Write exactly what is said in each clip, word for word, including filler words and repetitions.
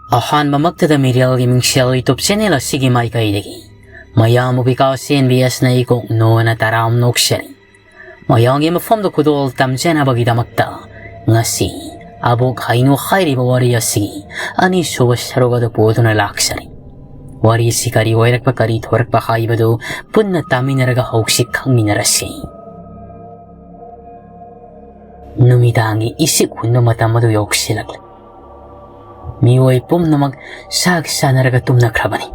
ꯑꯍꯥꯟꯕꯃꯛꯇꯗ ꯃꯤꯔꯦꯜꯒꯤ ꯃꯤꯡꯁꯦꯜ YouTube channel ꯑꯁꯤꯒꯤ ꯃꯥꯏꯀꯩꯗꯒꯤ ꯃꯌꯥꯝꯕꯨ ꯕꯤꯀꯥꯁ ꯑꯦꯟ ꯕꯤ ꯑꯦꯁꯅ ꯏꯀꯣꯛ ꯅꯣꯅ ꯇꯔꯥꯝ ꯅꯣꯛꯆꯔꯤ꯫ ꯃꯌꯥꯝꯒꯤ ꯃꯐꯝꯗ ꯈꯨꯗꯣꯜ ꯇꯝꯖꯅꯕꯒꯤꯗꯃꯛꯇ ꯉꯁꯤ ꯑꯕꯣꯛ ꯍꯩꯅꯨ ꯍꯥꯏꯔꯤꯕ ꯋꯥꯔꯤ ꯑꯁꯤꯒꯤ ꯑꯅꯤꯁꯨꯕ ꯁꯔꯨꯛ ꯑꯗꯨ ꯄꯨꯗꯨꯅ ꯂꯥꯛꯆꯔꯤ꯫ ꯋꯥꯔꯤ ꯑꯁꯤ ꯀꯔꯤ ꯑꯣꯏꯔꯛꯄ, ꯀꯔꯤ ꯊꯣꯔꯛꯄ ꯍꯥꯏꯕꯗꯨ ꯄꯨꯟꯅ ꯇꯥꯃꯤꯟꯅꯔꯒ ꯍꯧꯁꯤ, ꯈꯪꯃꯤꯟꯅꯔꯁꯤ꯫ ꯅꯨꯃꯤꯗꯥꯡꯒꯤ ꯏꯁꯤꯛ ꯍꯨꯟꯕ ꯃꯇꯝ ꯑꯗꯨ ꯌꯧꯁꯤꯜꯂꯛꯂꯦ꯫ ꯃꯤꯑꯣꯏ ꯄꯨꯝꯅꯃꯛ ꯆꯥꯛ ꯆꯥꯅꯔꯒ ꯇꯨꯝꯅꯈ꯭ꯔꯕꯅꯤ꯫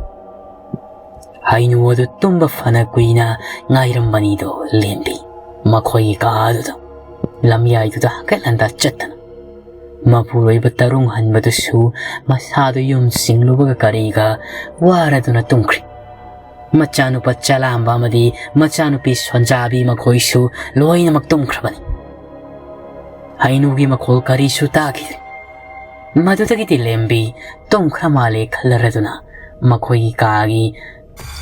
ꯍꯩꯅꯨ ꯑꯗꯨ ꯇꯨꯝꯕ ꯐꯅ ꯀꯨꯏꯅ ꯉꯥꯏꯔꯝꯕꯅꯤꯗꯣ ꯂꯦꯝꯕꯤ꯫ ꯃꯈꯣꯏꯒꯤ ꯀꯥ ꯑꯗꯨꯗ ꯂꯝꯌꯥꯏꯗꯨꯗ ꯍꯪꯀꯠ ꯍꯟꯗ ꯆꯠꯇꯅ ꯃꯄꯨꯔꯣꯏꯕ ꯇꯔꯨꯡ ꯍꯟꯕꯗꯨꯁꯨ ꯃꯁꯥꯗꯨ ꯌꯨꯝ ꯆꯤꯡꯂꯨꯕꯒ ꯀꯔꯤꯒ ꯋꯥꯔꯗꯨꯅ ꯇꯨꯝꯈ꯭ꯔꯦ꯫ ꯃꯆꯥꯅꯨꯄꯥ ꯆꯂꯥꯝꯕ ꯑꯃꯗꯤ ꯃꯆꯥꯅꯨꯄꯤ ꯁꯣꯟꯖꯥꯕꯤ ꯃꯈꯣꯏꯁꯨ ꯂꯣꯏꯅꯃꯛ ꯇꯨꯝꯈ꯭ꯔꯕꯅꯤ꯫ ꯍꯩꯅꯨꯒꯤ ꯃꯈꯣꯜ ꯀꯔꯤꯁꯨ ꯇꯥꯈꯤꯗ꯭ꯔꯦ꯫ ꯃꯗꯨꯗꯒꯤꯗꯤ ꯂꯦꯝꯕꯤ ꯇꯨꯝꯈ꯭ꯔ ꯃꯥꯜꯂꯦ ꯈꯜꯂꯔꯗꯨꯅ ꯃꯈꯣꯏꯒꯤ ꯀꯥꯒꯤ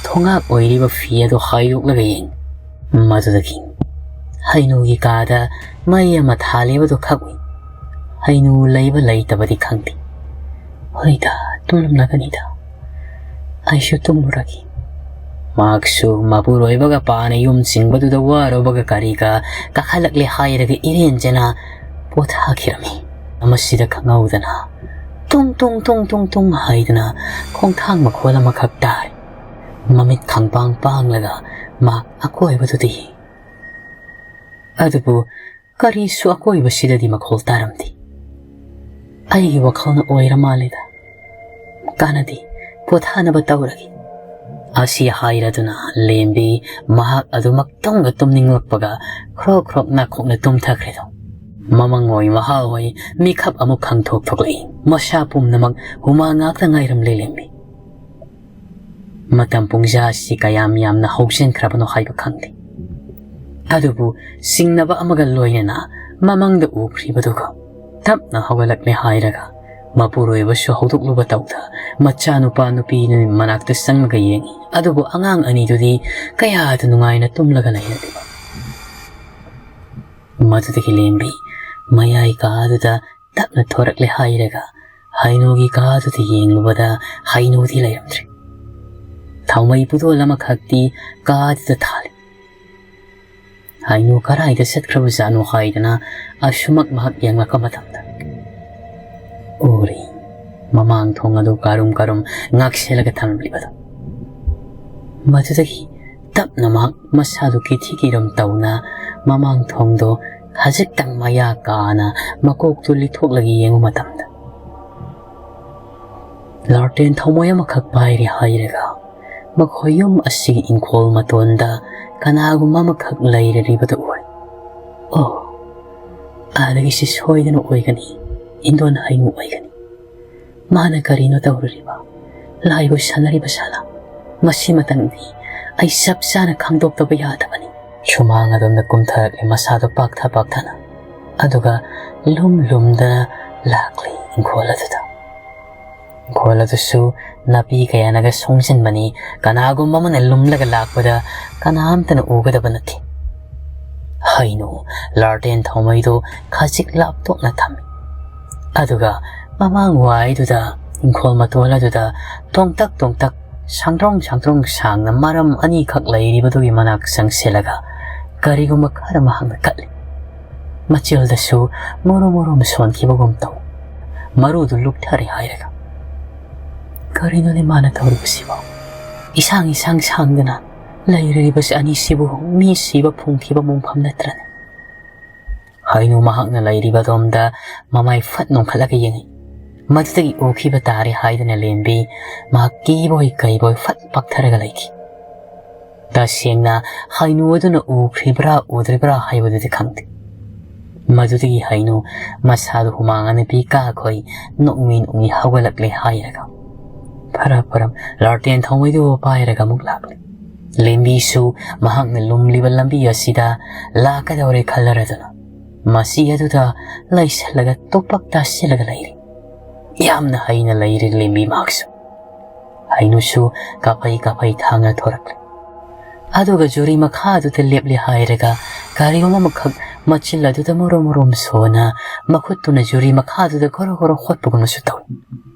ꯊꯣꯡꯉꯥꯛ ꯑꯣꯏꯔꯤꯕ ꯐꯤ ꯑꯗꯨ ꯍꯥꯏꯗꯣꯛꯂꯒ ꯌꯦꯡ꯫ ꯃꯗꯨꯗꯒꯤ ꯍꯩꯅꯨꯒꯤ ꯀꯥꯗ ꯃꯩ ꯑꯃ ꯊꯥꯜꯂꯤꯕꯗꯨ ꯈꯛ ꯎꯏ꯫ ꯍꯩꯅꯨ ꯂꯩꯕ ꯂꯩꯇꯕꯗꯤ ꯈꯪꯗꯦ꯫ "ꯍꯣꯏꯗ, ꯇꯨꯝꯂꯝꯂꯒꯅꯤꯗ꯫ ꯑꯩꯁꯨ ꯇꯨꯝꯂꯨꯔꯒꯦ꯫" ꯃꯍꯥꯛꯁꯨ ꯃꯄꯨꯔꯣꯏꯕꯒ ꯄꯥꯅ ꯌꯨꯝ ꯆꯤꯡꯕꯗꯨꯗ ꯋꯥꯔꯨꯕꯒ ꯀꯔꯤꯒ ꯀꯥꯈꯠꯂꯛꯂꯦ ꯍꯥꯏꯔꯒ ꯏꯔꯦꯟꯖꯅ ꯄꯣꯊꯥꯈꯤꯔꯝꯃꯤ꯫ ꯃꯁꯤꯗ ꯈꯪꯍꯧꯗꯅ ꯇꯨꯡ ꯇꯨꯡ ꯇꯨꯡ ꯇꯨꯡ ꯇꯨꯡ ꯍꯥꯏꯗꯅ ꯈꯣꯡꯊꯥꯡ ꯃꯈꯣꯜ ꯑꯃꯈꯛ ꯇꯥꯔꯦ꯫ ꯃꯃꯤꯠ ꯈꯪꯄꯥꯡ ꯄꯥꯡꯂꯒ ꯃꯍꯥꯛ ꯑꯀꯣꯏꯕꯗꯨꯗ ꯌꯦꯡ꯫ ꯑꯗꯨꯕꯨ ꯀꯔꯤꯁꯨ ꯑꯀꯣꯏꯕꯁꯤꯗꯗꯤ ꯃꯈꯣꯜ ꯇꯥꯔꯝꯗꯦ꯫ "ꯑꯩꯒꯤ ꯋꯥꯈꯜꯅ ꯑꯣꯏꯔ ꯃꯥꯜꯂꯦꯗ꯫ ꯀꯥꯟꯅꯗꯦ, ꯄꯣꯊꯥꯅꯕ ꯇꯧꯔꯒꯦ꯫" ꯑꯁꯤ ꯍꯥꯏꯔꯗꯨꯅ ꯂꯦꯝꯕꯤ ꯃꯍꯥꯛ ꯑꯗꯨꯃꯛ ꯇꯨꯝꯒ ꯇꯨꯝꯅꯤꯡꯂꯛꯄꯒ ꯈ꯭ꯔꯣꯛ ꯈ꯭ꯔꯣꯛ ꯅꯥꯈꯣꯛꯅ ꯇꯨꯝꯊꯈ꯭ꯔꯦꯗꯣ꯫ ꯃꯃꯪ ꯑꯣꯏ ꯃꯍꯥ ꯑꯣꯏ ꯃꯤꯈꯞ ꯑꯃꯨꯛ ꯈꯪꯊꯣꯛ ꯊꯣꯛꯂꯛꯏ꯫ ꯃꯁꯥ ꯄꯨꯝꯅꯃꯛ ꯍꯨꯃꯥꯡ ꯉꯥꯛꯇ ꯉꯥꯏꯔꯝꯂꯦ ꯂꯦꯝꯕꯤ꯫ ꯃꯇꯝ ꯄꯨꯡꯖꯥ ꯑꯁꯤ ꯀꯌꯥꯝ ꯌꯥꯝꯅ ꯍꯧꯖꯤꯟꯈ꯭ꯔꯕꯅꯣ ꯍꯥꯏꯕ ꯈꯪꯗꯦ꯫ ꯑꯗꯨꯕꯨ ꯆꯤꯡꯅꯕ ꯑꯃꯒ ꯂꯣꯏꯅꯅ ꯃꯃꯪꯗ ꯎꯈ꯭ꯔꯤꯕꯗꯨꯒ ꯇꯞꯅ ꯍꯧꯒꯠꯂꯛꯂꯦ ꯍꯥꯏꯔꯒ ꯃꯄꯨꯔꯣꯏꯕꯁꯨ ꯍꯧꯗꯣꯛꯂꯨꯕ ꯇꯧꯗ ꯃꯆꯥꯅꯨꯄꯥ ꯅꯨꯄꯤꯅ ꯃꯅꯥꯛꯇ ꯆꯪꯂꯒ ꯌꯦꯡꯉꯤ꯫ ꯑꯗꯨꯕꯨ ꯑꯉꯥꯡ ꯑꯅꯤꯗꯨꯗꯤ ꯀꯌꯥꯗ ꯅꯨꯡꯉꯥꯏꯅ ꯇꯨꯝꯂꯒ ꯂꯩꯔꯝꯃꯤꯕ꯫ ꯃꯗꯨꯗꯒꯤ ꯂꯦꯝꯕꯤ ꯃꯌꯥꯏ ꯀꯥ ꯑꯗꯨꯗ ꯇꯞꯅ ꯊꯣꯔꯛꯂꯦ ꯍꯥꯏꯔꯒ ꯍꯩꯅꯨꯒꯤ ꯀꯥꯗꯨꯗ ꯌꯦꯡꯂꯨꯕꯗ ꯍꯩꯅꯨꯗꯤ ꯂꯩꯔꯝꯗ꯭ꯔꯦ꯫ ꯊꯥꯎꯃꯩ ꯄꯨꯗꯣꯜ ꯑꯃꯈꯛꯇꯤ ꯀꯥꯗꯨꯗ ꯊꯥꯜꯂꯤ꯫ ꯍꯩꯅꯨ ꯀꯗꯥꯏꯗ ꯆꯠꯈ꯭ꯔꯕꯖꯥꯠꯅꯣ ꯍꯥꯏꯗꯅ ꯑꯁꯨꯃꯛ ꯃꯍꯥꯛ ꯌꯦꯡꯂꯛꯄ ꯃꯇꯝꯗ ꯎꯔꯤ, ꯃꯃꯥꯡ ꯊꯣꯡ ꯑꯗꯨ ꯀꯥꯔꯨꯝ ꯀꯥꯔꯨꯝ ꯉꯥꯛꯁꯦꯜꯂꯒ ꯊꯝꯂꯤꯕꯗꯨ꯫ ꯃꯗꯨꯗꯒꯤ ꯇꯞꯅ ꯃꯍꯥꯛ ꯃꯁꯥꯗꯨ ꯀꯤꯊꯤ ꯀꯤꯔꯝ ꯇꯧꯅ ꯃꯃꯥꯡ ꯊꯣꯡꯗꯣ ꯈꯖꯤꯛꯇꯪ ꯃꯌꯥ ꯀꯥꯅ ꯃꯀꯣꯛꯇꯨ ꯂꯤꯊꯣꯛꯂꯒ ꯌꯦꯡꯕ ꯃꯇꯝꯗ ꯂꯥꯔꯇꯦꯟ ꯊꯥꯎꯃꯩ ꯑꯃꯈꯛ ꯄꯥꯏꯔꯤ ꯍꯥꯏꯔꯒ ꯃꯈꯣꯏ ꯌꯨꯝ ꯑꯁꯤꯒꯤ ꯏꯪꯈꯣꯜ ꯃꯇꯣꯟꯗ ꯀꯅꯥꯒꯨꯝꯕ ꯑꯃꯈꯛ ꯂꯩꯔꯔꯤꯕꯗꯨ ꯎꯔꯦ꯫ ꯑꯣ, ꯑꯥꯗꯒꯤꯁꯤ ꯁꯣꯏꯗꯅ ꯑꯣꯏꯒꯅꯤ, ꯏꯟꯗꯣꯟ ꯍꯩꯅꯨ ꯑꯣꯏꯒꯅꯤ꯫ ꯃꯥꯅ ꯀꯔꯤꯅꯣ ꯇꯧꯔꯨꯔꯤꯕ? ꯂꯥꯏꯕꯨ ꯁꯥꯟꯅꯔꯤꯕ ꯁꯥꯂꯥ? ꯃꯁꯤꯃꯇꯪꯗꯤ ꯑꯩ ꯆꯞ ꯆꯥꯅ ꯈꯪꯗꯣꯛꯇꯕ ꯌꯥꯗꯕꯅꯤ꯫ ꯁꯨꯃꯥꯡ ꯑꯗꯣꯝꯗ ꯀꯨꯝꯊꯔꯛꯂꯦ ꯃꯁꯥꯗꯣ ꯄꯥꯛꯊ ꯄꯥꯛꯊꯅ, ꯑꯗꯨꯒ ꯂꯨꯝ ꯂꯨꯝꯗꯅ ꯂꯥꯛꯂꯤ ꯏꯪꯈꯣꯜ ꯑꯗꯨꯗ꯫ ꯏꯪꯈꯣꯜ ꯑꯗꯨꯁꯨ ꯅꯥꯄꯤ ꯀꯌꯥꯅꯒ ꯁꯣꯡꯖꯤꯟꯕꯅꯤ꯫ ꯀꯅꯥꯒꯨꯝꯕ ꯑꯃꯅ ꯂꯨꯝꯂꯒ ꯂꯥꯛꯄꯗ ꯀꯅꯥꯝꯇꯅ ꯎꯒꯗꯕ ꯅꯠꯇꯦ꯫ ꯍꯩꯅꯨ ꯂꯥꯔꯇꯦꯟ ꯊꯥꯎꯃꯩꯗꯨ ꯈꯖꯤꯛ ꯂꯥꯞꯊꯣꯛꯅ ꯊꯝꯃꯤ꯫ ꯑꯗꯨꯒ ꯃꯃꯥꯡ ꯋꯥꯏꯗꯨꯗ, ꯏꯪꯈꯣꯜ ꯃꯇꯣꯜ ꯑꯗꯨꯗ ꯇꯣꯡꯇꯛ ꯇꯣꯡꯇꯛ, ꯁꯥꯡꯗ꯭ꯔꯣꯡ ꯁꯥꯡꯗ꯭ꯔꯣꯡ ꯁꯥꯡꯅ ꯃꯔꯝ ꯑꯅꯤꯈꯛ ꯂꯩꯔꯤꯕꯗꯨꯒꯤ ꯃꯅꯥꯛ ꯆꯪꯁꯤꯜꯂꯒ ꯀꯔꯤꯒꯨꯝꯕ ꯈꯔ ꯃꯍꯥꯛꯅ ꯀꯠꯂꯤ꯫ ꯃꯆꯤꯜꯗꯁꯨ ꯃꯨꯔꯨ ꯃꯨꯔꯨ ꯁꯣꯟꯈꯤꯕꯒꯨꯝ ꯇꯧ꯫ ꯃꯔꯨꯗꯨ ꯂꯨꯛꯊꯔꯦ ꯍꯥꯏꯔꯒ꯫ ꯀꯔꯤꯅꯣꯅꯦ ꯃꯥꯅ ꯇꯧꯔꯤꯕꯁꯤꯕꯣ? ꯏꯁꯥꯡ ꯏꯁꯥꯡ ꯁꯥꯡꯗꯅ ꯂꯩꯔꯤꯕꯁꯤ ꯑꯅꯤꯁꯤꯕꯨ ꯃꯤ ꯁꯤꯕ ꯐꯨꯝꯈꯤꯕ ꯃꯣꯡꯐꯝ ꯅꯠꯇ꯭ꯔꯅꯦ? ꯍꯩꯅꯨ ꯃꯍꯥꯛꯅ ꯂꯩꯔꯤꯕ ꯑꯗꯣꯝꯗ ꯃꯃꯥꯏ ꯐꯠ ꯅꯣꯡꯈꯠꯂꯒ ꯌꯦꯡꯉꯤ꯫ ꯃꯗꯨꯗꯒꯤ ꯎꯈꯤꯕ ꯇꯥꯔꯦ ꯍꯥꯏꯗꯨꯅ ꯂꯦꯝꯕꯤ ꯃꯍꯥꯛ ꯀꯤꯕꯣꯏ ꯀꯩꯕꯣꯏ ꯐꯠ ꯄꯥꯛꯊꯔꯒ ꯂꯩꯈꯤ꯫ ꯇꯁꯦꯡꯅ ꯍꯩꯅꯨ ꯑꯗꯨꯅ ꯎꯈ꯭ꯔꯤꯕ꯭ꯔꯥ ꯎꯗ꯭ꯔꯤꯕ꯭ꯔꯥ ꯍꯥꯏꯕꯗꯨꯗꯤ ꯈꯪꯗꯦ꯫ ꯃꯗꯨꯗꯒꯤ ꯍꯩꯅꯨ ꯃꯁꯥꯗꯨ ꯍꯨꯃꯥꯡ ꯑꯅꯞꯄꯤ ꯀꯥꯈꯣꯏ ꯅꯣꯛꯃꯤ ꯅꯣꯛꯃꯤ ꯍꯧꯒꯠꯂꯛꯂꯦ ꯍꯥꯏꯔꯒ ꯐꯔꯞ ꯐꯔꯞ ꯂꯥꯔꯇꯦꯟ ꯊꯥꯎꯃꯩꯗꯨ ꯄꯥꯏꯔꯒ ꯑꯃꯨꯛ ꯂꯥꯛꯂꯦ꯫ ꯂꯦꯝꯕꯤꯁꯨ ꯃꯍꯥꯛꯅ ꯂꯨꯝꯂꯤꯕ ꯂꯝꯕꯤ ꯑꯁꯤꯗ ꯂꯥꯛꯀꯗꯧꯔꯦ ꯈꯜꯂꯔꯗꯨꯅ ꯃꯁꯤ ꯑꯗꯨꯗ ꯂꯩꯁꯜꯂꯒ ꯇꯣꯄꯛ ꯇꯥꯁꯤꯜꯂꯒ ꯂꯩꯔꯤ꯫ ꯌꯥꯝꯅ ꯍꯩꯅ ꯂꯩꯔꯤ ꯂꯦꯝꯕꯤ ꯃꯍꯥꯛꯁꯨ꯫ ꯍꯩꯅꯨꯁꯨ ꯀꯥꯐꯩ ꯀꯥꯐꯩ ꯊꯥꯡꯅ ꯊꯣꯔꯛꯂꯦ꯫ ꯑꯗꯨꯒ ꯖꯨꯔꯤ ꯃꯈꯥꯗꯨꯗ ꯂꯦꯞꯂꯦ ꯍꯥꯏꯔꯒ ꯀꯔꯤꯒꯨꯝꯕ ꯑꯃꯈꯛ ꯃꯆꯤꯜ ꯑꯗꯨꯗ ꯃꯨꯔꯨꯝ ꯃꯨꯔꯨꯝ ꯁꯣꯟꯅ ꯃꯈꯨꯠꯇꯨꯅ ꯖꯨꯔꯤ ꯃꯈꯥꯗꯨꯗ ꯒꯣꯔꯣ ꯒꯣꯔꯣ ꯍꯣꯠꯄꯒꯨꯝꯅꯁꯨ ꯇꯧꯏ꯫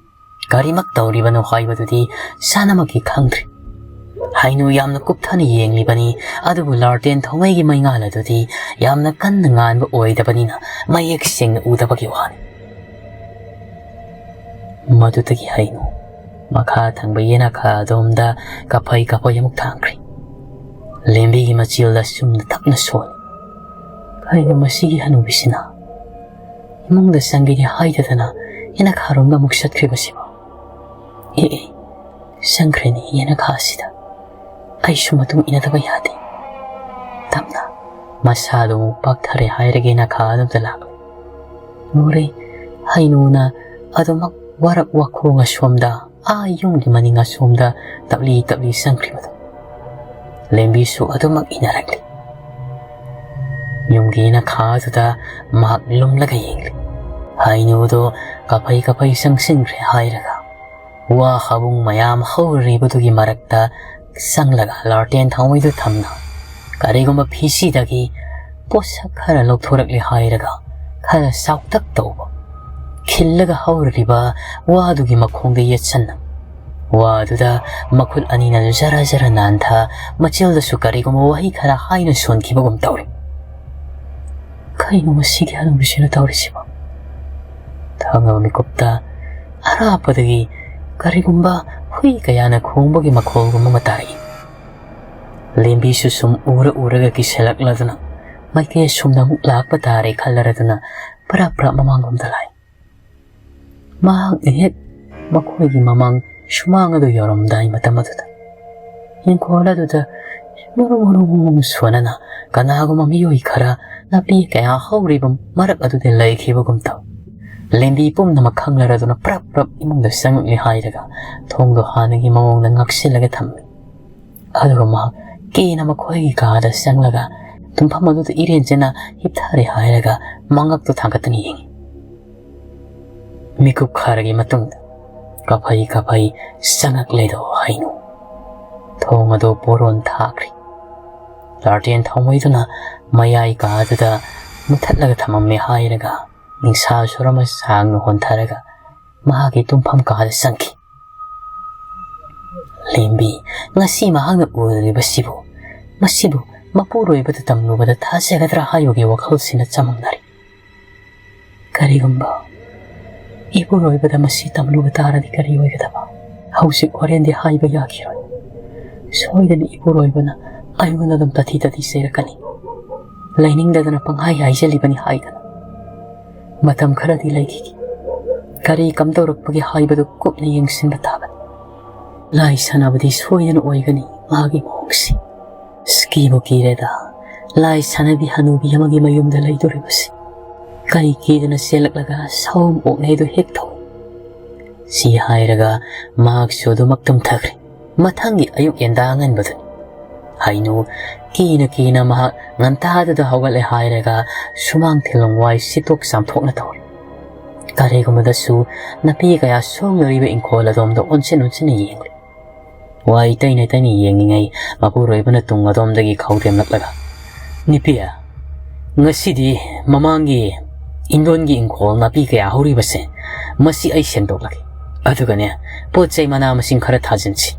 ꯀꯔꯤꯃꯛ ꯇꯧꯔꯤꯕꯅꯣ ꯍꯥꯏꯕꯗꯨꯗꯤ ꯁꯥꯟꯅꯃꯛꯀꯤ ꯈꯪꯗ꯭ꯔꯤ꯫ ꯍꯩꯅꯨ ꯌꯥꯝꯅ ꯀꯨꯞꯊꯅ ꯌꯦꯡꯂꯤꯕꯅꯤ, ꯑꯗꯨꯕꯨ ꯂꯥꯔꯇꯦꯟ ꯊꯧꯃꯩꯒꯤ ꯃꯩꯉꯥꯜ ꯑꯗꯨꯗꯤ ꯌꯥꯝꯅ ꯀꯟꯅ ꯉꯥꯟꯕ ꯑꯣꯏꯗꯕꯅꯤꯅ ꯃꯌꯦꯛ ꯁꯦꯡꯅ ꯎꯗꯕꯒꯤ ꯋꯥꯅꯤ꯫ ꯃꯗꯨꯗꯒꯤ ꯍꯩꯅꯨ ꯃꯈꯥ ꯊꯪꯕ ꯌꯦꯅꯈꯥ ꯑꯗꯣꯝꯗ ꯀꯥꯐꯩ ꯀꯥꯐꯩ ꯑꯃꯨꯛ ꯊꯥꯡꯈ꯭ꯔꯤ꯫ ꯂꯦꯝꯕꯤꯒꯤ ꯃꯆꯤꯜꯗ ꯆꯨꯝꯅ ꯇꯞꯅ ꯁꯣꯜꯂꯤ꯫ ꯀꯩꯅꯣ ꯃꯁꯤꯒꯤ ꯍꯅꯨꯕꯤꯁꯤꯅ ꯏꯃꯨꯡꯗ ꯆꯪꯒꯦꯗꯤ ꯍꯥꯏꯗꯗꯅ ꯌꯦꯅꯈꯥꯔꯣꯝꯗ ꯑꯃꯨꯛ ꯆꯠꯈ꯭ꯔꯤꯕꯁꯤꯕꯣ? ꯑꯦ ꯑꯦ, ꯆꯪꯈ꯭ꯔꯦꯅꯦ ꯌꯦꯅꯈꯥꯁꯤꯗ꯫ ꯑꯩꯁꯨ ꯃꯇꯨꯡ ꯏꯟꯅꯗꯕ ꯌꯥꯗꯦ꯫ ꯇꯞꯅ ꯃꯁꯥꯗꯨ ꯑꯃꯨꯛ ꯄꯥꯛꯊꯔꯦ ꯍꯥꯏꯔꯒ ꯌꯦꯅꯈꯥ ꯑꯗꯣꯝꯗ ꯂꯥꯛꯂꯤ꯫ ꯎꯔꯦ, ꯍꯩꯅꯨꯅ ꯑꯗꯨꯃꯛ ꯋꯥꯔꯛ ꯋꯥꯈꯣꯡ ꯑꯁꯣꯝꯗ, ꯑꯥ ꯌꯨꯝꯒꯤ ꯃꯅꯤꯡ ꯑꯁꯣꯝꯗ ꯇꯞꯂꯤ ꯇꯞꯂꯤ ꯆꯪꯈ꯭ꯔꯤꯕꯗꯨ꯫ ꯂꯦꯝꯕꯤꯁꯨ ꯑꯗꯨꯃꯛ ꯏꯟꯅꯔꯛꯂꯤ꯫ ꯌꯨꯝꯒꯤ ꯌꯦꯅꯈꯥꯗꯨꯗ ꯃꯍꯥꯛ ꯂꯨꯝꯂꯒ ꯌꯦꯡꯂꯤ꯫ ꯍꯩꯅꯨꯗꯨ ꯀꯥꯐꯩ ꯀꯥꯐꯩ ꯆꯪꯁꯤꯟꯈ꯭ꯔꯦ ꯍꯥꯏꯔꯒ ꯋꯥ ꯍꯥꯕꯨꯡ ꯃꯌꯥꯝ ꯍꯧꯔꯤꯕꯗꯨꯒꯤ ꯃꯔꯛꯇ ꯆꯪꯂꯒ ꯂꯥꯔꯇꯦꯟ ꯊꯥꯎꯃꯩꯗꯨ ꯊꯝꯅ ꯀꯔꯤꯒꯨꯝꯕ ꯐꯤꯁꯤꯗꯒꯤ ꯄꯣꯠꯁꯛ ꯈꯔ ꯂꯧꯊꯣꯔꯛꯂꯦ ꯍꯥꯏꯔꯒ ꯈꯔ ꯆꯥꯎꯇꯛ ꯇꯧꯕ ꯈꯤꯜꯂꯒ ꯍꯧꯔꯤꯕ ꯋꯥꯗꯨꯒꯤ ꯃꯈꯣꯡꯗ ꯌꯦꯠꯁꯟꯅ ꯋꯥꯗꯨꯗ ꯃꯈꯨꯠ ꯑꯅꯤꯅ ꯖꯔ ꯖꯔ ꯅꯥꯟꯊ ꯃꯆꯤꯜꯗꯁꯨ ꯀꯔꯤꯒꯨꯝꯕ ꯋꯥꯍꯩ ꯈꯔ ꯍꯥꯏꯅ ꯁꯣꯟꯈꯤꯕꯒꯨꯝ ꯇꯧꯔꯤ꯫ ꯀꯩꯅꯣ ꯃꯁꯤꯒꯤ ꯍꯅꯨꯕꯤꯁꯤꯅ ꯇꯧꯔꯤꯁꯤꯕꯣ? ꯊꯪꯅꯕ ꯃꯤꯀꯨꯞꯇ ꯑꯔꯥꯞꯄꯗꯒꯤ ꯀꯔꯤꯒꯨꯝꯕ ꯍꯨꯏ ꯀꯌꯥꯅ ꯈꯣꯡꯕꯒꯤ ꯃꯈꯣꯜꯒꯨꯝꯕ ꯑꯃ ꯇꯥꯔꯛꯏ꯫ ꯂꯦꯝꯕꯤꯁꯨ ꯁꯨꯝ ꯎꯔ ꯎꯔꯒ ꯀꯤꯁꯜꯂꯛꯂꯗꯨꯅ ꯃꯥꯏꯀꯩ ꯑꯁꯨꯝꯅ ꯑꯃꯨꯛ ꯂꯥꯛꯄ ꯇꯥꯔꯦ ꯈꯜꯂꯔꯗꯨꯅ ꯄ꯭ꯔꯞ ꯄ꯭ꯔꯞ ꯃꯃꯥꯡꯂꯣꯝꯗ ꯂꯥꯛꯏ꯫ ꯃꯍꯥꯛꯅ ꯍꯦꯛ ꯃꯈꯣꯏꯒꯤ ꯃꯃꯥꯡ ꯁꯨꯃꯥꯡ ꯑꯗꯨ ꯌꯧꯔꯝꯗꯥꯏ ꯃꯇꯝ ꯑꯗꯨꯗ ꯏꯪꯈꯣꯜ ꯑꯗꯨꯗ ꯃꯨꯔꯨ ꯃꯨꯔꯨ ꯃꯨꯔꯨ ꯁꯣꯟꯅꯅ ꯀꯅꯥꯒꯨꯝꯕ ꯃꯤꯑꯣꯏ ꯈꯔ ꯅꯥꯄꯤ ꯀꯌꯥ ꯍꯧꯔꯤꯕ ꯃꯔꯛ ꯑꯗꯨꯗ ꯂꯩꯈꯤꯕꯒꯨꯝ ꯇꯧ꯫ ꯂꯦꯝꯕꯤ ꯄꯨꯝꯅꯃꯛ ꯈꯪꯂꯔꯗꯨꯅ ꯄ꯭ꯔꯞ ꯄ꯭ꯔꯞ ꯏꯃꯨꯡꯗ ꯆꯪꯂꯛꯂꯤ ꯍꯥꯏꯔꯒ ꯊꯣꯡꯗꯣ ꯍꯥꯟꯅꯒꯤ ꯃꯑꯣꯡꯗ ꯉꯥꯛꯁꯤꯜꯂꯒ ꯊꯝꯃꯤ꯫ ꯑꯗꯨꯒ ꯃꯍꯥꯛ ꯀꯦꯅ ꯃꯈꯣꯏꯒꯤ ꯀꯥꯗ ꯆꯪꯂꯒ ꯇꯨꯝꯐꯝ ꯑꯗꯨꯗ ꯏꯔꯦꯟ ꯆꯦꯟꯅ ꯍꯤꯞꯊꯔꯦ ꯍꯥꯏꯔꯒ ꯃꯉꯛꯇꯨ ꯊꯥꯡꯒꯠꯇꯨꯅ ꯌꯦꯡꯉꯤ꯫ ꯃꯤꯀꯨꯞ ꯈꯔꯒꯤ ꯃꯇꯨꯡꯗ ꯀꯥꯐꯩ ꯀꯥꯐꯩ ꯆꯪꯉꯛꯂꯦꯗꯣ ꯍꯩꯅꯨ꯫ ꯊꯣꯡ ꯑꯗꯨ ꯄꯣꯔꯣꯟ ꯊꯥꯈ꯭ꯔꯤ꯫ ꯂꯥꯔꯇꯦꯟ ꯊꯥꯎꯃꯩꯗꯨꯅ ꯃꯌꯥꯏ ꯀꯥꯗꯨꯗ ꯃꯨꯊꯠꯂꯒ ꯊꯝꯃꯝꯃꯦ ꯍꯥꯏꯔꯒ ꯅꯤꯡꯁꯥ ꯁꯨꯔ ꯑꯃ ꯁꯥꯡꯅ ꯍꯣꯟꯊꯔꯒ ꯃꯍꯥꯛꯀꯤ ꯇꯨꯝꯐꯝ ꯀꯥꯗ ꯆꯪꯈꯤ꯫ ꯂꯦꯝꯕꯤ, ꯉꯁꯤ ꯃꯍꯥꯛꯅ ꯎꯔꯤꯕꯁꯤꯕꯨ, ꯃꯁꯤꯕꯨ ꯃꯄꯨꯔꯣꯏꯕꯗ ꯇꯝꯂꯨꯕꯗ ꯊꯥꯖꯒꯗ꯭ꯔꯥ ꯍꯥꯏꯕꯒꯤ ꯋꯥꯈꯜꯁꯤꯅ ꯆꯃꯝꯅꯔꯤ꯫ ꯀꯔꯤꯒꯨꯝꯕ ꯏꯄꯨꯔꯣꯏꯕꯗ ꯃꯁꯤ ꯇꯝꯂꯨꯕ ꯇꯥꯔꯗꯤ ꯀꯔꯤ ꯑꯣꯏꯒꯗꯕ? ꯍꯧꯖꯤꯛ ꯍꯣꯔꯦꯟꯗꯤ ꯍꯥꯏꯕ ꯌꯥꯈꯤꯔꯣꯏ꯫ ꯁꯣꯏꯗꯅ ꯏꯄꯨꯔꯣꯏꯕꯅ ꯑꯩꯉꯣꯟꯗ ꯑꯗꯨꯝ ꯇꯥꯊꯤ ꯇꯥꯊꯤ ꯆꯩꯔꯛꯀꯅꯤ꯫ ꯂꯩꯅꯤꯡꯗꯗꯅ ꯄꯪꯍꯥꯏ ꯍꯥꯏꯖꯜꯂꯤꯕꯅꯤ ꯍꯥꯏꯗꯅ꯫ ꯃꯇꯝ ꯈꯔꯗꯤ ꯂꯩꯈꯤꯒꯦ꯫ ꯀꯔꯤ ꯀꯝꯗꯧꯔꯛꯄꯒꯦ ꯍꯥꯏꯕꯗꯨ ꯀꯨꯞꯅ ꯌꯦꯡꯁꯤꯟꯕ ꯇꯥꯕꯅꯤ꯫ ꯂꯥꯏ ꯁꯥꯟꯅꯕꯗꯤ ꯁꯣꯏꯗꯅ ꯑꯣꯏꯒꯅꯤ ꯃꯥꯒꯤ ꯃꯑꯣꯡꯁꯤ꯫ ꯑꯁ, ꯀꯤꯕꯨ ꯀꯤꯔꯦꯗ꯫ ꯂꯥꯏ ꯁꯥꯟꯅꯕꯤ ꯍꯅꯨꯕꯤ ꯑꯃꯒꯤ ꯃꯌꯨꯝꯗ ꯂꯩꯗꯣꯔꯤꯕꯁꯤ꯫ ꯀꯔꯤ ꯀꯤꯗꯅ ꯆꯦꯜꯂꯛꯂꯒ ꯁꯑꯣꯝ ꯑꯣꯛꯅꯩꯗꯣ ꯍꯦꯛ ꯇꯧꯏ꯫ ꯁꯤ ꯍꯥꯏꯔꯒ ꯃꯍꯥꯛꯁꯨ ꯑꯗꯨꯃꯛ ꯇꯨꯝꯊꯈ꯭ꯔꯦ꯫ ꯃꯊꯪꯒꯤ ꯑꯌꯨꯛ ꯌꯦꯟꯗꯥ ꯉꯟꯕꯗꯨꯅꯤ꯫ ꯍꯩꯅꯨ ꯀꯤꯅ ꯀꯤꯅ ꯃꯍꯥꯛ ꯉꯟꯇꯥꯗꯨꯗ ꯍꯧꯒꯠꯂꯦ ꯍꯥꯏꯔꯒ ꯁꯨꯃꯥꯡ ꯊꯤꯂꯣꯡ ꯋꯥꯏ ꯁꯤꯠꯇꯣꯛ ꯆꯥꯝꯊꯣꯛꯅ ꯇꯧꯔꯦ꯫ ꯀꯔꯤꯒꯨꯝꯕꯗꯁꯨ ꯅꯥꯄꯤ ꯀꯌꯥ ꯁꯣꯡꯂꯨꯔꯤꯕ ꯏꯪꯈꯣꯜ ꯑꯗꯣꯝꯗ ꯑꯣꯟꯁꯤꯟ ꯑꯣꯟꯁꯤꯟꯅ ꯌꯦꯡꯂꯦ꯫ ꯋꯥꯏ ꯇꯩꯅ ꯇꯩꯅ ꯌꯦꯡꯂꯤꯉꯩ ꯃꯄꯨꯔꯣꯏꯕꯅ ꯇꯨꯡ ꯑꯗꯣꯝꯗꯒꯤ ꯈꯧꯔꯦꯝꯂꯛꯂꯒ, "ꯅꯨꯄꯤ, ꯉꯁꯤꯗꯤ ꯃꯃꯥꯡꯒꯤ ꯏꯟꯗꯣꯟꯒꯤ ꯏꯪꯈꯣꯜ ꯅꯥꯄꯤ ꯀꯌꯥ ꯍꯧꯔꯤꯕꯁꯦ ꯃꯁꯤ ꯑꯩ ꯁꯦꯡꯗꯣꯛꯂꯒꯦ꯫ ꯑꯗꯨꯒꯅꯦ, ꯄꯣꯠ ꯆꯩ ꯃꯅꯥ ꯃꯁꯤꯡ ꯈꯔ ꯊꯥꯖꯤꯟꯁꯤ꯫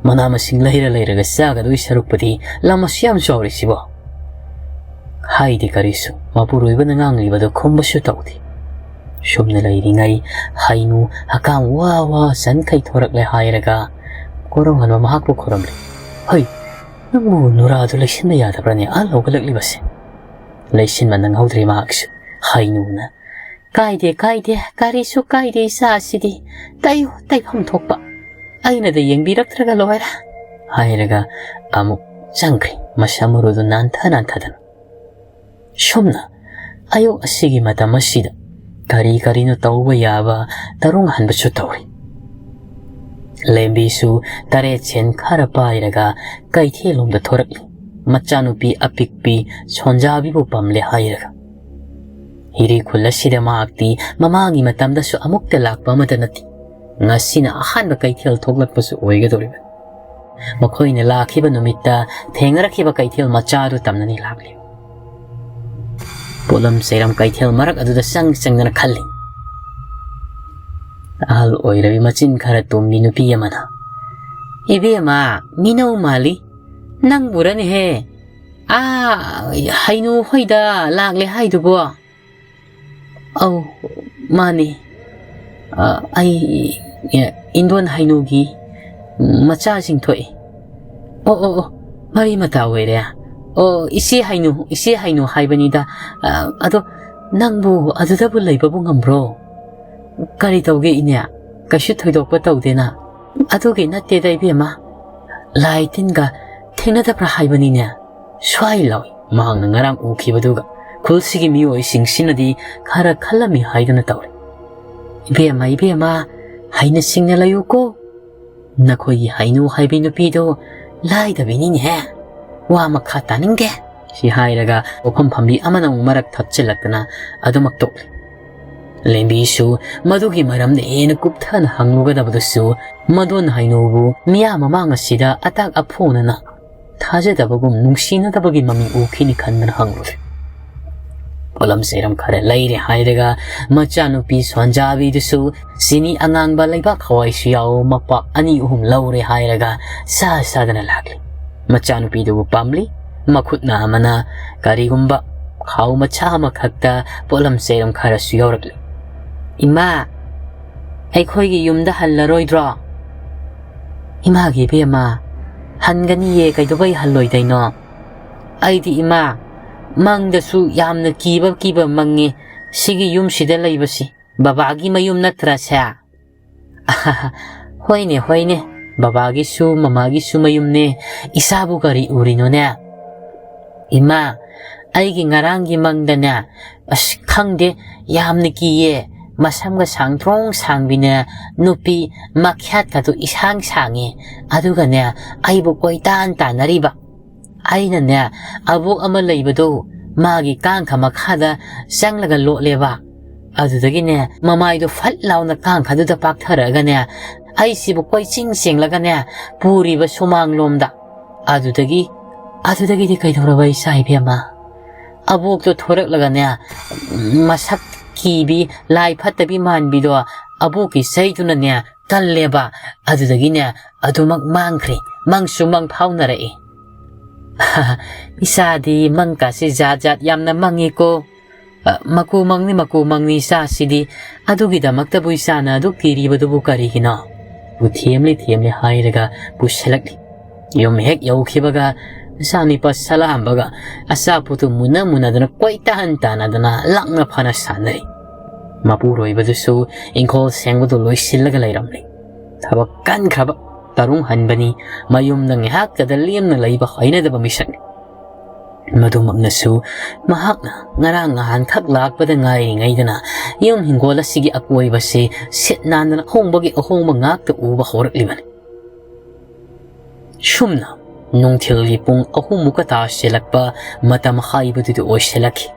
ꯃꯅꯥ ꯃꯁꯤꯡ ꯂꯩꯔ ꯂꯩꯔꯒ ꯆꯥꯒꯗꯣꯏ ꯁꯔꯨꯛꯄꯨꯗꯤ ꯂꯝ ꯑꯁꯨ ꯌꯥꯝ ꯆꯥꯎꯔꯤꯁꯤꯕꯣ?" ꯍꯥꯏꯗꯤ ꯀꯔꯤꯁꯨ ꯃꯄꯨꯔꯣꯏꯕꯅ ꯉꯥꯡꯂꯤꯕꯗꯨ ꯈꯨꯝꯕꯁꯨ ꯇꯧꯗꯦ꯫ ꯁꯨꯝꯅ ꯂꯩꯔꯤꯉꯩ ꯍꯩꯅꯨ ꯍꯀꯥꯝ ꯋꯥ ꯋꯥ ꯆꯟꯈꯩ ꯊꯣꯔꯛꯂꯦ ꯍꯥꯏꯔꯒ ꯀꯣꯔꯧꯍꯟꯕ ꯃꯍꯥꯛꯄꯨ ꯈꯨꯔꯝꯂꯦ꯫ "ꯍꯩ, ꯅꯪꯕꯨ ꯅꯨꯔꯥꯗꯨ ꯂꯩꯁꯤꯟꯕ ꯌꯥꯗꯕ꯭ꯔꯅꯦ, ꯑꯥ ꯂꯧꯒꯠꯂꯛꯂꯤꯕꯁꯦ?" ꯂꯩꯁꯤꯟꯕ ꯅꯪꯍꯧꯗ꯭ꯔꯦ ꯃꯍꯥꯛꯁꯨ꯫ ꯍꯩꯅꯨꯅ, "ꯀꯥꯏꯗꯦ, ꯀꯥꯏꯗꯦ, ꯀꯔꯤꯁꯨ ꯀꯥꯏꯗꯦ, ꯏꯆꯥ ꯑꯁꯤꯗꯤ꯫ ꯇꯩꯌꯨ, ꯇꯩꯐꯝ ꯊꯣꯛꯄ꯫ ꯑꯩꯅꯗ ꯌꯦꯡꯕꯤꯔꯛꯇ꯭ꯔꯒ ꯂꯣꯏꯔꯦ," ꯍꯥꯏꯔꯒ ꯑꯃꯨꯛ ꯆꯪꯈ꯭ꯔꯦ, ꯃꯁꯝ ꯃꯔꯨꯗꯨ ꯅꯥꯟꯊ ꯅꯥꯟꯊꯗꯅ꯫ ꯁꯨꯝꯅ ꯑꯌꯨꯛ ꯑꯁꯤꯒꯤ ꯃꯇꯝ ꯑꯁꯤꯗ ꯀꯔꯤ ꯀꯔꯤꯅꯣ ꯇꯧꯕ ꯌꯥꯕ ꯇꯔꯨꯡ ꯍꯟꯕꯁꯨ ꯇꯧꯔꯤ꯫ ꯂꯦꯝꯕꯤꯁꯨ ꯇꯔꯦꯠ ꯁꯦꯟ ꯈꯔ ꯄꯥꯏꯔꯒ ꯀꯩꯊꯦꯜꯂꯣꯝꯗ ꯊꯣꯔꯛꯂꯤ꯫ ꯃꯆꯥꯅꯨꯄꯤ ꯑꯄꯤꯛꯄꯤ ꯁꯣꯟꯖꯥꯕꯤꯕꯨ ꯄꯝꯂꯦ ꯍꯥꯏꯔꯒ꯫ ꯍꯤꯔꯤ ꯈꯨꯜ ꯑꯁꯤꯗ ꯃꯍꯥꯛꯇꯤ ꯃꯃꯥꯡꯒꯤ ꯃꯇꯝꯗꯁꯨ ꯑꯃꯨꯛꯇ ꯂꯥꯛꯄ ꯑꯃꯠꯇ ꯅꯠꯇꯦ꯫ ꯉꯁꯤꯅ ꯑꯍꯥꯟꯕ ꯀꯩꯊꯦꯜ ꯊꯣꯛꯂꯛꯄꯁꯨ ꯑꯣꯏꯒꯗꯧꯔꯤꯕꯅꯤ꯫ ꯃꯈꯣꯏꯅ ꯂꯥꯛꯈꯤꯕ ꯅꯨꯃꯤꯠꯇ ꯊꯦꯡꯅꯔꯛꯈꯤꯕ ꯀꯩꯊꯦꯜ ꯃꯆꯥꯗꯨ ꯇꯝꯅꯅꯤ ꯂꯥꯛꯂꯤ꯫ ꯄꯣꯠꯂꯝ ꯆꯩꯔꯝ ꯀꯩꯊꯦꯜ ꯃꯔꯛ ꯑꯗꯨꯗ ꯆꯪ ꯆꯪꯗꯅ ꯈꯜꯂꯤ꯫ ꯑꯍꯜ ꯑꯣꯏꯔꯕꯤ ꯃꯆꯤꯟ ꯈꯔ ꯇꯨꯝꯕꯤ ꯅꯨꯄꯤ ꯑꯃꯅ, "ꯏꯕꯦꯝꯃ, ꯃꯤꯅꯧ ꯃꯥꯜꯂꯤ꯫ ꯅꯪꯕꯨꯔꯅꯦꯍꯦ? ꯑꯥ, ꯍꯩꯅꯨ ꯍꯣꯏꯗ ꯂꯥꯛꯂꯦ ꯍꯥꯏꯗꯨꯕꯣ?" "ꯑꯧ, ꯃꯥꯅꯤ꯫ ꯑ, ꯑꯩ, ꯑ, ꯏꯟꯗꯣꯟ ꯍꯩꯅꯨꯒꯤ ꯃꯆꯥꯁꯤꯡ ꯊꯣꯛꯏ꯫" "ꯑꯣ, ꯑꯣ, ꯑꯣ, ꯃꯔꯤ ꯃꯇꯥ ꯑꯣꯏꯔꯦ꯫ ꯑꯣ, ꯏꯆꯦ ꯍꯩꯅꯨ, ꯏꯆꯦ ꯍꯩꯅꯨ ꯍꯥꯏꯕꯅꯤꯗ꯫ ꯑ, ꯑꯗꯣ ꯅꯪꯕꯨ ꯑꯗꯨꯗꯕꯨ ꯂꯩꯕꯕꯨ ꯉꯝꯕ꯭ꯔꯣ?" "ꯀꯔꯤ ꯇꯧꯒꯦ, ꯏꯅꯦ? ꯀꯩꯁꯨ ꯊꯣꯏꯗꯣꯛꯄ ꯇꯧꯗꯦꯅ꯫" "ꯑꯗꯨꯒꯤ ꯅꯠꯇꯦꯗ, ꯏꯕꯦꯝꯃ꯫ ꯂꯥꯏ ꯇꯤꯟꯒ ꯊꯦꯡꯅꯗꯕ꯭ꯔꯥ ꯍꯥꯏꯕꯅꯤꯅꯦ꯫" ꯁ꯭ꯋꯥꯏ ꯂꯥꯎꯏ꯫ ꯃꯍꯥꯛꯅ ꯉꯔꯥꯡ ꯎꯈꯤꯕꯗꯨꯒ ꯈꯨꯜꯁꯤꯒꯤ ꯃꯤꯑꯣꯏꯁꯤꯡꯁꯤꯅꯗꯤ ꯈꯔ ꯈꯜꯂꯝꯃꯤ ꯍꯥꯏꯗꯨꯅ ꯇꯧꯔꯦ꯫ "ꯏꯕꯦꯝꯃ, ꯏꯕꯦꯝꯃ, ꯍꯩꯅ ꯁꯤꯡꯅ ꯂꯩꯌꯨꯀꯣ꯫ ꯅꯈꯣꯏꯒꯤ ꯍꯩꯅꯨ ꯍꯥꯏꯕꯤ ꯅꯨꯄꯤꯗꯣ ꯂꯥꯏꯗꯕꯤꯅꯤꯅꯦꯍꯦ꯫ ꯋꯥ ꯃꯈꯥ ꯇꯥꯅꯤꯡꯗꯦ꯫" ꯁꯤ ꯍꯥꯏꯔꯒ ꯄꯣꯛꯐꯝ ꯐꯝꯕꯤ ꯑꯃꯅ ꯑꯃꯨꯛ ꯃꯔꯛ ꯊꯠꯆꯤꯜꯂꯛꯇꯅ ꯑꯗꯨꯃꯛ ꯇꯣꯛꯂꯤ꯫ ꯂꯦꯝꯕꯤꯁꯨ ꯃꯗꯨꯒꯤ ꯃꯔꯝꯗ ꯍꯦꯟꯅ ꯀꯨꯞꯊꯅ ꯍꯪꯂꯨꯒꯗꯕꯗꯨꯁꯨ ꯃꯗꯣꯟ ꯍꯩꯅꯨꯕꯨ ꯃꯤꯌꯥꯝ ꯃꯃꯥꯡ ꯑꯁꯤꯗ ꯑꯇꯥꯛ ꯑꯐꯣꯡꯅꯅ ꯊꯥꯖꯗꯕꯒꯨꯝ ꯅꯨꯡꯁꯤꯅꯗꯕꯒꯤ ꯃꯃꯤ ꯎꯈꯤꯅꯤ ꯈꯟꯗꯅ ꯍꯪꯂꯨꯔꯦ꯫ ꯄꯣꯠꯂꯝ ꯆꯩꯔꯝ ꯈꯔ ꯂꯩꯔꯦ ꯍꯥꯏꯔꯒ ꯃꯆꯥꯅꯨꯄꯤ ꯁꯣꯟꯖꯥꯕꯤꯗꯨꯁꯨ ꯆꯤꯅꯤ ꯑꯉꯥꯡꯕ ꯂꯩꯕꯥꯛ ꯍꯋꯥꯏꯁꯨ ꯌꯥꯎ ꯃꯄꯥꯛ ꯑꯅꯤ ꯑꯍꯨꯝ ꯂꯧꯔꯦ ꯍꯥꯏꯔꯒ ꯆꯥ ꯆꯥꯗꯅ ꯂꯥꯛꯂꯤ꯫ ꯃꯆꯥꯅꯨꯄꯤꯗꯨꯕꯨ ꯄꯥꯝꯂꯤ꯫ ꯃꯈꯨꯠꯅ ꯑꯃꯅ ꯀꯔꯤꯒꯨꯝꯕ ꯈꯥꯎ ꯃꯆꯥ ꯑꯃꯈꯛꯇ ꯄꯣꯠꯂꯝ ꯆꯩꯔꯝ ꯈꯔꯁꯨ ꯌꯥꯎꯔꯛꯂꯤ꯫ "ꯏꯃꯥ, ꯑꯩꯈꯣꯏꯒꯤ ꯌꯨꯝꯗ ꯍꯜꯂꯔꯣꯏꯗ꯭ꯔꯣ?" "ꯏꯃꯥꯒꯤ ꯏꯕꯦꯝꯃ, ꯍꯟꯒꯅꯤꯌꯦ, ꯀꯩꯗꯧꯕꯩ ꯍꯜꯂꯣꯏꯗꯩꯅꯣ? ꯑꯩꯗꯤ ꯏꯃꯥ, ꯃꯪꯗꯁꯨ ꯌꯥꯝꯅ ꯀꯤꯕ ꯀꯤꯕ ꯃꯪꯉꯤ, ꯁꯤꯒꯤ ꯌꯨꯝꯁꯤꯗ ꯂꯩꯕꯁꯤ꯫ ꯕꯕꯥꯒꯤ ꯃꯌꯨꯝ ꯅꯠꯇ꯭ꯔꯁꯦ?" "ꯍꯣꯏꯅꯦ, ꯍꯣꯏꯅꯦ, ꯕꯕꯥꯒꯤꯁꯨ ꯃꯃꯥꯒꯤꯁꯨ ꯃꯌꯨꯝꯅꯦ꯫ ꯏꯆꯥꯕꯨ ꯀꯔꯤ ꯎꯔꯤꯅꯣꯅꯦ?" "ꯏꯃꯥ, ꯑꯩꯒꯤ ꯉꯔꯥꯡꯒꯤ ꯃꯪꯗꯅꯦ, ꯑꯁ, ꯈꯪꯗꯦ, ꯌꯥꯝꯅ ꯀꯤꯌꯦ꯫ ꯃꯁꯝꯒ ꯁꯥꯡꯗ꯭ꯔꯣꯡ ꯁꯥꯡꯕꯤꯅꯦ, ꯅꯨꯄꯤ ꯃꯈ꯭ꯌꯥꯠꯀꯗꯣ ꯏꯁꯥꯡ ꯁꯥꯡꯉꯦ, ꯑꯗꯨꯒꯅꯦ, ꯑꯩꯕꯨ ꯀꯣꯏꯇꯥꯟ ꯇꯥꯟꯅꯔꯤꯕ꯫ ꯑꯩꯅꯅꯦ, ꯑꯕꯣꯛ ꯑꯃ ꯂꯩꯕꯗꯣ, ꯃꯥꯒꯤ ꯀꯥꯡꯈ ꯃꯈꯥꯗ ꯆꯪꯂꯒ ꯂꯣꯠꯂꯦꯕ꯫ ꯑꯗꯨꯗꯒꯤꯅꯦ, ꯃꯃꯥꯏꯗꯣ ꯐꯠ ꯂꯥꯎꯅ ꯀꯥꯡꯈꯗꯨꯗ ꯄꯥꯛꯊꯔꯛꯑꯒꯅꯦ, ꯑꯩꯁꯤꯕꯨ ꯀꯣꯏꯆꯤꯡ ꯆꯦꯡꯂꯒꯅꯦ, ꯄꯨꯔꯤꯕ ꯁꯨꯃꯥꯡꯂꯣꯝꯗ꯫ ꯑꯗꯨꯗꯒꯤ, ꯑꯗꯨꯗꯒꯤꯗꯤ ꯀꯩꯗꯧꯔꯕ, ꯏꯆꯥ ꯏꯕꯦꯝꯃ?" ꯑꯕꯣꯛꯇꯣ ꯊꯣꯔꯛꯂꯒꯅꯦ, ꯃꯁꯛ ꯀꯤꯕꯤ, ꯂꯥꯏ ꯐꯠꯇꯕꯤ ꯃꯥꯟꯕꯤꯗꯣ ꯑꯕꯣꯛꯀꯤ ꯆꯩꯗꯨꯅꯅꯦ ꯀꯜꯂꯦꯕ꯫ ꯑꯗꯨꯗꯒꯤꯅꯦ ꯑꯗꯨꯃꯛ ꯃꯥꯡꯈ꯭ꯔꯦ꯫ ꯃꯪꯁꯨ ꯃꯪ ꯐꯥꯎꯅꯔꯛꯏ꯫ "ꯏꯆꯥꯗꯤ ꯃꯪꯀꯥꯁꯦ ꯖꯥꯠ ꯖꯥꯠ ꯌꯥꯝꯅ ꯃꯪꯉꯤꯀꯣ꯫ ꯑ, ꯃꯀꯨ ꯃꯪꯅꯤ, ꯃꯀꯨ ꯃꯪꯅꯤ ꯏꯆꯥꯁꯤꯗꯤ꯫ ꯑꯗꯨꯒꯤꯗꯃꯛꯇꯕꯨ ꯏꯆꯥꯅ ꯑꯗꯨꯛ ꯀꯤꯔꯤꯕꯗꯨꯕꯨ ꯀꯔꯤꯒꯤꯅꯣ?" ꯄꯨ ꯊꯦꯝꯂꯤ ꯊꯦꯝꯂꯤ ꯍꯥꯏꯔꯒ ꯄꯨꯁꯤꯜꯂꯛꯂꯤ꯫ ꯌꯨꯝ ꯍꯦꯛ ꯌꯧꯈꯤꯕꯒ ꯃꯆꯥꯅꯤꯄꯥ ꯁꯂꯥꯝꯕꯒ ꯑꯆꯥꯄꯣꯠꯇꯨ ꯃꯨꯟꯅ ꯃꯨꯟꯅꯗꯅ ꯀꯣꯏ ꯇꯥꯟ ꯇꯥꯟꯅꯗꯅ ꯂꯥꯛꯅ ꯐꯅ ꯁꯥꯟꯅꯔꯤ꯫ ꯃꯄꯨꯔꯣꯏꯕꯗꯨꯁꯨ ꯏꯪꯈꯣꯜ ꯁꯦꯡꯕꯗꯨ ꯂꯣꯏꯁꯤꯜꯂꯒ ꯂꯩꯔꯝꯂꯤ꯫ ꯊꯕꯛ ꯀꯟꯈ꯭ꯔꯕ ꯇꯔꯨꯡ ꯍꯟꯕꯅꯤ꯫ ꯃꯌꯨꯝꯗ ꯉꯥꯏꯍꯥꯛꯇꯗ ꯂꯦꯝꯅ ꯂꯩꯕ ꯍꯩꯅꯗꯕ ꯃꯤꯁꯛꯅꯤ꯫ ꯃꯗꯨꯃꯛꯅꯁꯨ ꯃꯍꯥꯛꯅ ꯉꯔꯥꯡ ꯅꯍꯥꯟꯈꯛ ꯂꯥꯛꯄꯗ ꯉꯥꯏꯔꯤꯉꯩꯗꯅ ꯌꯨꯝ ꯍꯤꯡꯒꯣꯜ ꯑꯁꯤꯒꯤ ꯑꯀꯣꯏꯕꯁꯤ ꯁꯤꯠ ꯅꯥꯟꯗꯅ ꯑꯍꯣꯡꯕꯒꯤ ꯑꯍꯣꯡꯕ ꯉꯥꯛꯇ ꯎꯕ ꯍꯧꯔꯛꯂꯤꯕꯅꯤ꯫ ꯁꯨꯝꯅ ꯅꯨꯡꯊꯤꯜꯒꯤ ꯄꯨꯡ ꯑꯍꯨꯝꯃꯨꯛꯀ ꯇꯥꯁꯤꯜꯂꯛꯄ ꯃꯇꯝ ꯍꯥꯏꯕꯗꯨꯗꯤ ꯑꯣꯏꯁꯤꯜꯂꯛꯈꯤ꯫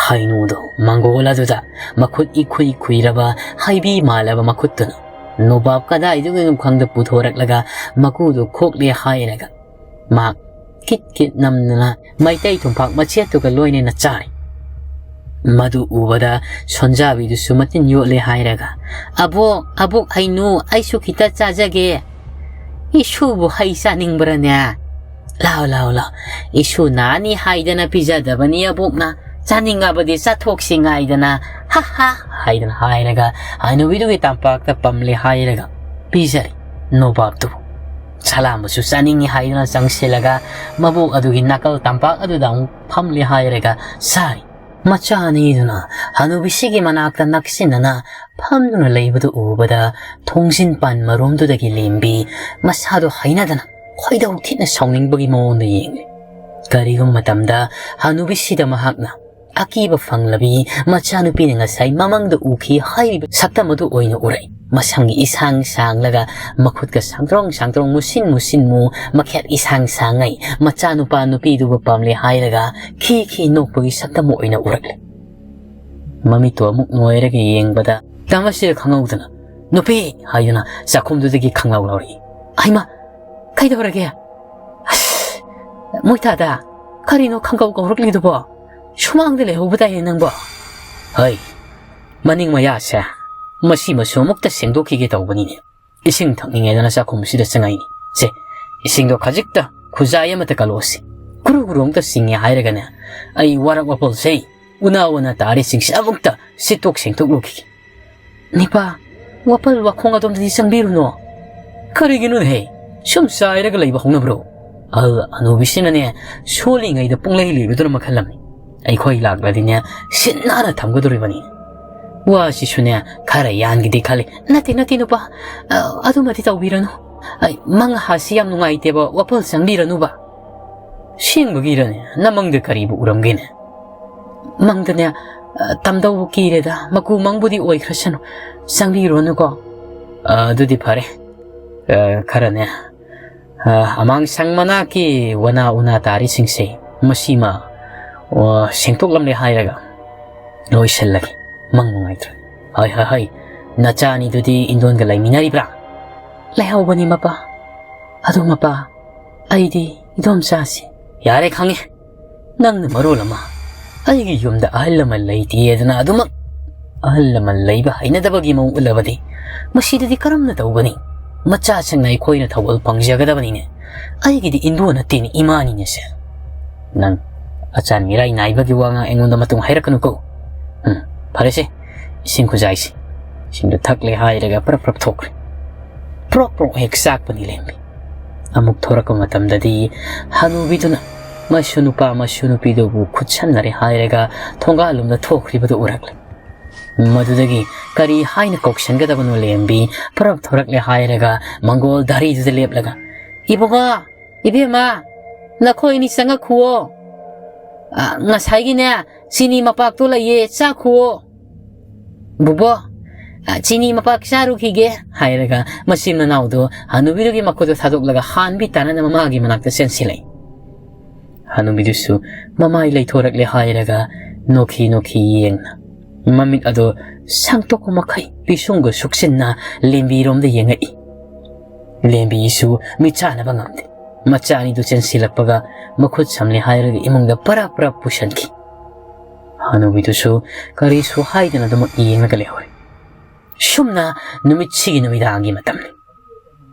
ꯍꯩꯅꯨꯗꯨ ꯃꯪꯒꯣꯜ ꯑꯗꯨꯗ ꯃꯈꯨꯠ ꯏꯈꯨꯏ ꯈꯨꯏꯔꯕ ꯍꯩꯕꯤ ꯃꯥꯜꯂꯕ ꯃꯈꯨꯠꯇꯨꯅ ꯅꯣꯕꯥꯞ ꯀꯗꯥꯏꯗꯒꯤꯅꯣ ꯈꯪꯗ ꯄꯨꯊꯣꯔꯛꯂꯒ ꯃꯀꯨꯗꯨ ꯈꯣꯛꯂꯦ ꯍꯥꯏꯔꯒ ꯃꯍꯥꯛ ꯀꯤꯠ ꯀꯤꯠ ꯅꯝꯗꯅ ꯃꯩꯇꯩ ꯊꯨꯝꯐꯥꯛ ꯃꯆꯦꯠꯇꯨꯒ ꯂꯣꯏꯅꯅ ꯆꯥꯔꯤ꯫ ꯃꯗꯨ ꯎꯕꯗ ꯁꯣꯟꯖꯥꯕꯤꯗꯨꯁꯨ ꯃꯇꯤꯟ ꯌꯣꯠꯂꯦ ꯍꯥꯏꯔꯒ, "ꯑꯕꯣꯛ, ꯑꯕꯣꯛ ꯍꯩꯅꯨ, ꯑꯩꯁꯨ ꯈꯤꯇ ꯆꯥꯖꯒꯦ꯫ ꯏꯁꯨꯕꯨ ꯍꯩ ꯆꯥꯅꯤꯡꯕ꯭ꯔꯅꯦ? ꯂꯥꯎ, ꯂꯥꯎ, ꯂꯥꯎ꯫ ꯏꯁꯨ ꯅꯥꯅꯤ ꯍꯥꯏꯗꯅ ꯄꯤꯖꯗꯕꯅꯤ ꯑꯕꯣꯛꯅ꯫ ꯆꯥꯅꯤꯡꯉꯕꯗꯤ ꯆꯥꯊꯣꯛꯁꯤ ꯉꯥꯏꯗꯅ꯫ ꯍꯥ ꯍꯥ!" ꯍꯥꯏꯗꯅ ꯍꯥꯏꯔꯒ ꯍꯅꯨꯕꯤꯗꯨꯒꯤ ꯇꯝꯄꯥꯛꯇ ꯄꯝꯂꯦ ꯍꯥꯏꯔꯒ ꯄꯤꯖꯔꯤ ꯅꯣꯕꯥꯞꯇꯨꯕꯨ꯫ ꯁꯂꯥꯝꯕꯁꯨ ꯆꯥꯅꯤꯡꯉꯤ ꯍꯥꯏꯗꯨꯅ ꯆꯪꯁꯤꯜꯂꯒ ꯃꯕꯣꯛ ꯑꯗꯨꯒꯤ ꯅꯥꯀꯜ ꯇꯝꯄꯥꯛ ꯑꯗꯨꯗ ꯑꯃꯨꯛ ꯐꯝꯂꯦ ꯍꯥꯏꯔꯒ ꯆꯥꯔꯤ꯫ ꯃꯆꯥ ꯑꯅꯤꯗꯨꯅ ꯍꯅꯨꯕꯤꯁꯤꯒꯤ ꯃꯅꯥꯛꯇ ꯅꯛꯁꯤꯟꯅꯅ ꯐꯝꯗꯨꯅ ꯂꯩꯕꯗꯨ ꯎꯕꯗ ꯊꯣꯡꯖꯤꯟ ꯄꯥꯟ ꯃꯔꯣꯝꯗꯨꯗꯒꯤ ꯂꯦꯝꯕꯤ ꯃꯁꯥꯗꯣ ꯍꯩꯅꯗꯅ ꯈꯣꯏꯗꯧ ꯊꯤꯅ ꯁꯥꯎꯅꯤꯡꯕꯒꯤ ꯃꯑꯣꯡꯗ ꯌꯦꯡꯂꯤ꯫ ꯀꯔꯤꯒꯨꯝꯕ ꯃꯇꯝꯗ ꯍꯅꯨꯕꯤꯁꯤꯗ ꯃꯍꯥꯛꯅ ꯑꯀꯤꯕ ꯐꯪꯂꯕꯤ ꯃꯆꯥꯅꯨꯄꯤꯅ ꯉꯁꯥꯏ ꯃꯃꯪꯗ ꯎꯈꯤ ꯍꯥꯏꯔꯤꯕ ꯁꯛꯇꯝ ꯑꯗꯨ ꯑꯣꯏꯅ ꯎꯔꯛꯏ꯫ ꯃꯁꯝꯒꯤ ꯏꯁꯥꯡ ꯁꯥꯡꯂꯒ ꯃꯈꯨꯠꯀ ꯁꯥꯡꯗ꯭ꯔꯣꯡ ꯁꯥꯡꯗ꯭ꯔꯣꯡ, ꯃꯨꯁꯤꯟ ꯃꯨꯁꯤꯟ ꯃꯨ, ꯃꯈꯦꯠ ꯏꯁꯥꯡ ꯁꯥꯡꯉꯩ ꯃꯆꯥꯅꯨꯄꯥ ꯅꯨꯄꯤꯗꯨꯕꯨ ꯄꯥꯝꯂꯦ ꯍꯥꯏꯔꯒ ꯈꯤ ꯈꯤ ꯅꯣꯛꯄꯒꯤ ꯁꯛꯇꯝ ꯑꯣꯏꯅ ꯎꯔꯛꯂꯦ꯫ ꯃꯃꯤꯠꯇꯨ ꯑꯃꯨꯛ ꯅꯣꯏꯔꯒ ꯌꯦꯡꯕꯗ ꯇꯃꯁꯤꯗ ꯈꯪꯍꯧꯗꯅ "ꯅꯨꯄꯤ!" ꯍꯥꯏꯗꯨꯅ ꯆꯥꯛꯈꯨꯝꯗꯨꯗꯒꯤ ꯈꯪꯂꯥꯎ ꯂꯥꯎꯔꯛꯏ꯫ "ꯍꯩꯃꯥ! ꯀꯩꯗꯧꯔꯒꯦ? ꯑꯁ! ꯃꯣꯏꯊꯥꯗ! ꯀꯔꯤꯅꯣ ꯈꯪꯀꯧ ꯀꯧꯔꯛꯂꯤꯗꯨꯕꯣ? ꯁꯨꯃꯥꯡꯗ ꯂꯩꯍꯧꯕ ꯇꯥꯏꯅꯦ ꯅꯪꯕꯣ꯫ ꯍꯩ, ꯃꯅꯤꯡ ꯃꯌꯥꯁꯦ ꯃꯁꯤꯃꯁꯨ ꯑꯃꯨꯛꯇ ꯁꯦꯡꯗꯣꯛꯈꯤꯒꯦ ꯇꯧꯕꯅꯤꯅꯦ꯫ ꯏꯁꯤꯡ ꯊꯛꯅꯤꯡꯉꯦꯗꯅ ꯆꯥꯛꯈꯨꯝꯁꯤꯗ ꯆꯪꯉꯛꯏꯅꯤ꯫ ꯁꯦ, ꯏꯁꯤꯡꯗꯣ ꯈꯖꯤꯛꯇ ꯈꯨꯖꯥꯏ ꯑꯃꯇ ꯀꯜꯂꯛꯑꯣꯁꯤ꯫ ꯒꯨꯔꯨ ꯒꯨꯔꯨ ꯑꯃꯨꯛꯇ ꯆꯤꯡꯉꯦ ꯍꯥꯏꯔꯒꯅꯦ, ꯑꯩ ꯋꯥꯔꯛ ꯋꯥꯄꯜꯁꯦ ꯎꯅꯥ ꯎꯅꯥ ꯇꯥꯔꯤꯁꯤꯡꯁꯦ ꯑꯃꯨꯛꯇ ꯁꯤꯠꯇꯣꯛ ꯁꯦꯡꯇꯣꯛꯂꯨꯈꯤꯒꯦ꯫ ꯅꯤꯄꯥ, ꯋꯥꯄꯜ ꯋꯥꯈꯣꯡ ꯑꯗꯣꯝꯗꯗꯤ ꯆꯪꯕꯤꯔꯨꯅꯣ꯫ ꯀꯔꯤꯒꯤꯅꯣꯅꯦꯍꯦ? ꯁꯨꯝ ꯆꯥꯏꯔꯒ ꯂꯩꯕ ꯍꯧꯅꯕ꯭ꯔꯣ? ꯑꯍꯜ ꯍꯅꯨꯕꯤꯁꯤꯅꯅꯦ, ꯁꯣꯜꯂꯤꯉꯩꯗ ꯄꯨꯡꯂꯩ ꯂꯩꯕꯗꯨꯅ ꯃꯈꯜ ꯑꯃꯅꯤ꯫ ꯑꯩꯈꯣꯏ ꯂꯥꯛꯂꯗꯤꯅꯦ, ꯁꯤꯠ ꯅꯥꯟꯅ ꯊꯝꯒꯗꯧꯔꯤꯕꯅꯤ꯫ ꯋꯥꯁꯤꯁꯨꯅꯦ, ꯈꯔ ꯌꯥꯟꯒꯤꯗꯤ ꯈꯜꯂꯤ꯫ "ꯅꯠꯇꯦ, ꯅꯠꯇꯦ, ꯅꯨꯄꯥ, ꯑ, ꯑꯗꯨꯃꯗꯤ ꯇꯧꯕꯤꯔꯅꯨ꯫ ꯑꯩ ꯃꯪ ꯍꯥꯁꯤ ꯌꯥꯝ ꯅꯨꯡꯉꯥꯏꯇꯦꯕ, ꯋꯥꯄꯜ ꯆꯪꯕꯤꯔꯅꯨꯕ"꯫ "ꯁꯦꯡꯕꯒꯤꯔꯅꯦ? ꯅꯃꯪꯗ ꯀꯔꯤꯕꯨ ꯎꯔꯝꯒꯦꯅꯦ?" "ꯃꯪꯗꯅꯦ, ꯑ, ꯇꯝꯗꯧꯕ ꯀꯤꯔꯦꯗ, ꯃꯀꯨ ꯃꯪꯕꯨꯗꯤ ꯑꯣꯏꯈ꯭ꯔꯁꯅꯨ, ꯆꯪꯕꯤꯔꯨꯔꯅꯨꯀꯣ"꯫ "ꯑ, ꯑꯗꯨꯗꯤ ꯐꯔꯦ꯫ ꯑ, ꯈꯔꯅꯦ, ꯑ, ꯑꯃꯥꯡꯁꯪ ꯃꯅꯥꯛꯀꯤ ꯋꯥꯅꯥ ꯎꯅꯥ ꯇꯥꯔꯤꯁꯤꯡꯁꯦ ꯃꯁꯤꯃ, ꯑꯣ, ꯁꯦꯡꯇꯣꯛꯂꯝꯂꯦ ꯍꯥꯏꯔꯒ ꯂꯣꯏꯁꯤꯜꯂꯒꯦ꯫ ꯃꯪ ꯅꯨꯡꯉꯥꯏꯇ꯭ꯔꯦ꯫ ꯍꯣꯏ, ꯍꯣꯏ, ꯍꯣꯏ꯫ ꯅꯆꯥꯅꯤꯗꯨꯗꯤ ꯏꯟꯗꯣꯟꯒ ꯂꯩꯃꯤꯟꯅꯔꯤꯕ꯭ꯔꯥ?" "ꯂꯩꯍꯧꯕꯅꯤ, ꯃꯄꯥ꯫ ꯑꯗꯨ, ꯃꯄꯥ, ꯑꯩꯗꯤ ꯏꯗꯣꯝꯆꯥꯁꯤ"꯫ "ꯌꯥꯔꯦ, ꯈꯪꯉꯦ꯫ ꯅꯪꯅ ꯃꯔꯣꯜ ꯑꯃ ꯑꯩꯒꯤ ꯌꯨꯝꯗ ꯑꯍꯜ ꯂꯃꯟ ꯂꯩꯇꯦꯗꯅ ꯑꯗꯨꯃꯛ ꯑꯍꯜ ꯂꯃꯟ ꯂꯩꯕ ꯍꯩꯅꯗꯕꯒꯤ ꯃꯑꯣꯡ ꯎꯠꯂꯕꯗꯤ ꯃꯁꯤꯗꯗꯤ ꯀꯔꯝꯅ ꯇꯧꯒꯅꯤ? ꯃꯆꯥꯁꯤꯡꯅ ꯑꯩꯈꯣꯏꯅ ꯊꯧꯒꯜ ꯐꯪꯖꯒꯗꯕꯅꯤꯅꯦ꯫ ꯑꯩꯒꯤꯗꯤ ꯏꯟꯗꯣ ꯅꯠꯇꯦꯅꯦ, ꯏꯃꯥꯅꯤꯅꯦꯁꯦ"꯫ "ꯅꯪ ꯑꯆꯥꯟ ꯃꯤꯔꯥꯏ ꯅꯥꯏꯕꯒꯤ ꯋꯥ ꯉꯥꯡ ꯑꯩꯉꯣꯟꯗ ꯃꯇꯨꯡ ꯍꯥꯏꯔꯛꯀꯅꯨꯀꯣ꯫ ꯎꯝ, ꯐꯔꯦꯁꯦ, ꯏꯁꯤꯡ ꯈꯨꯖꯥꯏꯁꯤ꯫ ꯏꯁꯤꯡꯗꯨ ꯊꯛꯂꯦ" ꯍꯥꯏꯔꯒ ꯄ꯭ꯔꯞ ꯄ꯭ꯔꯞ ꯊꯣꯛꯈ꯭ꯔꯦ꯫ ꯄ꯭ꯔꯣꯛ ꯄ꯭ꯔꯣꯛ ꯍꯦꯛ ꯆꯥꯛꯄꯅꯤ ꯂꯦꯝꯕꯤ꯫ ꯑꯃꯨꯛ ꯊꯣꯔꯛꯄ ꯃꯇꯝꯗꯗꯤ ꯍꯅꯨꯕꯤꯗꯨꯅ ꯃꯁꯨ ꯅꯨꯄꯥ ꯃꯁꯨ ꯅꯨꯄꯤꯗꯨꯕꯨ ꯈꯨꯠꯁꯝꯅꯔꯦ ꯍꯥꯏꯔꯒ ꯊꯣꯡꯒꯥꯜꯂꯣꯝꯗ ꯊꯣꯛꯈ꯭ꯔꯤꯕꯗꯨ ꯎꯔꯛꯂꯦ꯫ ꯃꯗꯨꯗꯒꯤ ꯀꯔꯤ ꯍꯥꯏꯅ ꯀꯧꯁꯟꯒꯗꯕꯅꯣ ꯂꯦꯝꯕꯤ ꯄ꯭ꯔꯞ ꯊꯣꯔꯛꯂꯦ ꯍꯥꯏꯔꯒ ꯃꯪꯒꯣꯜ ꯙꯥꯔꯤꯗꯨꯗ ꯂꯦꯞꯂꯒ, "ꯏꯕꯨꯡꯉꯣ, ꯏꯕꯦꯝꯃ, ꯅꯈꯣꯏ ꯑꯅꯤ ꯆꯪꯉꯛꯈꯨꯑꯣ꯫ ꯑ, ꯉꯁꯥꯏꯒꯤꯅꯦ, ꯆꯤꯅꯤ ꯃꯄꯥꯛꯇꯣ ꯂꯩꯌꯦ, ꯆꯥꯈꯨꯑꯣ"꯫ "ꯕꯨꯕꯣ, ꯑ, ꯆꯤꯅꯤ ꯃꯄꯥꯛ ꯆꯥꯔꯨꯈꯤꯒꯦ" ꯍꯥꯏꯔꯒ ꯃꯆꯤꯟ ꯃꯅꯥꯎꯗꯣ ꯍꯅꯨꯕꯤꯗꯨꯒꯤ ꯃꯈꯨꯠꯇ ꯊꯥꯗꯣꯛꯂꯒ ꯍꯥꯟꯕꯤ ꯇꯥꯅꯅ ꯃꯃꯥꯒꯤ ꯃꯅꯥꯛꯇ ꯆꯦꯟꯁꯤꯜꯂꯛꯏ꯫ ꯍꯅꯨꯕꯤꯗꯨꯁꯨ ꯃꯃꯥꯏ ꯂꯩꯊꯣꯔꯛꯂꯦ ꯍꯥꯏꯔꯒ ꯅꯣꯛꯈꯤ ꯅꯣꯛꯈꯤ ꯌꯦꯡꯅ ꯃꯃꯤꯠ ꯑꯗꯣ ꯁꯪꯇꯣꯛꯄ ꯃꯈꯩ ꯄꯤꯁꯨꯝꯒ ꯁꯨꯛꯆꯤꯟꯅ ꯂꯦꯝꯕꯤꯔꯣꯝꯗ ꯌꯦꯡꯉꯛꯏ꯫ ꯂꯦꯝꯕꯤꯁꯨ ꯃꯤꯠ ꯆꯥꯅꯕ ꯉꯝꯗꯦ꯫ ꯃꯆꯥ ꯑꯅꯤꯗꯨ ꯆꯦꯟꯁꯤꯜꯂꯛꯄꯒ ꯃꯈꯨꯠ ꯁꯝꯂꯦ ꯍꯥꯏꯔꯒ ꯏꯃꯨꯡꯗ ꯄꯔꯞ ꯄꯔꯞ ꯄꯨꯁꯟꯈꯤ꯫ ꯍꯅꯨꯕꯤꯗꯨꯁꯨ ꯀꯔꯤꯁꯨ ꯍꯥꯏꯗꯅ ꯑꯗꯨꯃꯛ ꯌꯦꯡꯂꯒ ꯂꯩꯍꯧꯔꯦ꯫ ꯁꯨꯝꯅ ꯅꯨꯃꯤꯠꯁꯤꯒꯤ ꯅꯨꯃꯤꯗꯥꯡꯒꯤ ꯃꯇꯝꯅꯤ꯫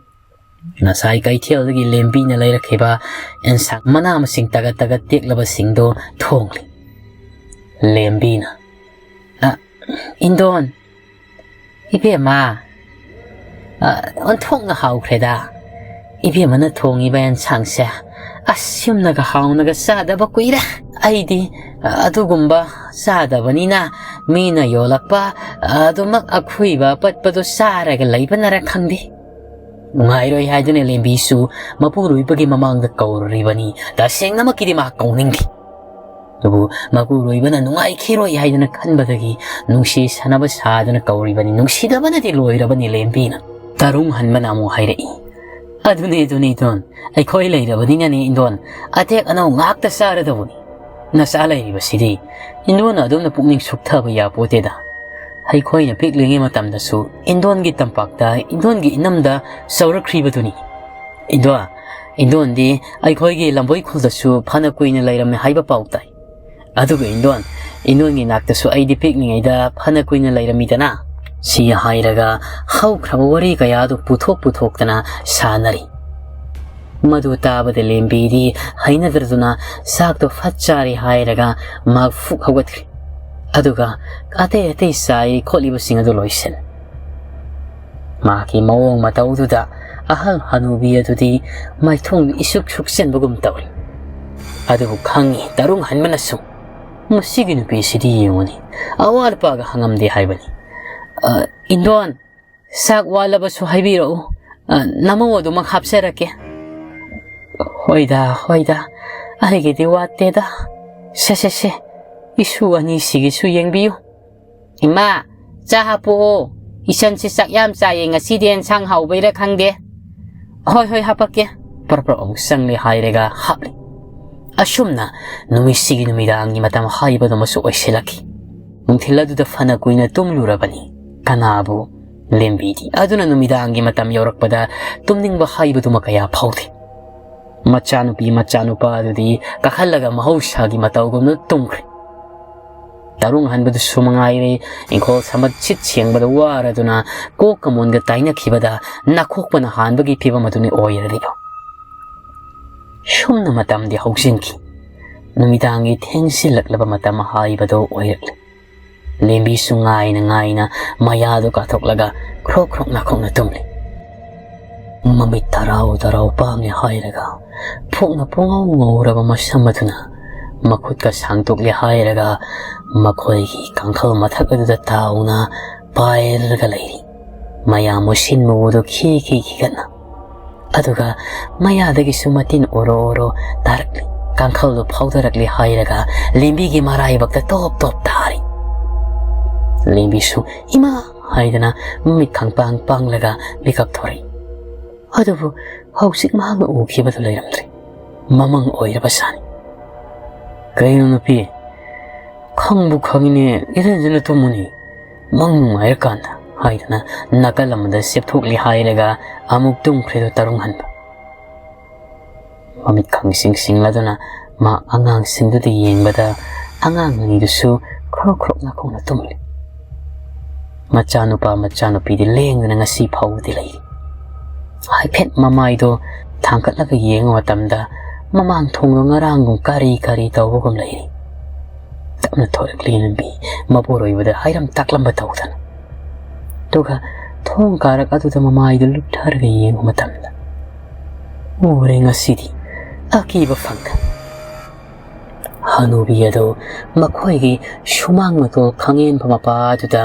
ꯉꯁꯥꯏ ꯀꯩꯊꯦꯜꯗꯒꯤ ꯂꯦꯝꯕꯤꯅ ꯂꯩꯔꯛꯈꯤꯕ ꯑꯦꯟꯁꯥꯡ ꯃꯅꯥ ꯃꯁꯤꯡ ꯇꯒꯠ ꯇꯒꯠ ꯇꯦꯛꯂꯕꯁꯤꯡꯗꯣ ꯊꯣꯡꯂꯤ꯫ ꯂꯦꯝꯕꯤꯅ, "ꯑ, ꯏꯟꯗꯣꯟ, ꯏꯕꯦꯝꯃ, ꯑ, ꯑꯣꯟꯊꯣꯛꯅ ꯍꯥꯎꯈ꯭ꯔꯦꯗ꯫ ꯏꯕꯦꯝꯃꯅ ꯊꯣꯡꯉꯤꯕ ꯑꯦꯟꯁꯥꯡꯁꯦ, ꯑꯁ, ꯌꯨꯝꯅꯒ ꯍꯥꯎꯅꯒ ꯆꯥꯗꯕ ꯀꯨꯏꯔꯦ꯫ ꯑꯩꯗꯤ, ꯑ, ꯑꯗꯨꯒꯨꯝꯕ ꯆꯥꯗꯕꯅꯤꯅ ꯃꯤꯅ ꯌꯣꯜꯂꯛꯄ, ꯑ, ꯑꯗꯨꯃꯛ ꯑꯈꯨꯏꯕ ꯑꯄꯠꯄꯗꯣ ꯆꯥꯔꯒ ꯂꯩꯕꯅꯔ ꯈꯪꯗꯦ"꯫ ꯅꯨꯡꯉꯥꯏꯔꯣꯏ ꯍꯥꯏꯗꯨꯅ ꯂꯦꯝꯕꯤꯁꯨ ꯃꯄꯨꯔꯣꯏꯕꯒꯤ ꯃꯃꯥꯡꯗ ꯀꯧꯔꯨꯔꯤꯕꯅꯤ꯫ ꯇꯁꯦꯡꯅꯃꯛꯀꯤꯗꯤ ꯃꯥ ꯀꯧꯅꯤꯡꯗꯦ꯫ ꯑꯗꯨꯕꯨ ꯃꯄꯨꯔꯣꯏꯕꯅ ꯅꯨꯡꯉꯥꯏꯈꯤꯔꯣꯏ ꯍꯥꯏꯗꯨꯅ ꯈꯟꯕꯗꯒꯤ ꯅꯨꯡꯁꯤ ꯁꯥꯟꯅꯕ ꯁꯥꯗꯨꯅ ꯀꯧꯔꯤꯕꯅꯤ꯫ ꯅꯨꯡꯁꯤꯗꯕꯅꯗꯤ ꯂꯣꯏꯔꯕꯅꯤ ꯂꯦꯝꯕꯤꯅ꯫ ꯇꯔꯨꯡ ꯍꯟꯕꯅ ꯑꯃꯨꯛ ꯍꯥꯏꯔꯛꯏ, "ꯑꯗꯨꯅꯤ, ꯑꯗꯨꯅꯤ, ꯏꯗꯣꯟ, ꯑꯩꯈꯣꯏ ꯂꯩꯔꯕꯅꯤꯅꯅꯦ, ꯏꯟꯗꯣꯟ, ꯑꯇꯦꯛ ꯑꯅꯧ ꯉꯥꯛꯇ ꯆꯥꯔꯗꯧꯕꯅꯤ꯫ ꯅꯆꯥ ꯂꯩꯔꯤꯕꯁꯤꯗꯤ ꯏꯟꯗꯣꯟꯅ ꯑꯗꯨꯝꯅ ꯄꯨꯛꯅꯤꯡ ꯁꯨꯛꯊꯕ ꯌꯥꯄꯣꯠꯇꯦꯗ꯫ ꯑꯩꯈꯣꯏꯅ ꯄꯤꯛꯂꯤꯉꯩ ꯃꯇꯝꯗꯁꯨ ꯏꯟꯗꯣꯟꯒꯤ ꯇꯝꯄꯥꯛꯇ ꯏꯟꯗꯣꯟꯒꯤ ꯏꯅꯝꯗ ꯆꯥꯎꯔꯛꯈ꯭ꯔꯤꯕꯗꯨꯅꯤ꯫ ꯏꯟꯗꯣ, ꯏꯟꯗꯣꯟꯗꯤ ꯑꯩꯈꯣꯏꯒꯤ ꯂꯝꯕꯣꯏ ꯈꯨꯜꯗꯁꯨ ꯐꯅ ꯀꯨꯏꯅ ꯂꯩꯔꯝꯃꯦ ꯍꯥꯏꯕ ꯄꯥꯎ ꯇꯥꯏ꯫ ꯑꯗꯨꯒ ꯏꯟꯗꯣꯟ, ꯏꯟꯗꯣꯟꯒꯤ ꯅꯥꯛꯇꯁꯨ ꯑꯩꯗꯤ ꯄꯤꯛꯂꯤꯉꯩꯗ ꯐꯅ ꯀꯨꯏꯅ ꯂꯩꯔꯝꯃꯤꯗꯅ"꯫ ꯁꯤ ꯍꯥꯏꯔꯒ ꯍꯧꯈ꯭ꯔꯕ ꯋꯥꯔꯤ ꯀꯌꯥꯗꯨ ꯄꯨꯊꯣꯛ ꯄꯨꯊꯣꯛꯇꯅ ꯁꯥꯟꯅꯔꯤ꯫ ꯃꯗꯨ ꯇꯥꯕꯗ ꯂꯦꯝꯕꯤꯗꯤ ꯍꯩꯅꯗ꯭ꯔꯗꯨꯅ ꯆꯥꯛꯇꯣ ꯐꯠ ꯆꯥꯔꯦ ꯍꯥꯏꯔꯒ ꯃꯍꯥꯛ ꯐꯨꯛ ꯍꯧꯒꯠꯈ꯭ꯔꯦ꯫ ꯑꯗꯨꯒ ꯑꯇꯩ ꯑꯇꯩ ꯆꯥꯏ ꯈꯣꯠꯂꯤꯕꯁꯤꯡ ꯑꯗꯨ ꯂꯣꯏꯁꯤꯜꯂꯦ꯫ ꯃꯍꯥꯛꯀꯤ ꯃꯑꯣꯡ ꯃꯇꯧꯗꯨꯗ ꯑꯍꯜ ꯍꯅꯨꯕꯤ ꯑꯗꯨꯗꯤ ꯃꯥꯏꯊꯣꯡꯗꯨ ꯏꯁꯨꯛ ꯁꯨꯛꯆꯟꯕꯒꯨꯝ ꯇꯧꯔꯤ꯫ ꯑꯗꯨꯕꯨ ꯈꯪꯉꯤ ꯇꯔꯨꯡ ꯍꯟꯕꯅꯁꯨ, "ꯃꯁꯤꯒꯤ ꯅꯨꯄꯤꯁꯤꯗꯤ ꯌꯦꯡꯉꯨꯅꯤ, ꯑꯋꯥꯠ ꯑꯄꯥꯒ ꯍꯪꯉꯝꯗꯦ ꯍꯥꯏꯕꯅꯤ꯫ ꯑ, ꯏꯟꯗꯣꯟ, ꯆꯥꯛ ꯋꯥꯠꯂꯕꯁꯨ ꯍꯥꯏꯕꯤꯔꯛꯎ, ꯑ, ꯅꯃꯧ ꯑꯗꯨꯃꯛ ꯍꯥꯞꯆꯔꯛꯀꯦ"꯫ "ꯍꯣꯏꯗ, ꯍꯣꯏꯗ, ꯑꯩꯒꯤꯗꯤ ꯋꯥꯠꯇꯦꯗ꯫ ꯁꯦ, ꯁꯦ, ꯁꯦ, ꯏꯁꯨ ꯑꯅꯤꯁꯤꯒꯤꯁꯨ ꯌꯦꯡꯕꯤꯌꯨ"꯫ "ꯏꯃꯥ, ꯆꯥ ꯍꯥꯞꯄꯛꯑꯣ꯫ ꯏꯆꯟꯁꯦ ꯆꯥꯛ ꯌꯥꯝ ꯆꯥꯏꯌꯦ ꯉꯁꯤꯗꯤ, ꯑꯦꯟꯁꯥꯡ ꯍꯥꯎꯕꯩꯔꯥ ꯈꯪꯗꯦ"꯫ "ꯍꯣꯏ, ꯍꯣꯏ, ꯍꯥꯄꯛꯀꯦ"꯫ ꯄ꯭ꯔꯞ ꯄ꯭ꯔꯞ ꯑꯃꯨꯛ ꯆꯪꯂꯦ ꯍꯥꯏꯔꯒ ꯍꯥꯞꯂꯦ꯫ ꯑꯁꯨꯝꯅ ꯅꯨꯃꯤꯠꯁꯤꯒꯤ ꯅꯨꯃꯤꯗꯥꯡꯒꯤ ꯃꯇꯝ ꯍꯥꯏꯕꯗꯨꯃꯁꯨ ꯑꯣꯏꯁꯤꯜꯂꯛꯈꯤ꯫ ꯅꯨꯡꯊꯤꯜ ꯑꯗꯨꯗ ꯐꯅ ꯀꯨꯏꯅ ꯇꯨꯝꯂꯨꯔꯕꯅꯤ ꯀꯅꯥꯕꯨ? ꯂꯦꯝꯕꯤꯗꯤ꯫ ꯑꯗꯨꯅ ꯅꯨꯃꯤꯗꯥꯡꯒꯤ ꯃꯇꯝ ꯌꯧꯔꯛꯄꯗ ꯇꯨꯝꯅꯤꯡꯕ ꯍꯥꯏꯕꯗꯨꯃ ꯀꯌꯥ ꯐꯥꯎꯗꯦ꯫ ꯃꯆꯥꯅꯨꯄꯤ ꯃꯆꯥꯅꯨꯄꯥ ꯑꯗꯨꯗꯤ ꯀꯥꯈꯠꯂꯒ ꯃꯍꯧꯁꯥꯒꯤ ꯃꯇꯧꯒꯨꯝꯅ ꯇꯨꯝꯈ꯭ꯔꯦ꯫ ꯇꯔꯨꯡ ꯍꯟꯕꯗꯨꯁꯨ ꯃꯉꯥꯏꯔꯦ, ꯏꯪꯈꯣꯜ ꯁꯝꯕꯠ ꯁꯤꯠ ꯁꯦꯡꯕꯗ ꯋꯥꯔꯗꯨꯅ ꯀꯣꯛꯀ ꯃꯣꯟꯒ ꯇꯥꯏꯅꯈꯤꯕꯗ ꯅꯥꯈꯣꯛꯄꯅ ꯍꯥꯟꯕꯒꯤ ꯐꯤꯕꯝ ꯑꯗꯨꯅꯤ ꯑꯣꯏꯔꯤꯕ꯫ ꯁꯨꯝꯅ ꯃꯇꯝꯗꯤ ꯍꯧꯖꯤꯟꯈꯤ꯫ ꯅꯨꯃꯤꯗꯥꯡꯒꯤ ꯊꯦꯡꯖꯤꯜꯂꯛꯂꯕ ꯃꯇꯝ ꯍꯥꯏꯕꯗꯨ ꯑꯣꯏꯔꯛꯂꯦ꯫ ꯂꯦꯝꯕꯤꯁꯨ ꯉꯥꯏꯅ ꯉꯥꯏꯅ ꯃꯌꯥꯗꯨ ꯀꯥꯊꯣꯛꯂꯒ ꯈ꯭ꯔꯣꯛ ꯈ꯭ꯔꯣꯛ ꯅꯥꯈꯣꯛꯅ ꯇꯨꯝꯂꯤ꯫ ꯃꯃꯤꯠ ꯇꯔꯥꯎ ꯇꯔꯥꯎ ꯄꯥꯡꯂꯦ ꯍꯥꯏꯔꯒ, ꯐꯣꯛꯅ ꯄꯨꯡꯉꯧ ꯉꯧꯔꯕ ꯃꯁꯝ ꯑꯗꯨꯅ ꯃꯈꯨꯠꯀ ꯁꯥꯡꯗꯣꯛꯂꯦ ꯍꯥꯏꯔꯒ, ꯃꯈꯣꯏꯒꯤ ꯀꯥꯡꯈꯜ ꯃꯊꯛ ꯑꯗꯨꯗ ꯇꯥꯎꯅ ꯄꯥꯏꯔꯒ ꯂꯩꯔꯤ꯫ ꯃꯌꯥ ꯃꯨꯁꯤꯟ ꯃꯨꯕꯗꯨ ꯈꯤ ꯈꯤ ꯈꯤꯒꯠꯅ꯫ ꯑꯗꯨꯒ ꯃꯌꯥꯗꯒꯤꯁꯨ ꯃꯇꯤꯟ ꯑꯣꯔꯣ ꯑꯣꯔꯣ ꯇꯥꯔꯛꯂꯤ꯫ ꯀꯥꯡꯈꯜꯗꯨ ꯐꯥꯎꯗꯔꯛꯂꯤ ꯍꯥꯏꯔꯒ ꯂꯦꯝꯕꯤꯒꯤ ꯃꯔꯥꯏꯕꯛꯇ ꯇꯣꯞ ꯇꯣꯞ ꯇꯥꯔꯤ꯫ ꯂꯦꯝꯕꯤꯁꯨ "ꯏꯃꯥ!" ꯍꯥꯏꯗꯅ ꯃꯃꯤꯠ ꯈꯪꯄꯥꯡ ꯄꯥꯡꯂꯒ ꯃꯤꯀꯞ ꯊꯣꯔꯛꯏ꯫ ꯑꯗꯨꯕꯨ ꯍꯧꯖꯤꯛ ꯃꯍꯥꯛꯅ ꯎꯈꯤꯕꯗꯨ ꯂꯩꯔꯝꯗ꯭ꯔꯦ꯫ ꯃꯃꯪ ꯑꯣꯏꯔꯕ ꯁꯥꯅꯤ꯫ "ꯀꯩꯅꯣ ꯅꯨꯄꯤ? ꯈꯪꯕꯨ ꯈꯪꯉꯤꯅꯦ, ꯏꯔꯦꯟꯖꯅ ꯇꯨꯝꯃꯨꯅꯦ, ꯃꯪ ꯅꯨꯡꯉꯥꯏꯔꯀꯥꯟꯗ" ꯍꯥꯏꯗꯅ ꯅꯥꯀꯜ ꯑꯃꯗ ꯆꯦꯞꯊꯣꯛꯂꯤ ꯍꯥꯏꯔꯒ ꯑꯃꯨꯛ ꯇꯨꯝꯈ꯭ꯔꯦꯗꯣ ꯇꯔꯨꯡ ꯍꯟꯕ꯫ ꯃꯃꯤꯠ ꯈꯪꯁꯤꯡ ꯁꯤꯡꯂꯗꯨꯅ ꯃꯥ ꯑꯉꯥꯡꯁꯤꯡꯗꯨꯗ ꯌꯦꯡꯕꯗ ꯑꯉꯥꯡ ꯑꯅꯤꯗꯨꯁꯨ ꯈ꯭ꯔꯣꯛ ꯈ꯭ꯔꯣꯛ ꯅꯥꯈꯣꯛꯅ ꯇꯨꯝꯂꯤ꯫ ꯃꯆꯥꯅꯨꯄꯥ ꯃꯆꯥꯅꯨꯄꯤꯗꯤ ꯂꯦꯡꯗꯅ ꯉꯁꯤ ꯐꯥꯎꯕꯗꯤ ꯂꯩꯔꯤ꯫ ꯍꯥꯏꯐꯦꯠ ꯃꯃꯥꯏꯗꯣ ꯊꯥꯡꯒꯠꯂꯒ ꯌꯦꯡꯕ ꯃꯇꯝꯗ ꯃꯃꯥꯡ ꯊꯣꯡꯗꯣ ꯉꯔꯥꯡꯒꯨꯝ ꯀꯔꯤ ꯀꯔꯤ ꯇꯧꯕꯒꯨꯝ ꯂꯩꯔꯤ꯫ ꯇꯞꯅ ꯊꯣꯔꯛꯂꯤ ꯂꯝꯕꯤ ꯃꯄꯨꯔꯣꯏꯕꯗ ꯍꯥꯏꯔꯝ ꯇꯥꯛꯂꯝꯕ ꯇꯧꯗꯅ꯫ ꯑꯗꯨꯒ ꯊꯣꯡ ꯀꯥꯔꯛ ꯑꯗꯨꯗ ꯃꯃꯥꯏꯗꯨ ꯂꯨꯞꯊꯔꯒ ꯌꯦꯡꯕ ꯃꯇꯝꯗ ꯎꯔꯦ ꯉꯁꯤꯗꯤ ꯑꯀꯤꯕ ꯐꯪꯗ꯫ ꯍꯅꯨꯕꯤ ꯑꯗꯨ ꯃꯈꯣꯏꯒꯤ ꯁꯨꯃꯥꯡ ꯃꯇꯣꯜ ꯈꯥꯡꯉꯦꯟꯕ ꯃꯄꯥ ꯑꯗꯨꯗ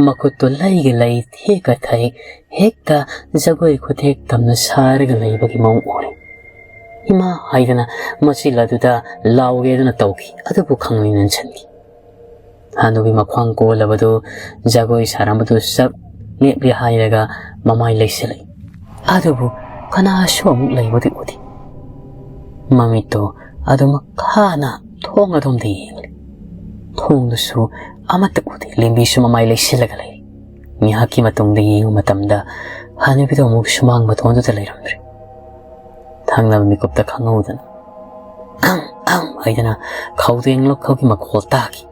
ꯃꯈꯨꯠꯇꯨ ꯂꯩꯒ ꯂꯩ, ꯊꯦꯛꯀ ꯊꯦꯛ, ꯍꯦꯛꯇ ꯖꯒꯣꯏ ꯈꯨꯊꯦꯛ ꯇꯝꯅ ꯁꯥꯔꯒ ꯂꯩꯕꯒꯤ ꯃꯑꯣꯡ ꯎꯔꯦ꯫ "ꯏꯃꯥ!" ꯍꯥꯏꯗꯅ ꯃꯆꯤꯜ ꯑꯗꯨꯗ ꯂꯥꯎꯒꯦꯗꯅ ꯇꯧꯈꯤ, ꯑꯗꯨꯕꯨ ꯈꯪꯅꯤꯡ ꯅꯤꯡꯁꯤꯡꯈꯤ꯫ ꯍꯅꯨꯕꯤ ꯃꯈ꯭ꯋꯥꯡ ꯀꯣꯜꯂꯕꯗꯨ ꯖꯒꯣꯏ ꯁꯥꯔꯝꯕꯗꯨ ꯆꯞ ꯂꯦꯞꯂꯦ ꯍꯥꯏꯔꯒ ꯃꯃꯥꯏ ꯂꯩꯁꯤꯜꯂꯛꯏ꯫ ꯑꯗꯨꯕꯨ ꯀꯅꯥꯁꯨ ꯑꯃꯨꯛ ꯂꯩꯕꯗꯤ ꯎꯗꯦ꯫ ꯃꯃꯤꯠꯇꯨ ꯑꯗꯨꯃꯛ ꯈꯥꯅ ꯊꯣꯡ ꯑꯗꯣꯝꯗ ꯌꯦꯡꯂꯤ꯫ ꯊꯣꯡꯗꯨꯁꯨ ꯑꯃꯠꯇ ꯎꯗꯦ꯫ ꯂꯦꯝꯕꯤꯁꯨ ꯃꯃꯥꯏ ꯂꯩꯁꯤꯜꯂꯒ ꯂꯩꯔꯤ꯫ ꯉꯥꯏꯍꯥꯛꯀꯤ ꯃꯇꯨꯡꯗ ꯌꯦꯡꯕ ꯃꯇꯝꯗ ꯍꯅꯨꯕꯤꯗꯨ ꯑꯃꯨꯛ ꯁꯨꯃꯥꯡ ꯃꯇꯣꯟꯗꯨꯗ ꯂꯩꯔꯝꯗ꯭ꯔꯦ꯫ ꯊꯪꯅꯕ ꯃꯤꯀꯨꯞꯇ ꯈꯪꯍꯧꯗꯅ "ꯑꯪ ꯑꯪ" ꯍꯥꯏꯗꯅ ꯈꯧꯗꯦꯡ ꯂꯣꯛꯈꯧꯒꯤ ꯃꯈꯣꯜ ꯇꯥꯈꯤ꯫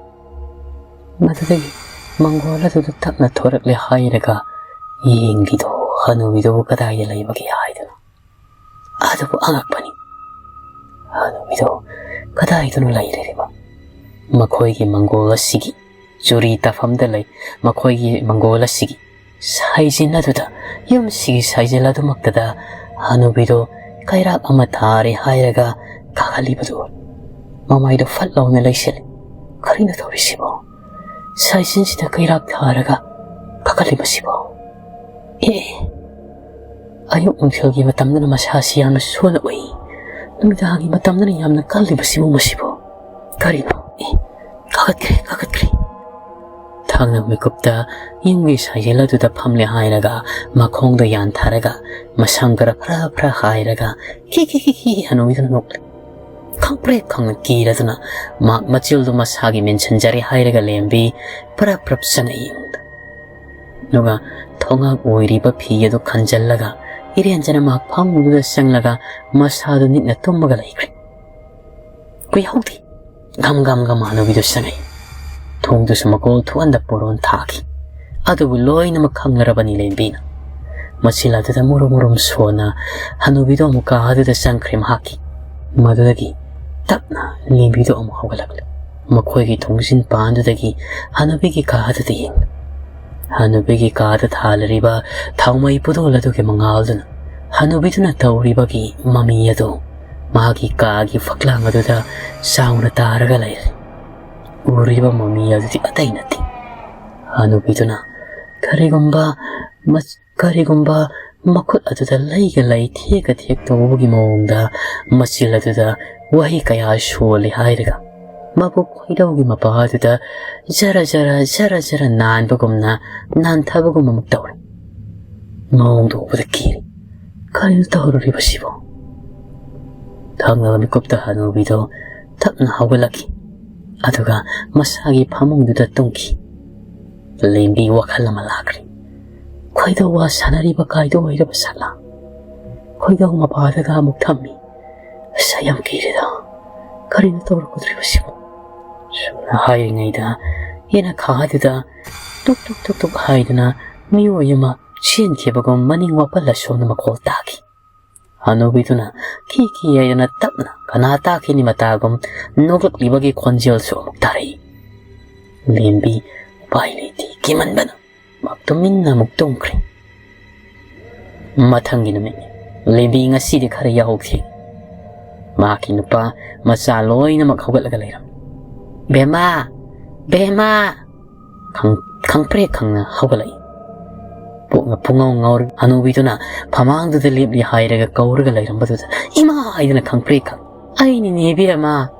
ꯃꯗꯨꯗꯒꯤ ꯃꯪꯒꯣꯜ ꯑꯗꯨꯗ ꯇꯞꯅ ꯊꯣꯔꯛꯂꯦ ꯍꯥꯏꯔꯒ ꯌꯦꯡꯂꯤꯗꯣ ꯍꯅꯨꯕꯤꯗꯨꯕꯨ ꯀꯗꯥꯏꯗ ꯂꯩꯕꯒꯦ ꯍꯥꯏꯗꯨꯅ꯫ ꯑꯗꯨꯕꯨ ꯑꯉꯛꯄꯅꯤ, ꯍꯅꯨꯕꯤꯗꯣ ꯀꯗꯥꯏꯗꯅꯣ ꯂꯩꯔꯤꯕ? ꯃꯈꯣꯏꯒꯤ ꯃꯪꯒꯣꯜ ꯑꯁꯤꯒꯤ ꯆꯨꯔꯤ ꯇꯥꯐꯝꯗ ꯂꯩ꯫ ꯃꯈꯣꯏꯒꯤ ꯃꯪꯒꯣꯜ ꯑꯁꯤꯒꯤ ꯁꯥꯏꯖꯤꯟ ꯑꯗꯨꯗ, ꯌꯨꯝꯁꯤꯒꯤ ꯁꯥꯏꯖꯤꯟ ꯑꯗꯨꯃꯛꯇꯗ ꯍꯅꯨꯕꯤꯗꯣ ꯀꯩꯔꯥꯛ ꯑꯃ ꯊꯥꯔꯦ ꯍꯥꯏꯔꯒ ꯀꯥꯈꯠꯂꯤꯕꯗꯨ ꯎꯏ꯫ ꯃꯃꯥꯏꯗꯣ ꯐꯠ ꯂꯥꯎꯅ ꯂꯩꯁꯤꯜꯂꯤ꯫ "ꯀꯔꯤꯅꯣ ꯇꯧꯔꯤꯁꯤꯕꯣ? ꯁꯥꯏꯖꯤꯟꯁꯤꯗ ꯀꯩꯔꯥꯛ ꯊꯥꯔꯒ ꯀꯥꯈꯠꯂꯤꯕꯁꯤꯕꯣ? ꯑꯦ, ꯑꯌꯨꯛ ꯅꯨꯡꯊꯤꯜꯒꯤ ꯃꯇꯝꯗꯅ ꯃꯁꯥꯁꯤ ꯌꯥꯝꯅ ꯁꯣꯟꯅ ꯎꯏ, ꯅꯨꯃꯤꯗꯥꯡꯒꯤ ꯃꯇꯝꯗꯅ ꯌꯥꯝꯅ ꯀꯜꯂꯤꯕꯁꯤꯕꯨ ꯃꯁꯤꯕꯨ ꯀꯔꯤꯅꯣ? ꯑꯦ, ꯀꯥꯈꯠꯈ꯭ꯔꯦ, ꯀꯥꯈꯠꯈ꯭ꯔꯦ!" ꯊꯪꯅꯕ ꯃꯤꯀꯨꯞꯇ ꯌꯨꯝꯒꯤ ꯁꯥꯏꯖꯦꯜ ꯑꯗꯨꯗ ꯐꯝꯂꯦ ꯍꯥꯏꯔꯒ ꯃꯈꯣꯡꯗꯣ ꯌꯥꯟꯊꯔꯒ ꯃꯁꯝ ꯈꯔ ꯐꯔꯥ ꯐꯔꯥ ꯍꯥꯏꯔꯒ ꯈꯤ ꯈꯤ ꯈꯤ ꯈꯤ ꯍꯅꯨꯕꯤꯗꯨꯅ ꯅꯣꯛꯂꯦ꯫ ꯈꯪꯄ꯭ꯔꯦꯛ ꯈꯪꯅ ꯀꯤꯔꯗꯨꯅ ꯃꯍꯥꯛ ꯃꯆꯤꯜꯗꯨ ꯃꯁꯥꯒꯤ ꯃꯦꯟꯁꯤꯟꯖꯔꯦ ꯍꯥꯏꯔꯒ ꯂꯦꯝꯕꯤ ꯄꯔꯞ ꯄꯔꯞ ꯆꯪꯉꯛꯏ ꯏꯃꯨꯡꯗ꯫ ꯑꯗꯨꯒ ꯊꯣꯡꯒꯥꯡ ꯑꯣꯏꯔꯤꯕ ꯐꯤ ꯑꯗꯨ ꯈꯟꯖꯜꯂꯒ ꯏꯔꯦꯟꯖꯅ ꯃꯍꯥꯛ ꯐꯃꯨꯡꯗꯨꯗ ꯆꯪꯂꯒ ꯃꯁꯥꯗꯨ ꯅꯤꯛꯅ ꯇꯨꯝꯃꯒ ꯂꯩꯈ꯭ꯔꯦ꯫ ꯀꯨꯏꯍꯧꯗꯦ꯫ ꯒꯝ ꯒꯝ ꯒꯝ ꯍꯅꯨꯕꯤꯗꯨ ꯆꯪꯉꯛꯏ꯫ ꯊꯣꯡꯗꯨꯁꯨ ꯃꯀꯣꯜ ꯊꯣꯛꯍꯟꯗ ꯄꯣꯔꯣꯟ ꯊꯥꯈꯤ꯫ ꯑꯗꯨꯕꯨ ꯂꯣꯏꯅꯃꯛ ꯈꯪꯂꯔꯕꯅꯤ ꯂꯦꯝꯕꯤꯅ꯫ ꯃꯆꯤꯜ ꯑꯗꯨꯗ ꯃꯨꯔꯨꯝ ꯃꯨꯔꯨꯝ ꯁꯣꯟꯅ ꯍꯅꯨꯕꯤꯗꯨ ꯑꯃꯨꯛ ꯀꯥ ꯑꯗꯨꯗ ꯆꯪꯈ꯭ꯔꯦ ꯃꯍꯥꯛꯀꯤ꯫ ꯃꯗꯨꯗꯒꯤ ꯇꯞꯅ ꯂꯦꯝꯕꯤꯗꯨ ꯑꯃꯨꯛ ꯍꯧꯒꯠꯂꯛꯂꯦ꯫ ꯃꯈꯣꯏꯒꯤ ꯊꯣꯡꯖꯤꯟ ꯄꯥꯟꯗꯨꯗꯒꯤ ꯍꯅꯨꯕꯤꯒꯤ ꯀꯥ ꯑꯗꯨꯗ ꯌꯦꯡꯂꯦ꯫ ꯍꯅꯨꯕꯤꯒꯤ ꯀꯥꯗ ꯊꯥꯜꯂꯤꯕ ꯊꯥꯎꯃꯩ ꯄꯨꯗꯣꯜ ꯑꯗꯨꯒꯤ ꯃꯉꯥꯜꯗꯨꯅ ꯍꯅꯨꯕꯤꯗꯨꯅ ꯇꯧꯔꯤꯕꯒꯤ ꯃꯃꯤ ꯑꯗꯨ ꯃꯍꯥꯛꯀꯤ ꯀꯥꯒꯤ ꯐꯛꯂꯥꯡ ꯑꯗꯨꯗ ꯆꯥꯎꯅ ꯇꯥꯔꯒ ꯂꯩꯔꯦ꯫ ꯎꯔꯤꯕ ꯃꯃꯤ ꯑꯗꯨꯗꯤ ꯑꯇꯩ ꯅꯠꯇꯦ꯫ ꯍꯅꯨꯕꯤꯗꯨꯅ ꯀꯔꯤꯒꯨꯝꯕ ꯃꯆ-, ꯀꯔꯤꯒꯨꯝꯕ ꯃꯈꯨꯠ ꯑꯗꯨꯗ ꯂꯩꯒ ꯂꯩ ꯊꯦꯛꯀ ꯊꯦꯛ ꯇꯧꯕꯒꯤ ꯃꯑꯣꯡꯗ ꯃꯆꯤꯜ ꯑꯗꯨꯗ ꯋꯥꯍꯩ ꯀꯌꯥ ꯁꯣꯜꯂꯤ ꯍꯥꯏꯔꯒ ꯃꯕꯨꯛ ꯈꯣꯏꯗꯧꯒꯤ ꯃꯄꯥ ꯑꯗꯨꯗ ꯖꯔ ꯖꯔ ꯖꯔ ꯖꯔ ꯅꯥꯟꯕꯒꯨꯝꯅ ꯅꯥꯟꯊꯕꯒꯨꯝ ꯑꯃꯨꯛ ꯇꯧꯔꯦ꯫ ꯃꯑꯣꯡꯗꯨ ꯎꯕꯗ ꯀꯤꯔꯦ꯫ ꯀꯔꯤꯅꯣ ꯇꯧꯔꯨꯔꯤꯕꯁꯤꯕꯣ? ꯊꯪꯅꯕ ꯃꯤꯀꯨꯞꯇ ꯍꯅꯨꯕꯤꯗꯣ ꯇꯞꯅ ꯍꯧꯒꯠꯂꯛꯈꯤ꯫ ꯑꯗꯨꯒ ꯃꯁꯥꯒꯤ ꯐꯃꯨꯡꯗꯨꯗ ꯇꯨꯝꯈꯤ꯫ ꯂꯦꯝꯕꯤ ꯋꯥꯈꯜ ꯑꯃ ꯂꯥꯛꯈ꯭ꯔꯦ꯫ ꯈꯣꯏꯗꯧ ꯋꯥ ꯁꯥꯟꯅꯔꯤꯕ ꯀꯥꯏꯗꯣ ꯑꯣꯏꯔꯕ ꯁꯥꯠꯂꯥ? ꯈꯣꯏꯗꯧ ꯃꯄꯥꯗꯒ ꯑꯃꯨꯛ ꯊꯝꯃꯤ꯫ "ꯑꯁ, ꯑꯩ ꯌꯥꯝ ꯀꯤꯔꯦꯗ꯫ ꯀꯔꯤꯅꯣ ꯇꯧꯔꯛꯀꯗꯧꯔꯤꯕꯁꯤꯕꯨ?" ꯁꯨꯝꯅ ꯍꯥꯏꯔꯤꯉꯩꯗ ꯌꯦꯅꯈꯥꯗꯨꯗ ꯇꯨꯛ ꯇꯨꯛ ꯇꯨꯛ ꯇꯨꯛ ꯍꯥꯏꯗꯨꯅ ꯃꯤꯑꯣꯏ ꯑꯃ ꯆꯦꯟꯈꯤꯕꯒꯨꯝ ꯃꯅꯤꯡ ꯃꯄꯜ ꯑꯁꯣꯝꯗ ꯃꯈꯣꯜ ꯇꯥꯈꯤ꯫ ꯍꯅꯨꯕꯤꯗꯨꯅ ꯈꯤ ꯈꯤ ꯍꯥꯏꯗꯅ ꯇꯞꯅ ꯀꯅꯥ ꯇꯥꯈꯤꯅꯤ ꯃꯇꯥꯒꯨꯝ ꯅꯣꯛꯂꯛꯂꯤꯕꯒꯤ ꯈꯣꯟꯖꯦꯜꯁꯨ ꯑꯃꯨꯛ ꯇꯥꯔꯛꯏ꯫ ꯂꯦꯝꯕꯤ ꯎꯄꯥꯏ ꯂꯩꯇꯦ, ꯀꯤꯃꯟꯕꯅ ꯃꯥ ꯇꯨꯃꯤꯟꯅ ꯑꯃꯨꯛ ꯇꯨꯝꯈ꯭ꯔꯦ꯫ ꯃꯊꯪꯒꯤ ꯅꯨꯃꯤꯠꯅꯤ꯫ ꯂꯦꯝꯕꯤ ꯉꯁꯤꯗꯤ ꯈꯔ ꯌꯥꯍꯧ ꯊꯦꯡ꯫ ꯃꯍꯥꯛꯀꯤ ꯅꯨꯄꯥ ꯃꯆꯥ ꯂꯣꯏꯅꯃꯛ ꯍꯧꯒꯠꯂꯒ ꯂꯩꯔꯝꯃꯤ꯫ "ꯕꯦꯝꯃ! ꯕꯦꯝꯃ!" ꯈꯪ-, ꯈꯪꯄ꯭ꯔꯦꯛ ꯈꯪꯅ ꯍꯧꯒꯠꯂꯛꯏ꯫ ꯄꯨꯛꯅ ꯄꯨꯡꯉꯥꯎ ꯉꯥꯎꯔ ꯍꯅꯨꯕꯤꯗꯨꯅ ꯐꯃꯥꯡꯗꯨꯗ ꯂꯦꯞꯂꯤ ꯍꯥꯏꯔꯒ ꯀꯧꯔꯒ ꯂꯩꯔꯝꯕꯗꯨꯗ, "ꯏꯃꯥ!" ꯍꯥꯏꯗꯅ ꯈꯪꯄ꯭ꯔꯦꯛ ꯈꯪ, "ꯑꯩꯅꯤꯅꯦ ꯏꯕꯦꯝꯃ!"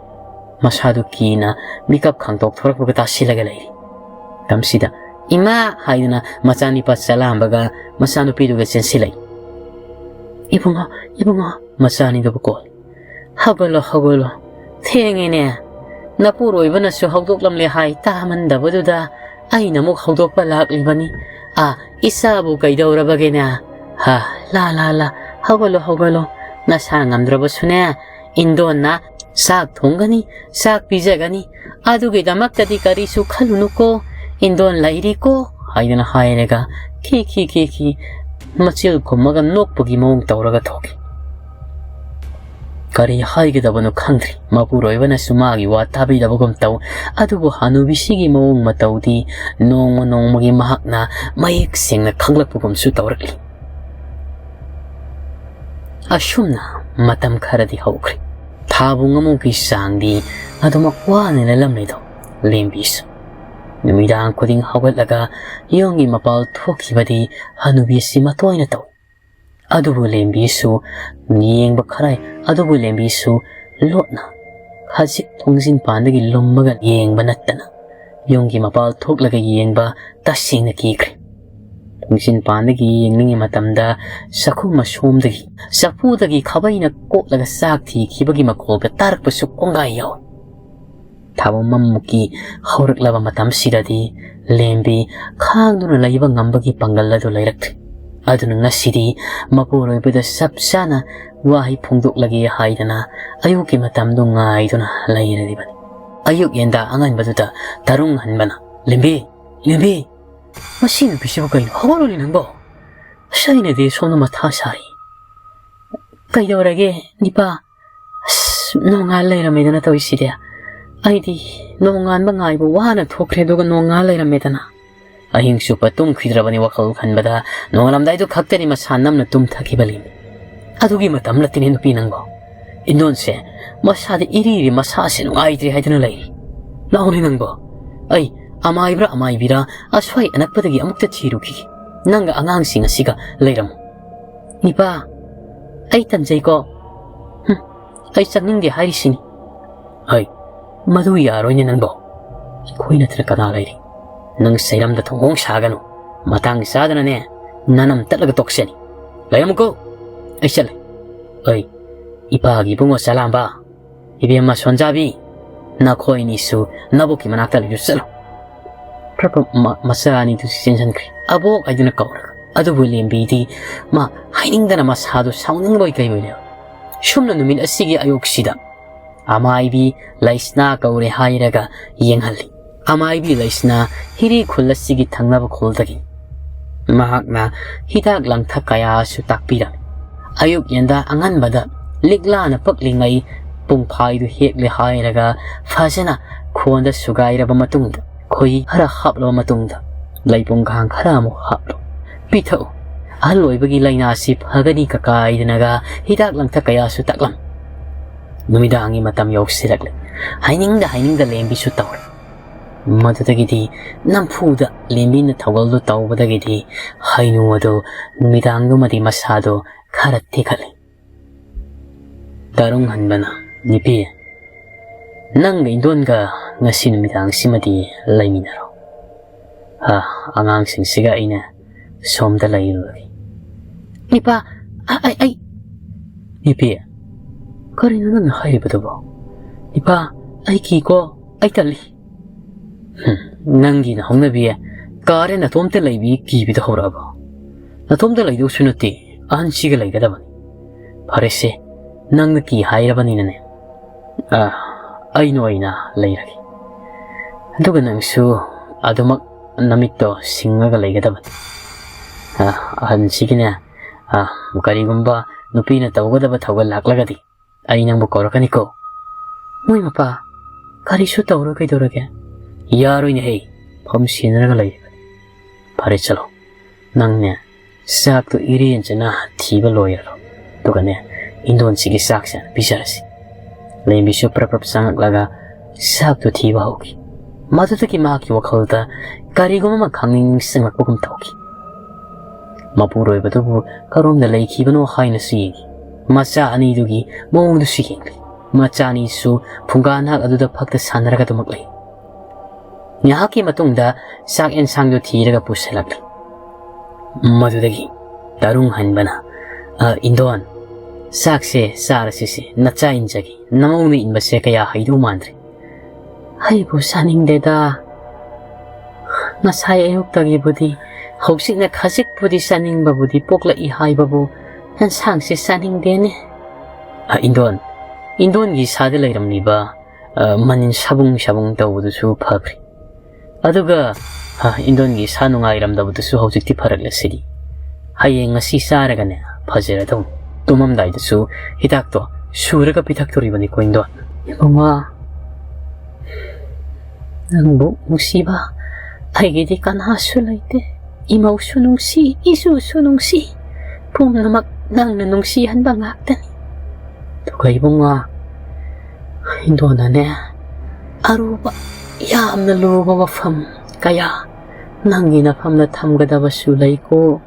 ꯃꯁꯥꯗꯨ ꯀꯤꯅ ꯃꯤꯀꯞ ꯈꯪꯗꯣꯛ ꯊꯣꯔꯛꯄꯒ ꯇꯥꯁꯤꯜꯂꯒ ꯂꯩꯔꯤ꯫ ꯃꯇꯝꯁꯤꯗ, "ꯏꯃꯥ!" ꯍꯥꯏꯗꯨꯅ ꯃꯆꯥꯅꯤꯄꯥ ꯆꯂꯥꯝꯕꯒ ꯃꯆꯥꯅꯨꯄꯤꯗꯨꯒ ꯆꯦꯟꯁꯤꯜꯂꯛꯏ꯫ "ꯏꯕꯨꯡꯉꯣ, ꯏꯕꯨꯡꯉꯣ!" ꯃꯆꯥꯅꯤꯗꯨꯕꯨ ꯀꯣꯜ꯫ "ꯍꯧꯒꯠꯂꯣ, ꯍꯧꯒꯠꯂꯣ꯫ ꯊꯦꯡꯉꯦꯅꯦ꯫ ꯅꯄꯨꯔꯣꯏꯕꯅꯁꯨ ꯍꯧꯗꯣꯛꯂꯝꯂꯦ ꯍꯥꯏ ꯇꯥꯃꯟꯗꯕꯗꯨꯗ ꯑꯩꯅ ꯑꯃꯨꯛ ꯍꯧꯗꯣꯛꯄ ꯂꯥꯛꯂꯤꯕꯅꯤ꯫ ꯑꯥ, ꯏꯆꯥꯕꯨ ꯀꯩꯗꯧꯔꯕꯒꯦꯅꯦ? ꯍꯥ, ꯂꯥ, ꯂꯥ, ꯂꯥ, ꯍꯧꯒꯠꯂꯣ, ꯍꯧꯒꯠꯂꯣ꯫ ꯅꯁꯥ ꯉꯝꯗ꯭ꯔꯕꯁꯨꯅꯦ, ꯏꯟꯗꯣꯟꯅ ꯆꯥꯛ ꯊꯣꯡꯒꯅꯤ, ꯆꯥꯛ ꯄꯤꯖꯒꯅꯤ꯫ ꯑꯗꯨꯒꯤꯗꯃꯛꯇꯗꯤ ꯀꯔꯤꯁꯨ ꯈꯜꯂꯨꯅꯨꯀꯣ, ꯏꯟꯗꯣꯟ ꯂꯩꯔꯤꯀꯣ," ꯍꯥꯏꯗꯅ ꯍꯥꯏꯔꯒ ꯈꯤ ꯈꯤ ꯈꯤ ꯈꯤ ꯃꯆꯤꯜ ꯈꯨꯝꯃꯒ ꯅꯣꯛꯄꯒꯤ ꯃꯑꯣꯡ ꯇꯧꯔꯒ ꯊꯣꯛꯈꯤ꯫ ꯀꯔꯤ ꯍꯥꯏꯒꯗꯕꯅꯣ ꯈꯪꯗ꯭ꯔꯤ꯫ ꯃꯄꯨꯔꯣꯏꯕꯅꯁꯨ ꯃꯥꯒꯤ ꯋꯥ ꯇꯥꯕꯤꯗꯕꯒꯨꯝ ꯇꯧ꯫ ꯑꯗꯨꯕꯨ ꯍꯅꯨꯕꯤꯁꯤꯒꯤ ꯃꯑꯣꯡ ꯃꯇꯧꯗꯤ ꯅꯣꯡꯃ ꯅꯣꯡꯃꯒꯤ ꯃꯍꯥꯛꯅ ꯃꯌꯦꯛ ꯁꯦꯡꯅ ꯈꯪꯂꯛꯄꯒꯨꯝꯁꯨ ꯇꯧꯔꯛꯂꯤ꯫ ꯑꯁꯨꯝꯅ ꯃꯇꯝ ꯈꯔꯗꯤ ꯍꯧꯈ꯭ꯔꯦ꯫ ꯊꯥꯕꯨꯡ ꯑꯃꯨꯛꯀꯤ ꯆꯥꯡꯗꯤ ꯑꯗꯨꯃꯛ ꯋꯥꯅ ꯂꯦꯜꯂꯝꯂꯦꯗꯣ ꯂꯦꯝꯕꯤꯁꯨ꯫ ꯅꯨꯃꯤꯗꯥꯡ ꯈꯨꯗꯤꯡ ꯍꯧꯒꯠꯂꯒ ꯌꯨꯝꯒꯤ ꯃꯄꯥꯜ ꯊꯣꯛꯈꯤꯕꯗꯤ ꯍꯅꯨꯕꯤ ꯑꯁꯤ ꯃꯇꯣꯏꯅ ꯇꯧꯏ꯫ ꯑꯗꯨꯕꯨ ꯂꯦꯝꯕꯤꯁꯨ ꯌꯦꯡꯕ ꯈꯔ, ꯑꯗꯨꯕꯨ ꯂꯦꯝꯕꯤꯁꯨ ꯂꯣꯠꯅ ꯈꯖꯤꯛ ꯊꯣꯡꯖꯤꯟ ꯄꯥꯟꯗꯒꯤ ꯂꯨꯝꯃꯒ ꯌꯦꯡꯕ ꯅꯠꯇꯅ ꯌꯨꯝꯒꯤ ꯃꯄꯥꯜ ꯊꯣꯛꯂꯒ ꯌꯦꯡꯕ ꯇꯁꯦꯡꯅ ꯀꯤꯈ꯭ꯔꯦ꯫ ꯊꯣꯡꯖꯤꯟ ꯄꯥꯟꯗꯒꯤ ꯌꯦꯡꯂꯤꯉꯩ ꯃꯇꯝꯗ ꯆꯥꯛꯈꯨꯝ ꯑꯁꯣꯝꯗꯒꯤ ꯆꯐꯨꯗꯒꯤ ꯈꯥꯕꯩꯅ ꯀꯣꯠꯂꯒ ꯆꯥꯛ ꯊꯤꯈꯤꯕꯒꯤ ꯃꯈꯣꯜꯒ ꯇꯥꯔꯛꯄꯁꯨ ꯀꯣꯡꯒꯥꯏ ꯌꯥꯎꯏ꯫ ꯊꯥꯕꯨꯡ ꯑꯃꯃꯨꯛꯀꯤ ꯍꯧꯔꯛꯂꯕ ꯃꯇꯝꯁꯤꯗꯗꯤ ꯂꯦꯝꯕꯤ ꯈꯥꯡꯗꯨꯅ ꯂꯩꯕ ꯉꯝꯕꯒꯤ ꯄꯥꯡꯒꯜ ꯑꯗꯨ ꯂꯩꯔꯛꯇ꯭ꯔꯦ꯫ ꯑꯗꯨꯅ ꯉꯁꯤꯗꯤ ꯃꯄꯨꯔꯣꯏꯕꯗ ꯆꯞ ꯆꯥꯅ ꯋꯥꯍꯩ ꯐꯣꯡꯗꯣꯛꯂꯒꯦ ꯍꯥꯏꯗꯅ ꯑꯌꯨꯛꯀꯤ ꯃꯇꯝꯗꯨ ꯉꯥꯏꯗꯨꯅ ꯂꯩꯔꯤꯕꯅꯤ꯫ ꯑꯌꯨꯛ ꯌꯦꯟꯗꯥ ꯑꯉꯟꯕꯗꯨꯗ ꯇꯔꯨꯡ ꯍꯟꯕꯅ, "ꯂꯦꯝꯕꯤ, ꯂꯦꯝꯕꯤ, ꯃꯁꯤ ꯅꯨꯄꯤꯁꯤꯕꯨ ꯀꯩꯅꯣ? ꯍꯧꯒꯠꯂꯨꯅꯦ ꯅꯪꯕꯣ꯫ ꯑꯁ, ꯑꯩꯅꯗꯤ ꯁꯣꯝꯗ ꯃꯊꯥ ꯁꯥꯔꯤ꯫ ꯀꯩꯗꯧꯔꯒꯦ, ꯅꯤꯄꯥ?" "ꯑꯁ, ꯅꯣꯡꯉꯥꯜ ꯂꯩꯔꯝꯃꯦꯗꯅ ꯇꯧꯔꯤꯁꯤꯗꯤ꯫ ꯑꯩꯗꯤ ꯅꯣꯡꯉꯥꯟꯕ ꯉꯥꯏꯕ ꯋꯥꯅ ꯊꯣꯛꯈ꯭ꯔꯦ, ꯑꯗꯨꯒ ꯅꯣꯡꯉꯥꯜ ꯂꯩꯔꯝꯃꯦꯗꯅ꯫ ꯑꯍꯤꯡ ꯆꯨꯞꯄ ꯇꯨꯝꯈꯤꯗ꯭ꯔꯕꯅꯤ ꯋꯥꯈꯜ ꯈꯟꯕꯗ꯫ ꯅꯣꯡꯉꯥꯜꯂꯝꯗꯥꯏꯗꯨ ꯈꯛꯇꯅꯤ ꯃꯁꯥ ꯅꯝꯅ ꯇꯨꯝꯊꯈꯤꯕ ꯂꯦꯝꯕꯤ꯫ ꯑꯗꯨꯒꯤ ꯃꯇꯝ ꯅꯠꯇꯦꯅꯦ ꯅꯨꯄꯤ ꯅꯪꯕꯣ꯫ ꯏꯟꯗꯣꯟꯁꯦ ꯃꯁꯥꯗꯤ ꯏꯔꯤꯔꯤ, ꯃꯁꯥꯁꯦ ꯅꯨꯡꯉꯥꯏꯇ꯭ꯔꯦ ꯍꯥꯏꯗꯨꯅ ꯂꯩꯔꯤ꯫ ꯂꯥꯛꯑꯣꯅꯦ ꯅꯪꯕꯣ꯫ ꯑꯩ ꯑꯃꯥꯏꯕ꯭ꯔꯥ ꯑꯃꯥꯏꯕꯤꯔꯥ ꯑꯁ꯭ꯋꯥꯏ ꯑꯅꯛꯄꯗꯒꯤ ꯑꯃꯨꯛꯇ ꯊꯤꯔꯨꯈꯤꯒꯦ꯫ ꯅꯪꯒ ꯑꯉꯥꯡꯁꯤꯡ ꯑꯁꯤꯒ ꯂꯩꯔꯝꯃꯨ꯫" "ꯅꯤꯄꯥ, ꯑꯩ ꯇꯟꯖꯩꯀꯣ꯫" "ꯍꯨꯝ, ꯑꯩ ꯆꯪꯅꯤꯡꯗꯦ ꯍꯥꯏꯔꯤꯁꯤꯅꯤ꯫" "ꯍꯩ, ꯃꯗꯨ ꯌꯥꯔꯣꯏꯅꯦ ꯅꯪꯕꯣ꯫ ꯑꯩꯈꯣꯏ ꯅꯠꯇꯅ ꯀꯅꯥ ꯂꯩꯔꯤ? ꯅꯪ ꯁꯩꯔꯝꯗ ꯊꯣꯡꯍꯣꯡ ꯁꯥꯒꯅꯨ꯫ ꯃꯇꯥꯡ ꯆꯥꯗꯅꯅꯦ ꯅꯅꯝ ꯇꯠꯂꯒ ꯇꯣꯛꯆꯅꯤ꯫ ꯂꯩꯔꯝꯃꯨꯀꯣ꯫ ꯑꯩ ꯆꯠꯂꯦ꯫ ꯑꯩ, ꯏꯄꯥꯒꯤ ꯏꯕꯨꯡꯉꯣ ꯆꯂꯥꯝꯕ, ꯏꯕꯦꯝꯃ ꯁꯣꯟꯖꯥꯕꯤ, ꯅꯈꯣꯏꯅꯤꯁꯨ ꯅꯕꯣꯛꯀꯤ ꯃꯅꯥꯛꯇ ꯂꯩꯌꯨ ꯆꯠꯂꯨ꯫" ꯐ꯭ꯔꯞ ꯐ꯭ꯔꯞ ꯃ-, ꯃꯆꯥ ꯑꯅꯤꯗꯨꯁꯨ ꯆꯦꯟꯁꯤꯟꯈ꯭ꯔꯦ꯫ "ꯑꯕꯣꯛ" ꯍꯥꯏꯗꯨꯅ ꯀꯧꯔꯒ꯫ ꯑꯗꯨꯕꯨ ꯂꯦꯝꯕꯤꯗꯤ ꯃꯥ ꯍꯥꯏꯅꯤꯡꯗꯅ ꯃꯁꯥꯗꯨ ꯁꯥꯎꯅꯤꯡꯕꯣꯏ ꯀꯩꯕꯣꯏ ꯂꯩ꯫ ꯁꯨꯝꯅ ꯅꯨꯃꯤꯠ ꯑꯁꯤꯒꯤ ꯑꯌꯨꯛꯁꯤꯗ ꯑꯃꯥꯏꯕꯤ ꯂꯩꯁꯅꯥ ꯀꯧꯔꯦ ꯍꯥꯏꯔꯒ ꯌꯦꯡꯍꯜꯂꯤ꯫ ꯑꯃꯥꯏꯕꯤ ꯂꯩꯁꯅꯥ ꯍꯤꯔꯤ ꯈꯨꯜ ꯑꯁꯤꯒꯤ ꯊꯪꯅꯕ ꯈꯨꯜꯗꯒꯤ꯫ ꯃꯍꯥꯛꯅ ꯍꯤꯗꯥꯛ ꯂꯥꯡꯊꯛ ꯀꯌꯥꯁꯨ ꯇꯥꯛꯄꯤꯔꯝꯃꯤ꯫ ꯑꯌꯨꯛ ꯌꯦꯟꯗꯥ ꯑꯉꯟꯕꯗ ꯂꯤꯛꯂꯥꯅ ꯄꯛꯂꯤꯉꯩ ꯄꯨꯡꯐꯥꯏꯗꯨ ꯍꯦꯛꯂꯦ ꯍꯥꯏꯔꯒ ꯐꯖꯅ ꯈꯣꯟꯗ ꯁꯨꯒꯥꯏꯔꯕ ꯃꯇꯨꯡꯗ, ꯈꯣꯏꯍꯤ ꯈꯔ ꯍꯥꯞꯂꯕ ꯃꯇꯨꯡꯗ, ꯂꯩꯄꯨꯡꯈꯥꯡ ꯈꯔ ꯑꯃꯨꯛ ꯍꯥꯞꯂꯨ꯫ ꯄꯤꯊꯛꯎ꯫ ꯑꯍꯜ ꯑꯣꯏꯕꯒꯤ ꯂꯥꯏꯅꯥꯁꯤ ꯐꯒꯅꯤ ꯀꯀꯥꯏꯗꯅꯒ ꯍꯤꯗꯥꯛ ꯂꯥꯡꯊꯛ ꯀꯌꯥꯁꯨ ꯇꯥꯛꯂꯝꯃꯤ꯫ ꯅꯨꯃꯤꯗꯥꯡꯒꯤ ꯃꯇꯝ ꯌꯧꯁꯤꯜꯂꯛꯂꯦ꯫ ꯍꯥꯏꯅꯤꯡꯗ ꯍꯥꯏꯅꯤꯡꯗ ꯂꯦꯝꯕꯤꯁꯨ ꯇꯧꯔꯦ꯫ ꯃꯗꯨꯗꯒꯤꯗꯤ ꯅꯝꯐꯨꯗ ꯂꯦꯝꯕꯤꯅ ꯊꯧꯒꯜꯗꯨ ꯇꯧꯕꯗꯒꯤꯗꯤ ꯍꯩꯅꯨ ꯑꯗꯨ ꯅꯨꯃꯤꯗꯥꯡꯗꯨꯃꯗꯤ ꯃꯁꯥꯗꯨ ꯈꯔ ꯇꯦꯛꯈꯠꯂꯦ꯫ ꯇꯔꯨꯡ ꯍꯟꯕꯅ, "ꯅꯨꯄꯤ, ꯅꯪꯒ ꯏꯟꯗꯣꯟꯒ ꯉꯁꯤ ꯅꯨꯃꯤꯗꯥꯡꯁꯤꯃꯗꯤ ꯂꯩꯃꯤꯟꯅꯔꯣ꯫ ꯑ, ꯑꯉꯥꯡꯁꯤꯡꯁꯤꯒ ꯑꯩꯅ ꯁꯣꯝꯗ ꯂꯩꯔꯨꯔꯒꯦ꯫" "ꯏꯄꯥ, ꯑ-, ꯑꯩ, ꯑꯩ..." "ꯅꯨꯄꯤ, ꯀꯔꯤꯅꯣ ꯅꯪꯅ ꯍꯥꯏꯔꯤꯕꯗꯨꯕꯣ? ꯏꯄꯥ, ꯑꯩ ꯀꯤꯀꯣ, ꯑꯩ ꯇꯜꯂꯤ꯫" "ꯍꯨꯝ, ꯅꯪꯒꯤ ꯅꯍꯧꯅꯕꯤ ꯀꯥꯔꯦ ꯅꯇꯣꯝꯇ ꯂꯩꯕꯤ ꯀꯤꯕꯤꯗꯣ ꯍꯧꯔꯛꯑꯕꯣ? ꯅꯇꯣꯝꯇ ꯂꯩꯗꯧꯁꯨ ꯅꯠꯇꯦ, ꯑꯍꯟꯁꯤꯒ ꯂꯩꯒꯗꯕꯅꯤ꯫ ꯐꯔꯦꯁꯦ, ꯅꯪꯅ ꯀꯤ ꯍꯥꯏꯔꯕꯅꯤꯅꯅꯦ, ꯑ, ꯑꯩꯅ ꯑꯣꯏꯅ ꯂꯩꯔꯒꯦ꯫ ꯑꯗꯨꯒ ꯅꯪꯁꯨ ꯑꯗꯨꯃꯛ ꯅꯃꯤꯠꯇꯣ ꯁꯤꯡꯉꯒ ꯂꯩꯒꯗꯕꯅꯤ꯫ ꯑ, ꯑꯍꯟꯁꯤꯒꯤꯅꯦ, ꯑ, ꯀꯔꯤꯒꯨꯝꯕ ꯅꯨꯄꯤꯅ ꯇꯧꯒꯗꯕ ꯊꯧꯒꯜ ꯂꯥꯛꯂꯒꯗꯤ ꯑꯩ ꯅꯪꯕꯨ ꯀꯧꯔꯛꯀꯅꯤꯀꯣ꯫ ꯃꯣꯏ ꯃꯄꯥ, ꯀꯔꯤꯁꯨ ꯇꯧꯔꯣꯏ, ꯀꯩꯗꯧꯔꯒꯦ? ꯌꯥꯔꯣꯏꯅꯦꯍꯦ, ꯐꯝ ꯁꯤꯟꯅꯔꯒ ꯂꯩꯔꯤꯕꯅꯤ꯫ ꯐꯔꯦ, ꯆꯠꯂꯣ꯫ ꯅꯪꯅꯦ, ꯆꯥꯛꯇꯣ ꯏꯔꯦꯟꯖꯅ ꯊꯤꯕ ꯂꯣꯏꯔꯔꯣ꯫ ꯑꯗꯨꯒꯅꯦ, ꯏꯟꯗꯣꯟꯁꯤꯒꯤ ꯆꯥꯛꯁꯦ ꯄꯤꯖꯔꯁꯤ꯫ ꯂꯦꯝꯕꯤꯁꯨ ꯄ꯭ꯔꯞ ꯄ꯭ꯔꯞ ꯆꯪꯉꯛꯂꯒ ꯆꯥꯛꯇꯣ ꯊꯤꯕ ꯍꯧꯈꯤ꯫ ꯃꯗꯨꯗꯒꯤ ꯃꯍꯥꯛꯀꯤ ꯋꯥꯈꯜꯗ ꯀꯔꯤꯒꯨꯝꯕ ꯑꯃ ꯈꯪꯅꯤꯡ ꯅꯤꯡꯁꯤꯡꯂꯛꯄꯒꯨꯝ ꯇꯧꯈꯤ꯫ ꯃꯄꯨꯔꯣꯏꯕꯗꯨꯕꯨ ꯀꯔꯣꯝꯗ ꯂꯩꯈꯤꯕꯅꯣ ꯍꯥꯏꯅꯁꯨ ꯌꯦꯡꯉꯤ꯫ ꯃꯆꯥ ꯑꯅꯤꯗꯨꯒꯤ ꯃꯑꯣꯡꯗꯨꯁꯨ ꯌꯦꯡꯂꯤ꯫ ꯃꯆꯥ ꯑꯅꯤꯁꯨ ꯐꯨꯡꯒꯥ ꯅꯥꯛ ꯑꯗꯨꯗ ꯐꯛꯇ ꯁꯥꯟꯅꯔꯒ ꯑꯗꯨꯃꯛ ꯂꯩ꯫ ꯉꯥꯏꯍꯥꯛꯀꯤ ꯃꯇꯨꯡꯗ ꯆꯥꯛ ꯑꯦꯟꯁꯥꯡꯗꯨ ꯊꯤꯔꯒ ꯄꯨꯁꯤꯜꯂꯛꯂꯤ꯫ ꯃꯗꯨꯗꯒꯤ ꯇꯔꯨꯡ ꯍꯟꯕꯅ, "ꯑ, ꯏꯟꯗꯣꯟ, ꯆꯥꯛꯁꯦ ꯆꯥꯔꯁꯤꯁꯦ, ꯅꯆꯥ ꯏꯟꯖꯒꯦ, ꯅꯃꯧꯅ ꯏꯟꯕꯁꯦ ꯀꯌꯥ ꯍꯩꯗꯧ ꯃꯥꯟꯗ꯭ꯔꯦ꯫" "ꯑꯩꯕꯨ ꯆꯥꯅꯤꯡꯗꯦꯗ꯫ ꯉꯁꯥꯏ ꯑꯌꯨꯛꯇꯒꯤꯕꯨꯗꯤ, ꯍꯧꯖꯤꯛꯅ ꯈꯖꯤꯛꯄꯨꯗꯤ ꯆꯥꯅꯤꯡꯕꯕꯨꯗꯤ ꯄꯣꯛꯂꯛꯏ ꯍꯥꯏꯕꯕꯨ, ꯑꯦꯟꯁꯥꯡꯁꯦ ꯆꯥꯅꯤꯡꯗꯦꯅꯦ꯫" "ꯑ, ꯏꯟꯗꯣꯟ, ꯏꯟꯗꯣꯟꯒꯤ ꯏꯁꯥꯗ ꯂꯩꯔꯝꯂꯤꯕ, ꯑ, ꯃꯅꯤꯟ ꯁꯥꯕꯨꯡ ꯁꯥꯕꯨꯡ ꯇꯧꯕꯗꯨꯁꯨ ꯐꯈ꯭ꯔꯦ꯫ ꯑꯗꯨꯒ, ꯑ, ꯏꯟꯗꯣꯟꯒꯤ ꯏꯁꯥ ꯅꯨꯡꯉꯥꯏꯔꯝꯗꯕꯗꯨꯁꯨ ꯍꯧꯖꯤꯛꯇꯤ ꯐꯔꯛꯂꯁꯤꯗꯤ꯫ ꯍꯌꯦꯡ ꯉꯁꯤ ꯆꯥꯔꯒꯅꯦ, ꯐꯖꯔꯗꯧꯅꯤ꯫ ꯇꯨꯝꯃꯝꯗꯥꯏꯗꯁꯨ ꯍꯤꯗꯥꯛꯇꯣ ꯁꯨꯔꯒ ꯄꯤꯊꯛꯇꯣꯔꯤꯕꯅꯤꯀꯣ, ꯏꯟꯗꯣꯟ꯫" "ꯏꯕꯨꯡꯉꯣ, ꯅꯪꯕꯨ ꯅꯨꯡꯁꯤꯕ ꯑꯩꯒꯤꯗꯤ ꯀꯅꯥꯁꯨ ꯂꯩꯇꯦ꯫ ꯏꯃꯧꯁꯨ ꯅꯨꯡꯁꯤ, ꯏꯁꯨꯁꯨ ꯅꯨꯡꯁꯤ꯫ ꯄꯨꯝꯅꯃꯛ ꯅꯪꯅ ꯅꯨꯡꯁꯤꯍꯟꯕ ꯉꯥꯛꯇꯅꯤ꯫ ꯑꯗꯨꯒ ꯏꯕꯨꯡꯉꯣ, ꯏꯟꯗꯣꯟꯅꯅꯦ, ꯑꯔꯨꯕ, ꯌꯥꯝꯅ ꯂꯨꯕ ꯋꯥꯐꯝ ꯀꯌꯥ ꯅꯪꯒꯤ ꯅꯐꯝꯗ ꯊꯝꯒꯗꯕꯁꯨ ꯂꯩꯀꯣ꯫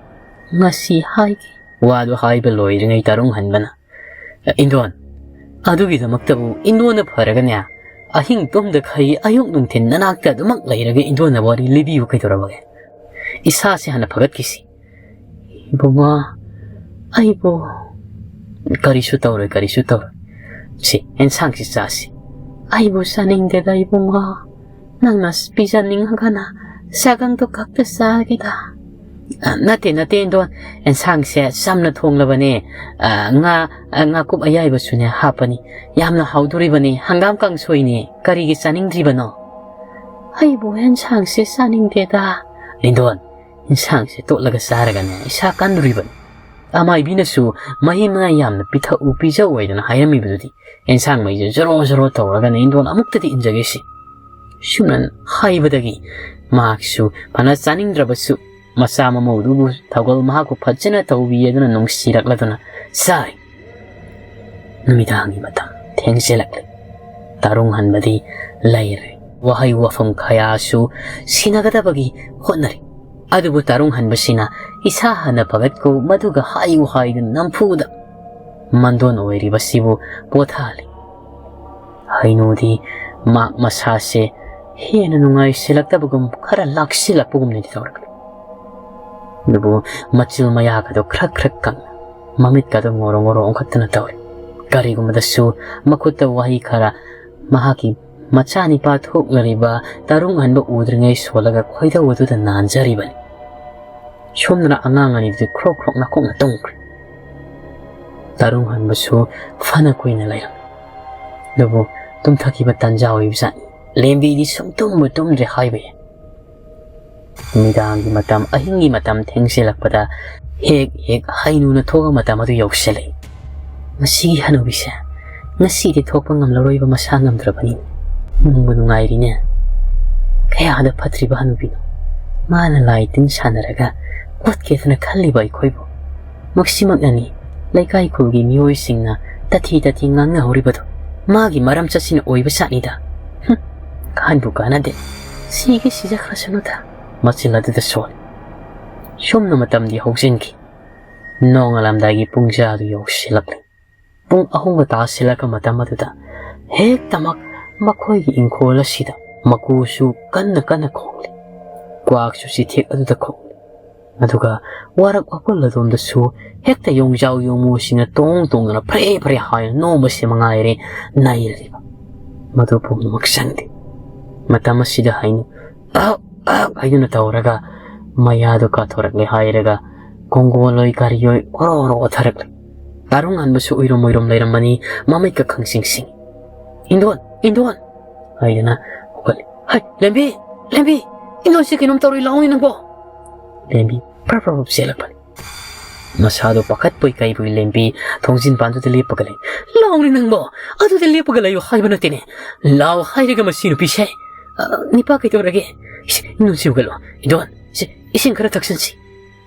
ꯉꯁꯤ ꯍꯥꯏꯒꯦ꯫" ꯋꯥꯗꯨ ꯍꯥꯏꯕ ꯂꯣꯏꯗ꯭ꯔꯤꯉꯩ ꯇꯔꯨꯡ ꯍꯟꯕꯅ, "ꯏꯟꯗꯣꯟ, ꯑꯗꯨꯒꯤꯗꯃꯛꯇꯕꯨ ꯏꯟꯗꯣꯟꯅ ꯐꯔꯒꯅꯦ, ꯑꯍꯤꯡ ꯇꯨꯝꯗꯈꯩ ꯑꯌꯨꯛ ꯅꯨꯡꯊꯤꯟ ꯅꯅꯥꯛꯇ ꯑꯗꯨꯃꯛ ꯂꯩꯔꯒ ꯏꯟꯗꯣꯟꯅ ꯋꯥꯔꯤ ꯂꯤꯕꯤꯌꯨ ꯀꯩꯗꯧꯔꯕꯒꯦ? ꯏꯁꯥꯁꯦ ꯍꯥꯟꯅ ꯐꯒꯠꯈꯤꯁꯤ꯫" "ꯏꯕꯨꯡꯉꯣ, ꯑꯩꯕꯨ..." "ꯀꯔꯤꯁꯨ ꯇꯧꯔꯣꯏ, ꯀꯔꯤꯁꯨ ꯇꯧꯔꯣꯏ꯫ ꯁꯤ, ꯑꯦꯟꯁꯥꯡꯁꯤ ꯆꯥꯁꯤ꯫" "ꯑꯩꯕꯨ ꯆꯥꯅꯤꯡꯗꯦꯗ ꯏꯕꯨꯡꯉꯣ꯫ ꯅꯪꯅ ꯄꯤꯖꯅꯤꯡꯉꯒꯅ ꯆꯥꯒꯪꯗꯣ ꯈꯛꯇ ꯆꯥꯒꯦꯗ꯫" "ꯑ, ꯅꯠꯇꯦ, ꯅꯠꯇꯦ, ꯏꯟꯗꯣꯟ꯫ ꯑꯦꯟꯁꯥꯡꯁꯦ ꯆꯝꯅ ꯊꯣꯡꯂꯕꯅꯦ꯫ ꯑ, ꯉꯥ, ꯑ, ꯉꯥꯀꯨꯞ ꯑꯌꯥꯏꯕꯁꯨꯅꯦ ꯍꯥꯞꯄꯅꯤ꯫ ꯌꯥꯝꯅ ꯍꯥꯎꯗꯣꯔꯤꯕꯅꯤ꯫ ꯍꯪꯒꯥꯝ ꯀꯥꯡꯁꯣꯏꯅꯦ꯫ ꯀꯔꯤꯒꯤ ꯆꯥꯅꯤꯡꯗ꯭ꯔꯤꯕꯅꯣ?" "ꯑꯩꯕꯨ ꯑꯦꯟꯁꯥꯡꯁꯦ ꯆꯥꯅꯤꯡꯗꯦꯗ꯫" "ꯏꯟꯗꯣꯟ, ꯏꯟꯁꯥꯡꯁꯦ ꯇꯣꯠꯂꯒ ꯆꯥꯔꯒꯅꯦ ꯏꯁꯥ ꯀꯟꯗꯣꯔꯤꯕꯅꯤ꯫ ꯑꯃꯥꯏꯕꯤꯅꯁꯨ ꯃꯍꯤ ꯃꯅꯥꯏ ꯌꯥꯝꯅ ꯄꯤꯊꯛꯎ, ꯄꯤꯖꯧ ꯍꯥꯏꯗꯅ ꯍꯥꯏꯔꯝꯃꯤꯕꯗꯨꯗꯤ꯫ ꯑꯦꯟꯁꯥꯡ ꯃꯩꯁꯦ ꯖꯣꯔꯣ ꯖꯣꯔꯣ ꯇꯧꯔꯒꯅꯦ ꯏꯟꯗꯣꯟ ꯑꯃꯨꯛꯇꯗꯤ ꯏꯟꯖꯒꯦꯁꯤ꯫" ꯁꯨꯝꯅ ꯍꯥꯏꯕꯗꯒꯤ ꯃꯍꯥꯛꯁꯨ ꯐꯅ ꯆꯥꯅꯤꯡꯗ꯭ꯔꯕꯁꯨ ꯃꯆꯥ ꯃꯃꯧꯗꯨꯕꯨ ꯊꯧꯒꯜ ꯃꯍꯥꯛꯄꯨ ꯐꯖꯅ ꯇꯧꯕꯤ ꯑꯗꯨꯅ ꯅꯨꯡꯁꯤꯔꯛꯂꯗꯨꯅ ꯆꯥꯔꯤ꯫ ꯅꯨꯃꯤꯗꯥꯡꯒꯤ ꯃꯇꯝ ꯊꯦꯡꯖꯤꯜꯂꯛꯂꯦ꯫ ꯇꯔꯨꯡ ꯍꯟꯕꯗꯤ ꯂꯩꯔꯦ꯫ ꯋꯥꯍꯩ ꯋꯥꯐꯝ ꯀꯌꯥꯁꯨ ꯁꯤꯟꯅꯒꯗꯕꯒꯤ ꯍꯣꯠꯅꯔꯤ꯫ ꯑꯗꯨꯕꯨ ꯇꯔꯨꯡ ꯍꯟꯕꯁꯤꯅ "ꯏꯁꯥ ꯍꯥꯟꯅ ꯐꯒꯠꯀꯣ, ꯃꯗꯨꯒ ꯍꯥꯏꯌꯨ" ꯍꯥꯏꯗꯨꯅ ꯅꯝꯐꯨꯗ ꯃꯟꯗꯣꯟ ꯑꯣꯏꯔꯤꯕꯁꯤꯕꯨ ꯄꯣꯊꯥꯍꯜꯂꯤ꯫ ꯍꯩꯅꯨꯗꯤ ꯃꯍꯥꯛ ꯃꯁꯥꯁꯦ ꯍꯦꯟꯅ ꯅꯨꯡꯉꯥꯏꯁꯤꯜꯂꯛꯇꯕꯒꯨꯝ, ꯈꯔ ꯂꯥꯛꯁꯤꯜꯂꯛꯄꯒꯨꯝꯅꯗꯤ ꯇꯧꯔꯛꯂꯤ꯫ ꯑꯗꯨꯕꯨ ꯃꯆꯤꯜ ꯃꯌꯥꯒꯗꯣ ꯈ꯭ꯔꯛ ꯈ꯭ꯔꯛ ꯀꯪꯅ, ꯃꯃꯤꯠꯀꯗꯣ ꯉꯣꯔꯣ ꯉꯣꯔꯣ ꯑꯣꯟꯈꯠꯇꯅ ꯇꯧꯔꯤ꯫ ꯀꯔꯤꯒꯨꯝꯕꯗꯁꯨ ꯃꯈꯨꯠꯇ ꯋꯥꯍꯩ ꯈꯔ ꯃꯍꯥꯛꯀꯤ ꯃꯆꯥꯅꯤꯄꯥ ꯊꯣꯛꯂꯔꯤꯕ ꯇꯔꯨꯡ ꯍꯟꯕ ꯎꯗ꯭ꯔꯤꯉꯩ ꯁꯣꯜꯂꯒ ꯈꯣꯏꯗꯧ ꯑꯗꯨꯗ ꯅꯥꯟꯖꯔꯤꯕꯅꯤ꯫ ꯁꯣꯝꯗꯅ ꯑꯉꯥꯡ ꯑꯅꯤꯗꯨꯗꯤ ꯈ꯭ꯔꯣꯛ ꯈ꯭ꯔꯣꯛ ꯅꯥꯈꯣꯛꯅ ꯇꯨꯝꯈ꯭ꯔꯦ꯫ ꯇꯔꯨꯡ ꯍꯟꯕꯁꯨ ꯐꯅ ꯀꯨꯏꯅ ꯂꯩꯔꯝꯃꯤ꯫ ꯑꯗꯨꯕꯨ ꯇꯨꯝꯊꯈꯤꯕ ꯇꯟꯖꯥ ꯑꯣꯏꯕꯖꯥꯠꯅꯤ꯫ ꯂꯦꯝꯕꯤꯗꯤ ꯁꯨꯡꯇꯨꯝꯕꯨ ꯇꯨꯝꯗ꯭ꯔꯦ ꯍꯥꯏꯕ ꯌꯥꯏ꯫ ꯅꯨꯃꯤꯗꯥꯡꯒꯤ ꯃꯇꯝ, ꯑꯍꯤꯡꯒꯤ ꯃꯇꯝ ꯊꯦꯡꯖꯤꯜꯂꯛꯄꯗ ꯍꯦꯛ ꯍꯦꯛ ꯍꯩꯅꯨꯅ ꯊꯣꯛꯄ ꯃꯇꯝ ꯑꯗꯨ ꯌꯧꯁꯤꯜꯂꯛꯏ꯫ "ꯃꯁꯤꯒꯤ ꯍꯅꯨꯕꯤꯁꯦ ꯉꯁꯤꯗꯤ ꯊꯣꯛꯄ ꯉꯝꯂꯔꯣꯏꯕ ꯃꯁꯥ ꯉꯝꯗ꯭ꯔꯕꯅꯤ꯫ ꯅꯨꯡꯕꯨ ꯅꯨꯡꯉꯥꯏꯔꯤꯅꯦ꯫ ꯀꯌꯥꯗ ꯐꯠꯇ꯭ꯔꯤꯕ ꯍꯅꯨꯕꯤꯅꯣ꯫ ꯃꯥꯅ ꯂꯥꯏ ꯇꯤꯟ ꯁꯥꯟꯅꯔꯒ ꯑꯣꯠꯀꯦꯗꯅ ꯈꯜꯂꯤꯕ ꯑꯩꯈꯣꯏꯕꯨ꯫ ꯃꯁꯤꯃꯛꯅꯅꯤ ꯂꯩꯀꯥꯏ ꯈꯨꯜꯒꯤ ꯃꯤꯑꯣꯏꯁꯤꯡꯅ ꯇꯊꯤ ꯇꯊꯤ ꯉꯥꯡꯅꯍꯧꯔꯤꯕꯗꯣ꯫ ꯃꯥꯒꯤ ꯃꯔꯝ ꯆꯠꯁꯤꯅ ꯑꯣꯏꯕ ꯖꯥꯠꯅꯤꯗ꯫ ꯍꯨꯝ, ꯀꯥꯟꯕꯨ ꯀꯥꯟꯅꯗꯦ꯫ ꯁꯤꯒꯦ ꯁꯤꯖꯈ꯭ꯔꯁꯅꯨꯗ꯫" ꯃꯆꯤꯜ ꯑꯗꯨꯗ ꯁꯣꯜꯂꯤ꯫ ꯁꯨꯝꯅ ꯃꯇꯝꯗꯤ ꯍꯧꯖꯤꯟꯈꯤ꯫ ꯅꯣꯡꯉꯥꯜꯂꯝꯗꯥꯏꯒꯤ ꯄꯨꯡꯖꯥꯗꯨ ꯌꯧꯁꯤꯜꯂꯛꯂꯤ꯫ ꯄꯨꯡ ꯑꯍꯨꯝꯒ ꯇꯥꯁꯤꯜꯂꯛꯄ ꯃꯇꯝ ꯑꯗꯨꯗ ꯍꯦꯛꯇꯃꯛ ꯃꯈꯣꯏꯒꯤ ꯏꯪꯈꯣꯜ ꯑꯁꯤꯗ ꯃꯀꯨꯁꯨ ꯀꯟꯅ ꯀꯟꯅ ꯈꯣꯡꯂꯤ꯫ ꯀ꯭ꯋꯥꯛꯁꯨ ꯆꯤꯊꯦꯛ ꯑꯗꯨꯗ ꯈꯣꯡꯂꯤ꯫ ꯑꯗꯨꯒ ꯋꯥꯔꯛ ꯋꯥꯄꯜ ꯑꯗꯣꯝꯗꯁꯨ ꯍꯦꯛꯇ ꯌꯣꯡꯖꯥꯎ ꯌꯣꯡꯃꯨꯁꯤꯡꯅ ꯇꯣꯡ ꯇꯣꯡꯗꯨꯅ ꯐꯔꯦ ꯐꯔꯦ ꯍꯥꯏꯅ ꯅꯣꯝꯕꯁꯤ ꯃꯉꯥꯏꯔꯦ ꯅꯩꯔꯤꯕ꯫ ꯃꯗꯨ ꯄꯨꯝꯅꯃꯛ ꯆꯪꯗꯦ꯫ ꯃꯇꯝ ꯑꯁꯤꯗ ꯍꯩꯅꯨ "ꯑꯍꯛ ꯑꯍꯛ" ꯍꯥꯏꯗꯨꯅ ꯇꯧꯔꯒ ꯃꯌꯥꯗꯨ ꯀꯥꯊꯣꯔꯛꯂꯦ ꯍꯥꯏꯔꯒ ꯀꯣꯡꯒꯣꯜꯂꯣꯏ ꯒꯥꯔꯤꯑꯣꯏ ꯑꯣꯔꯣ ꯑꯣꯔꯣ ꯑꯣꯊꯔꯛꯂꯦ꯫ ꯇꯥꯔꯨꯡ ꯍꯟꯕꯁꯨ ꯎꯏꯔꯨꯝ ꯎꯏꯔꯨꯝ ꯂꯩꯔꯝꯕꯅꯤ, ꯃꯃꯤꯠꯀ ꯈꯪꯁꯤꯡ ꯁꯤꯡ꯫ "ꯏꯟꯗꯣꯟ, ꯏꯟꯗꯣꯟ!" ꯍꯥꯏꯗꯨꯅ ꯍꯧꯒꯠꯂꯦ꯫ "ꯍꯩ, ꯂꯦꯝꯕꯤ, ꯂꯦꯝꯕꯤ! ꯏꯟꯗꯣꯟꯁꯤ ꯀꯩꯅꯣꯝ ꯇꯧꯔꯤ, ꯂꯥꯛꯑꯣꯅꯦ ꯅꯪꯕꯣ!" ꯂꯦꯝꯕꯤ ꯄ꯭ꯔꯞ ꯄ꯭ꯔꯞ ꯄ꯭ꯔꯞ ꯆꯦꯜꯂꯛꯄꯅꯤ꯫ ꯃꯁꯥꯗꯣ ꯄꯥꯈꯠꯄꯣꯏ ꯀꯩꯕꯣꯏ ꯂꯦꯝꯕꯤ ꯊꯣꯡꯖꯤꯟ ꯄꯥꯟꯗꯨꯗ ꯂꯦꯞꯄꯒ ꯂꯩ꯫ "ꯂꯥꯛꯑꯣꯅꯦ ꯅꯪꯕꯣ! ꯑꯗꯨꯗ ꯂꯦꯞꯄꯒ ꯂꯩꯌꯨ ꯍꯥꯏꯕ ꯅꯠꯇꯦꯅꯦ꯫ ꯂꯥꯛꯑꯣ ꯍꯥꯏꯔꯒ ꯃꯁꯤ ꯅꯨꯄꯤꯁꯦ꯫ ꯑ, ꯅꯤꯄꯥ ꯀꯩꯗꯧꯔꯒꯦ? ꯏꯁ, ꯏꯟꯗꯣꯟꯁꯤ ꯍꯧꯒꯠꯂꯣ꯫ ꯏꯟꯗꯣꯟ, ꯁꯦ, ꯏꯁꯤꯡ ꯈꯔ ꯊꯛꯆꯟꯁꯤ꯫"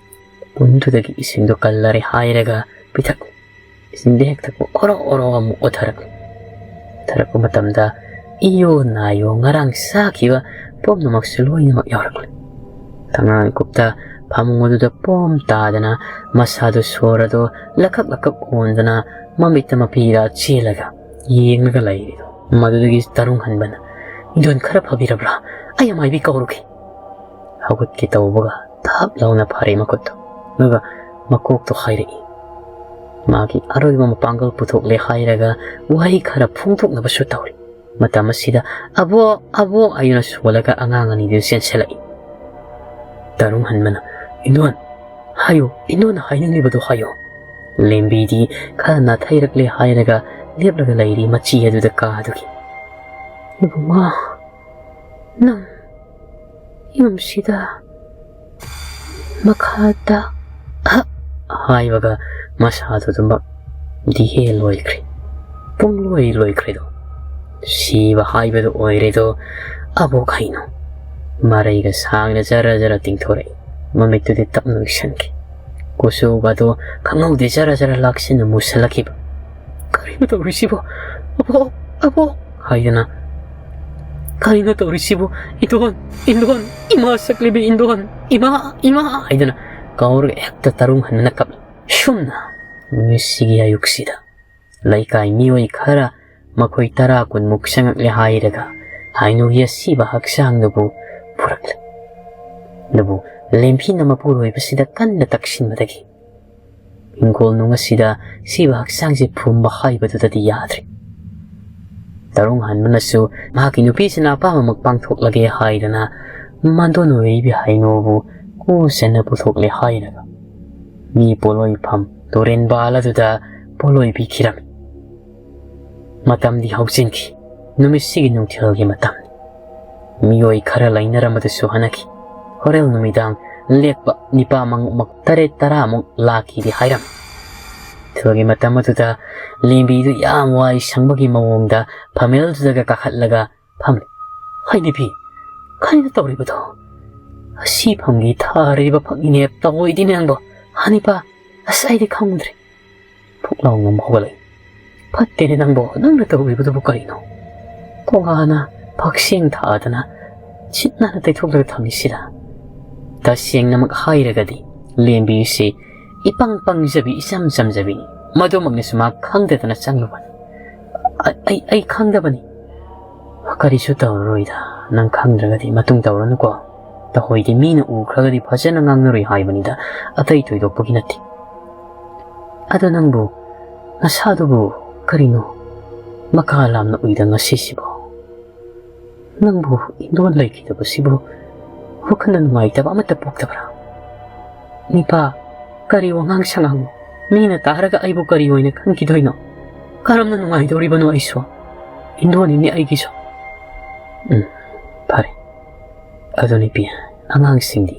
ꯄꯨꯟꯗꯨꯗꯒꯤ ꯏꯁꯤꯡꯗꯣ ꯀꯜꯂꯔꯦ ꯍꯥꯏꯔꯒ ꯄꯤꯊꯛ꯫ ꯏꯁꯤꯡꯗ ꯍꯦꯛ ꯊꯛꯄ ꯑꯣꯔꯣ ꯑꯣꯔꯣ ꯑꯃꯨꯛ ꯑꯣꯊꯔꯛꯂꯦ꯫ ꯑꯣꯊꯔꯛꯄ ꯃꯇꯝꯗ ꯏꯌꯣ ꯅꯥꯌꯣ ꯉꯔꯥꯡ ꯆꯥꯈꯤꯕ ꯄꯨꯝꯅꯃꯛꯁꯨ ꯂꯣꯏꯅꯃꯛ ꯌꯥꯎꯔꯛꯂꯦ꯫ ꯊꯪꯅꯥ ꯂꯩꯀꯨꯞꯇ ꯐꯃꯨꯡ ꯑꯗꯨꯗ ꯄꯣꯝ ꯇꯥꯗꯅ ꯃꯁꯥꯗꯨ ꯁꯣꯔ ꯑꯗꯨ ꯂꯀꯛ ꯂꯀꯛ ꯑꯣꯟꯗꯅ ꯃꯃꯤꯠꯇ ꯃꯄꯤꯔꯥ ꯆꯦꯜꯂꯒ ꯌꯦꯡꯂꯒ ꯂꯩꯔꯤꯗꯣ꯫ ꯃꯗꯨꯗꯒꯤ ꯇꯔꯨꯡ ꯍꯟꯕꯅ, "ꯏꯟꯗꯣꯟ ꯈꯔ ꯐꯕꯤꯔꯕ꯭ꯔꯥ? ꯑꯩ ꯑꯃꯥꯏꯕꯤ ꯀꯧꯔꯨꯒꯦ꯫" ꯍꯧꯒꯠꯀꯦ ꯇꯧꯕꯒ ꯊꯞ ꯂꯥꯎꯅ ꯐꯥꯔꯦ ꯃꯈꯨꯠꯇꯣ꯫ ꯑꯗꯨꯒ ꯃꯀꯣꯛꯇꯣ ꯍꯥꯏꯔꯛꯏ꯫ ꯃꯥꯒꯤ ꯑꯔꯣꯏꯕ ꯃꯄꯥꯡꯒꯜ ꯄꯨꯊꯣꯛꯂꯦ ꯍꯥꯏꯔꯒ ꯋꯥꯍꯩ ꯈꯔ ꯐꯣꯡꯗꯣꯛꯅꯕꯁꯨ ꯇꯧꯔꯤ꯫ ꯃꯇꯝ ꯑꯁꯤꯗ "ꯑꯕꯣꯛ, ꯑꯕꯣꯛ" ꯍꯥꯏꯗꯨꯅ ꯁꯣꯜꯂꯒ ꯑꯉꯥꯡ ꯑꯅꯤꯗꯨ ꯆꯦꯟꯁꯤꯜꯂꯛꯏ꯫ ꯇꯔꯨꯡ ꯍꯟꯕꯅ, "ꯏꯟꯗꯣꯟ, ꯍꯥꯏꯌꯨ, ꯏꯟꯗꯣꯟꯅ ꯍꯥꯏꯅꯤꯡꯂꯤꯕꯗꯣ ꯍꯥꯏꯌꯨ꯫" ꯂꯦꯝꯕꯤꯗꯤ ꯈꯔ ꯅꯥꯊꯩꯔꯛꯂꯦ ꯍꯥꯏꯔꯒ ꯂꯦꯞꯂꯒ ꯂꯩꯔꯤ ꯃꯆꯤ ꯑꯗꯨꯗ ꯀꯥꯗꯨꯒꯤ꯫ "ꯏꯕꯨꯡꯉꯣ, ꯅꯪ ꯌꯨꯝꯁꯤꯗ ꯃꯈꯥꯗ" ꯍꯥꯏꯕꯒ ꯃꯁꯥꯗꯨ ꯑꯗꯨꯃꯛ ꯗꯤꯍꯦ ꯂꯣꯏꯈ꯭ꯔꯦ꯫ ꯄꯨꯡꯂꯣꯏ ꯂꯣꯏꯈ꯭ꯔꯦꯗꯣ꯫ ꯁꯤꯕ ꯍꯥꯏꯕꯗꯨ ꯑꯣꯏꯔꯦꯗꯣ꯫ ꯑꯕꯣꯛ ꯍꯩꯅꯨ꯫ ꯃꯔꯩꯒ ꯁꯥꯡꯅ ꯖꯔ ꯖꯔ ꯇꯤꯡꯊꯣꯔꯛꯏ꯫ ꯃꯃꯤꯠꯇꯨꯗꯤ ꯇꯞꯅ ꯎꯏꯁꯟꯈꯤ꯫ ꯀꯨꯆꯨꯒꯗꯣ ꯈꯪꯍꯧꯗꯦ ꯖꯔ ꯖꯔ ꯂꯥꯛꯁꯤꯟꯅ ꯃꯨꯁꯜꯂꯛꯈꯤꯕ꯫ "ꯀꯔꯤꯅꯣ ꯇꯧꯔꯤꯁꯤꯕꯣ? ꯑꯕꯣꯛ, ꯑꯕꯣꯛ!" ꯍꯥꯏꯗꯅ, "ꯀꯔꯤꯅꯣ ꯇꯧꯔꯤꯁꯤꯕꯨ? ꯏꯟꯗꯣꯟ, ꯏꯟꯗꯣꯟ, ꯏꯃꯥ ꯁꯛꯂꯤꯕꯤ ꯏꯟꯗꯣꯟ, ꯏꯃꯥ, ꯏꯃꯥ!" ꯍꯥꯏꯗꯅ ꯀꯧꯔꯒ ꯍꯦꯛꯇ ꯇꯔꯨꯡ ꯍꯟꯕꯅ ꯀꯞꯂꯤ꯫ ꯁꯨꯝꯅ ꯅꯨꯃꯤꯠꯁꯤꯒꯤ ꯑꯌꯨꯛꯁꯤꯗ ꯂꯩꯀꯥꯏ ꯃꯤꯑꯣꯏ ꯈꯔ, ꯃꯈꯣꯏ ꯇꯔꯥ ꯀꯨꯟꯃꯨꯛ ꯆꯪꯉꯛꯂꯦ ꯍꯥꯏꯔꯒ ꯍꯥꯏꯅꯨꯒꯤ ꯑꯁꯤꯕ ꯍꯛꯆꯥꯡꯗꯨꯕꯨ ꯄꯨꯔꯛꯂꯦ꯫ ꯑꯗꯨꯕꯨ ꯂꯦꯝꯐꯤꯅ ꯃꯄꯨꯔꯣꯏꯕꯁꯤꯗ ꯀꯟꯅ ꯇꯛꯁꯤꯟꯕꯗꯒꯤ ꯍꯤꯡꯒꯣꯜ ꯅꯨꯡ ꯑꯁꯤꯗ ꯁꯤꯕ ꯍꯛꯆꯥꯡꯁꯦ ꯐꯨꯝꯕ ꯍꯥꯏꯕꯗꯨꯗꯗꯤ ꯌꯥꯗ꯭ꯔꯦ꯫ ꯇꯔꯨꯡ ꯍꯟꯕꯅꯁꯨ ꯃꯍꯥꯛꯀꯤ ꯅꯨꯄꯤꯁꯤꯅ ꯑꯄꯥꯝꯕꯃꯛ ꯄꯥꯡꯊꯣꯛꯂꯒꯦ ꯍꯥꯏꯗꯅ ꯃꯥꯟꯗꯣꯟ ꯑꯣꯏꯔꯤꯕꯤ ꯍꯩꯅꯧꯕꯨ ꯀꯨ ꯆꯦꯟꯅ ꯄꯨꯊꯣꯛꯂꯦ ꯍꯥꯏꯔꯒ ꯃꯤ ꯄꯣꯠꯂꯣꯏꯐꯝ ꯇꯨꯔꯦꯟꯕꯥꯜ ꯑꯗꯨꯗ ꯄꯣꯠꯂꯣꯏ ꯄꯤꯈꯤꯔꯝꯃꯤ꯫ ꯃꯇꯝꯗꯤ ꯍꯧꯖꯤꯟꯈꯤ꯫ ꯅꯨꯃꯤꯠꯁꯤꯒꯤ ꯅꯨꯡꯊꯤꯜꯒꯤ ꯃꯇꯝꯅꯤ꯫ ꯃꯤꯑꯣꯏ ꯈꯔ ꯂꯩꯅꯔꯝꯕꯗꯨꯁꯨ ꯍꯟꯅꯈꯤ꯫ ꯍꯣꯔꯦꯟ ꯅꯨꯃꯤꯗꯥꯡ ꯂꯦꯛꯄ ꯅꯤꯄꯥ ꯃꯉꯥꯃꯨꯛ, ꯇꯔꯦꯠ ꯇꯔꯥꯃꯨꯛ ꯂꯥꯛꯈꯤꯗꯤ ꯍꯥꯏꯔꯝꯃꯤ꯫ ꯅꯨꯡꯊꯤꯜꯒꯤ ꯃꯇꯝ ꯑꯗꯨꯗ ꯂꯦꯝꯕꯤꯗꯨ ꯌꯥꯝ ꯋꯥꯏ ꯁꯪꯕꯒꯤ ꯃꯑꯣꯡꯗ ꯐꯝꯃꯦꯜꯗꯨꯗꯒ ꯀꯥꯈꯠꯂꯒ ꯐꯝꯂꯤ꯫ "ꯍꯩ ꯅꯨꯄꯤ, ꯀꯔꯤꯅꯣ ꯇꯧꯔꯤꯕꯗꯣ? ꯑꯁꯤ ꯐꯝꯒꯤ ꯊꯥꯔꯤꯕ ꯐꯛꯅꯤꯅꯦ ꯇꯧꯏꯗꯤ ꯅꯪꯕꯣ꯫ ꯍꯅꯤꯄꯥ, ꯑꯁ ꯑꯩꯗꯤ ꯈꯪꯗ꯭ꯔꯦ꯫" ꯐꯨꯛ ꯂꯥꯎꯅ ꯑꯃꯨꯛ ꯍꯧꯒꯠꯂꯛꯏ꯫ "ꯐꯠꯇꯦꯅꯦ ꯅꯪꯕꯣ, ꯅꯪꯅ ꯇꯧꯔꯤꯕꯗꯨꯕꯨ ꯀꯔꯤꯅꯣ? ꯇꯣꯉꯥꯟꯅ ꯐꯛꯁꯦꯡ ꯊꯥꯗꯅ ꯁꯤꯠ ꯅꯥꯟꯅ ꯇꯩꯊꯣꯛꯂꯒ ꯊꯝꯃꯤꯁꯤꯗ?" ꯇꯁꯦꯡꯅꯃꯛ ꯍꯥꯏꯔꯒꯗꯤ ꯂꯦꯝꯕꯤꯁꯤ ꯏꯄꯪ ꯄꯪꯖꯕꯤ, ꯏꯆꯝ ꯆꯝꯖꯕꯤꯅꯤ꯫ ꯃꯗꯨꯃꯛꯅꯁꯨ ꯃꯥ ꯈꯪꯗꯗꯅ ꯆꯪꯂꯨꯕꯅꯤ꯫ "ꯑ-, ꯑꯩ, ꯑꯩ ꯈꯪꯗꯕꯅꯤ꯫" "ꯀꯔꯤꯁꯨ ꯇꯧꯔꯔꯣꯏꯗ, ꯅꯪ ꯈꯪꯗ꯭ꯔꯒꯗꯤ ꯃꯇꯨꯡ ꯇꯧꯔꯅꯨꯀꯣ꯫ ꯇꯍꯣꯏꯗꯤ ꯃꯤꯅ ꯎꯈ꯭ꯔꯒꯗꯤ ꯐꯖꯅ ꯉꯥꯡꯅꯔꯣꯏ ꯍꯥꯏꯕꯅꯤꯗ, ꯑꯇꯩ ꯊꯣꯏꯗꯣꯛꯄꯒꯤ ꯅꯠꯇꯦ꯫ ꯑꯗꯣ ꯅꯪꯕꯨ, ꯅꯁꯥꯗꯨꯕꯨ ꯀꯔꯤꯅꯣ ꯃꯀꯥ ꯂꯥꯝꯅ ꯎꯏꯗ ꯉꯁꯤꯁꯤꯕꯣ? ꯅꯪꯕꯨ ꯏꯟꯗꯣꯟ ꯂꯩꯈꯤꯗꯕꯁꯤꯕꯨ ꯋꯥꯈꯜꯗ ꯅꯨꯡꯉꯥꯏꯇꯕ ꯑꯃꯠꯇ ꯄꯣꯛꯇꯕ꯭ꯔꯥ? ꯅꯤꯄꯥ, ꯀꯔꯤ ꯋꯥꯉꯥꯡ ꯁꯉꯥꯡꯅꯣ? ꯃꯤꯅ ꯇꯥꯔꯒ ꯑꯩꯕꯨ ꯀꯔꯤ ꯑꯣꯏꯅ ꯈꯟꯈꯤꯗꯣꯏꯅꯣ? ꯀꯔꯝꯅ ꯅꯨꯡꯉꯥꯏꯗꯧꯔꯤꯕꯅꯣ ꯑꯩꯁꯨ? ꯏꯟꯗꯣꯟꯅꯤꯅꯦ ꯑꯩꯒꯤꯁꯨ꯫" "ꯎꯝ, ꯐꯔꯦ꯫ ꯑꯗꯨ ꯅꯨꯄꯤ, ꯑꯉꯥꯡꯁꯤꯡꯗꯤ?"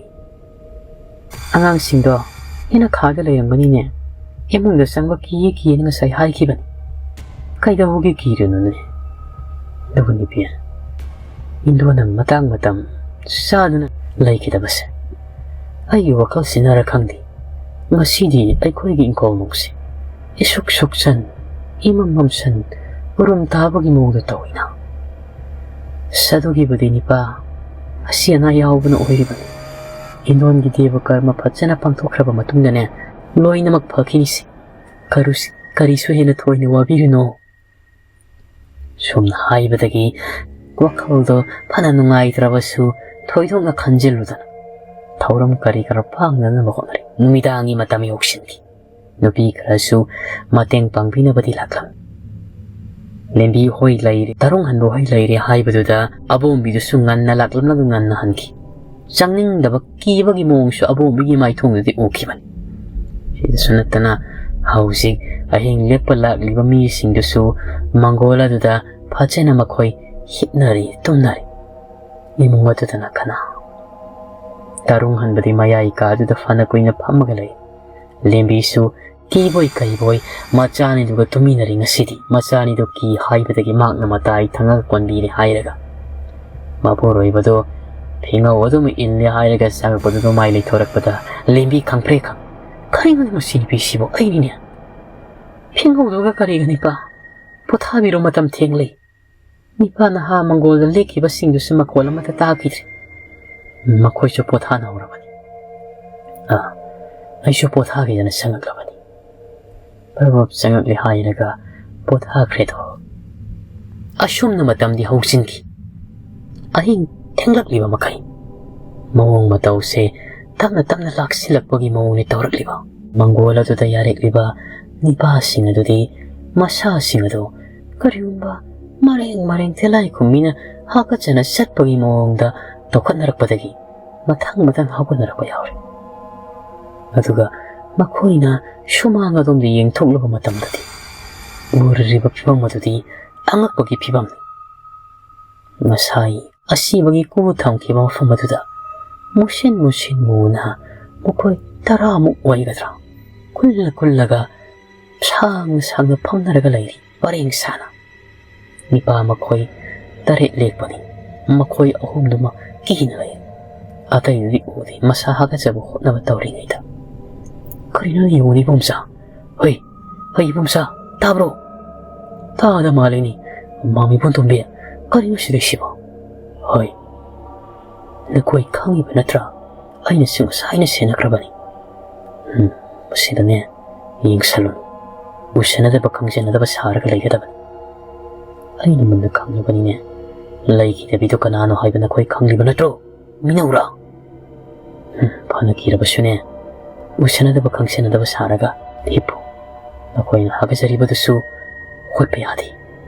"ꯑꯉꯥꯡꯁꯤꯡꯗꯣ ꯍꯦꯟꯅ ꯈꯥꯗ ꯂꯩꯔꯝꯒꯅꯤꯅꯦ꯫ ꯏꯃꯨꯡꯗ ꯆꯪꯕ ꯀꯤꯌꯦ ꯀꯤꯌꯦꯅ ꯉꯁꯥꯏ ꯍꯥꯏꯈꯤꯕꯅꯤ꯫" "ꯀꯩꯗꯧꯕꯒꯤ ꯀꯤꯔꯤꯅꯣꯅꯦ?" ꯑꯗꯨꯒ ꯅꯨꯄꯤ, ꯏꯟꯗꯣꯅ ꯃꯇꯥꯡ ꯃꯇꯝ ꯆꯥꯗꯅ ꯂꯩꯈꯤꯗꯕꯁꯦ ꯑꯩꯒꯤ ꯋꯥꯈꯜꯁꯤꯅꯔ ꯈꯪꯗꯦ, ꯉꯁꯤꯗꯤ ꯑꯩꯈꯣꯏꯒꯤ ꯏꯪꯈꯣꯜ ꯅꯨꯡꯁꯤ ꯏꯁꯨꯛ ꯁꯨꯛꯆꯟ, ꯏꯃꯝ ꯃꯝꯁꯟ, ꯎꯔꯨꯝ ꯇꯥꯕꯒꯤ ꯃꯑꯣꯡꯗ ꯇꯧꯏꯅ꯫ ꯑꯁ, ꯑꯗꯨꯒꯤꯕꯨꯗꯤ ꯅꯤꯄꯥ, ꯑꯁꯤ ꯑꯅꯥ ꯌꯥꯎꯕꯅ ꯑꯣꯏꯔꯤꯕꯅꯤ꯫ ꯏꯟꯗꯣꯟꯒꯤ ꯗꯦꯕ ꯀꯔꯃ ꯐꯖꯅ ꯄꯥꯡꯊꯣꯛꯈ꯭ꯔꯕ ꯃꯇꯨꯡꯗꯅꯦ, ꯂꯣꯏꯅꯃꯛ ꯐꯈꯤꯅꯤꯁꯦ꯫ ꯀꯔꯨꯁ-, ꯀꯔꯤꯁꯨ ꯍꯦꯟꯅ ꯊꯣꯏꯅ ꯋꯥꯕꯤꯔꯨꯅꯣ꯫ ꯁꯨꯝꯅ ꯍꯥꯏꯕꯗꯒꯤ ꯋꯥꯈꯜꯗꯣ ꯐꯅ ꯅꯨꯡꯉꯥꯏꯇ꯭ꯔꯕꯁꯨ, ꯊꯣꯏꯗꯣꯛꯅ ꯈꯟꯖꯤꯜꯂꯨꯗꯅ ꯊꯧꯔꯝ ꯀꯔꯤ ꯀꯔꯥ ꯄꯥꯡꯅꯅꯕ ꯍꯣꯠꯅꯔꯤ꯫ ꯅꯨꯃꯤꯗꯥꯡꯒꯤ ꯃꯇꯝ ꯌꯧꯁꯤꯟꯈꯤ꯫ ꯅꯨꯄꯤ ꯈꯔꯁꯨ ꯃꯇꯦꯡ ꯄꯥꯡꯕꯤꯅꯕꯗꯤ ꯂꯥꯛꯂꯝꯃꯤ꯫ ꯂꯦꯝꯕꯤ ꯍꯣꯏ ꯂꯩꯔꯦ, ꯇꯔꯨꯡ ꯍꯟꯕ ꯍꯣꯏ ꯂꯩꯔꯦ ꯍꯥꯏꯕꯗꯨꯗ ꯑꯕꯣꯝꯕꯤꯗꯨꯁꯨ ꯉꯟꯅ ꯂꯥꯛꯂꯝꯂꯒ ꯉꯟꯅ ꯍꯟꯈꯤ꯫ ꯆꯪꯅꯤꯡꯗꯕ, ꯀꯤꯕꯒꯤ ꯃꯑꯣꯡꯁꯨ ꯑꯕꯣꯝꯕꯤꯒꯤ ꯃꯥꯏꯊꯣꯡꯗꯨꯗꯤ ꯎꯈꯤꯕꯅꯤ꯫ ꯁꯤꯗꯁꯨ ꯅꯠꯇꯅ ꯍꯧꯖꯤꯛ ꯑꯍꯤꯡ ꯂꯦꯛꯄ ꯂꯥꯛꯂꯤꯕ ꯃꯤꯁꯤꯡꯗꯨꯁꯨ ꯃꯪꯒꯣꯜ ꯑꯗꯨꯗ ꯐꯖꯅ ꯃꯈꯣꯏ ꯍꯤꯞꯅꯔꯤ, ꯇꯨꯝꯅꯔꯤ꯫ ꯏꯃꯨꯡ ꯑꯗꯨꯗꯅ ꯀꯅꯥ? ꯇꯔꯨꯡ ꯍꯟꯕꯗꯤ ꯃꯌꯥꯏ ꯀꯥꯗꯨꯗ ꯐꯅ ꯀꯨꯏꯅ ꯐꯝꯃꯒ ꯂꯩ꯫ ꯂꯦꯝꯕꯤꯁꯨ ꯀꯤꯕꯣꯏ ꯀꯩꯕꯣꯏ ꯃꯆꯥꯅꯤꯗꯨꯒ ꯇꯨꯃꯤꯟꯅꯔꯤ꯫ ꯉꯁꯤꯗꯤ ꯃꯆꯥꯅꯤꯗꯨ ꯀꯤ ꯍꯥꯏꯕꯗꯒꯤ ꯃꯍꯥꯛꯅ ꯃꯇꯥꯏ ꯊꯪꯉꯒ ꯀꯣꯟꯕꯤꯔꯦ ꯍꯥꯏꯔꯒ, ꯃꯄꯨꯔꯣꯏꯕꯗꯣ ꯐꯤꯉꯧ ꯑꯗꯨꯝ ꯏꯜꯂꯦ ꯍꯥꯏꯔꯒ ꯆꯪꯉꯛꯄꯗꯨꯗ ꯃꯥꯏ ꯂꯩꯊꯣꯔꯛꯄꯗ ꯂꯦꯝꯕꯤ ꯈꯪꯄ꯭ꯔꯦꯛ ꯈꯪ, "ꯀꯔꯤꯅꯣꯅꯦ ꯃꯁꯤ ꯅꯨꯄꯤꯁꯤꯕꯨ? ꯑꯩꯅꯤꯅꯦ꯫ ꯐꯤꯉꯧꯗꯨꯒ ꯀꯔꯤꯒꯅꯤꯕ? ꯄꯣꯊꯥꯕꯤꯔꯣ, ꯃꯇꯝ ꯊꯦꯡꯂꯦ꯫" ꯅꯤꯄꯥ ꯅꯍꯥ ꯃꯪꯒꯣꯜꯗ ꯂꯦꯛꯈꯤꯕꯁꯤꯡꯗꯨꯁꯨ ꯃꯈꯣꯜ ꯑꯃꯠꯇ ꯇꯥꯈꯤꯗ꯭ꯔꯦ꯫ ꯃꯈꯣꯏꯁꯨ ꯄꯣꯊꯥꯅꯍꯧꯔꯕꯅꯤ꯫ ꯑꯥ, ꯑꯩꯁꯨ ꯄꯣꯊꯥꯒꯦꯗꯅ ꯆꯪꯉꯛꯂꯕꯅꯤ꯫ ꯄ꯭ꯔꯚꯨ ꯆꯪꯉꯛꯂꯦ ꯍꯥꯏꯔꯒ ꯄꯣꯊꯥꯈ꯭ꯔꯦꯗꯣ꯫ ꯑꯁꯨꯝꯅ ꯃꯇꯝꯗꯤ ꯍꯧꯖꯤꯟꯈꯤ꯫ ꯑꯍꯤꯡ ꯊꯦꯡꯂꯛꯂꯤꯕ ꯃꯈꯩ ꯃꯑꯣꯡ ꯃꯇꯧꯁꯦ ꯇꯞꯅ ꯇꯞꯅ ꯂꯥꯛꯁꯤꯜꯂꯛꯄꯒꯤ ꯃꯑꯣꯡꯅꯤ ꯇꯧꯔꯛꯂꯤꯕ꯫ ꯃꯪꯒꯣꯜ ꯑꯗꯨꯗ ꯌꯥꯔꯦꯛꯂꯤꯕ ꯅꯤꯄꯥꯁꯤꯡ ꯑꯗꯨꯗꯤ ꯃꯁꯥꯁꯤꯡ ꯑꯗꯨ ꯀꯔꯤꯒꯨꯝꯕ ꯃꯔꯦꯡ ꯃꯔꯦꯡ ꯇꯤꯂꯥꯏꯈꯨꯝꯕꯤꯅ ꯍꯥꯀꯠꯆꯅ ꯆꯠꯄꯒꯤ ꯃꯑꯣꯡꯗ ꯇꯧꯈꯠꯅꯔꯛꯄꯗꯒꯤ ꯃꯊꯪ ꯃꯊꯪ ꯍꯧꯒꯠꯅꯔꯛꯄ ꯌꯥꯎꯔꯦ꯫ ꯑꯗꯨꯒ ꯃꯈꯣꯏꯅ ꯁꯨꯃꯥꯡ ꯑꯗꯣꯝꯗ ꯌꯦꯡꯊꯣꯛꯂꯨꯕ ꯃꯇꯝꯗꯗꯤ ꯎꯔꯤꯕ ꯐꯤꯕꯝ ꯑꯗꯨꯗꯤ ꯑꯉꯛꯄꯒꯤ ꯐꯤꯕꯝꯅꯤ꯫ ꯉꯁꯥꯏ ꯑꯁꯤꯕꯒꯤ ꯀꯨ ꯊꯝꯈꯤꯕ ꯃꯐꯝ ꯑꯗꯨꯗ ꯃꯨꯁꯤꯟ ꯃꯨꯁꯤꯟ ꯃꯨꯅ ꯃꯈꯣꯏ ꯇꯔꯥꯃꯨꯛ ꯑꯣꯏꯒꯗ꯭ꯔꯥ ꯀꯨꯜꯂ ꯀꯨꯜꯂꯒ ꯁꯥꯡꯅ ꯁꯥꯡꯅ ꯐꯝꯅꯔꯒ ꯂꯩꯔꯤ ꯄꯔꯦꯡ ꯁꯥꯅ꯫ ꯅꯤꯄꯥ ꯃꯈꯣꯏ ꯇꯔꯦꯠ ꯂꯦꯛꯄꯅꯤ꯫ ꯃꯈꯣꯏ ꯑꯍꯨꯝꯗꯨꯃ ꯀꯤꯅ ꯂꯩ꯫ ꯑꯇꯩꯗꯨꯗꯤ ꯎꯗꯦ, ꯃꯁꯥ ꯍꯥꯒꯠꯆꯕ ꯍꯣꯠꯅꯕ ꯇꯧꯔꯤꯉꯩꯗ꯫ "ꯀꯔꯤꯅꯣ ꯌꯦꯡꯉꯨꯅꯦ ꯏꯕꯣꯝꯆꯥ? ꯍꯣꯏ, ꯍꯣꯏ ꯏꯕꯣꯝꯆꯥ, ꯇꯥꯕ꯭ꯔꯣ? ꯇꯥꯗ ꯃꯥꯜꯂꯤꯅꯤ꯫ ꯃꯥꯃꯤ ꯕꯣꯟꯇꯣꯝꯕꯤ, ꯀꯔꯤꯅꯣ ꯁꯤꯗꯩꯁꯤꯕꯣ? ꯍꯣꯏ, ꯅꯈꯣꯏ ꯈꯪꯉꯤꯕ ꯅꯠꯇ꯭ꯔꯥ? ꯑꯩꯅꯁꯨ ꯉꯁꯥꯏꯅ ꯁꯦꯟꯅꯈ꯭ꯔꯕꯅꯤ꯫ ꯎꯝ, ꯃꯁꯤꯗꯅꯦ, ꯌꯦꯡꯁꯜꯂꯨ꯫ ꯎꯁꯟꯅꯗꯕ ꯈꯪꯖꯟꯅꯗꯕ ꯁꯥꯔꯒ ꯂꯩꯒꯗꯕꯅꯤ꯫ ꯑꯩꯅ ꯃꯨꯟꯅ ꯈꯪꯂꯕꯅꯤꯅꯦ꯫ ꯂꯩꯈꯤꯗꯕꯤꯗꯣ ꯀꯅꯥꯅꯣ ꯍꯥꯏꯕ ꯅꯈꯣꯏ ꯈꯪꯂꯤꯕ ꯅꯠꯇ꯭ꯔꯣ? ꯃꯤꯅꯧꯔꯥ?" ꯎꯝ, ꯐꯅ ꯀꯤꯔꯕꯁꯨꯅꯦ, ꯎꯁꯟꯅꯗꯕ ꯈꯪꯁꯟꯅꯗꯕ ꯁꯥꯔꯒ ꯍꯤꯞꯄꯨ꯫ ꯅꯈꯣꯏꯅ ꯍꯥꯒꯠꯆꯔꯤꯕꯗꯨꯁꯨ ꯍꯨꯠꯄ ꯌꯥꯗꯦ꯫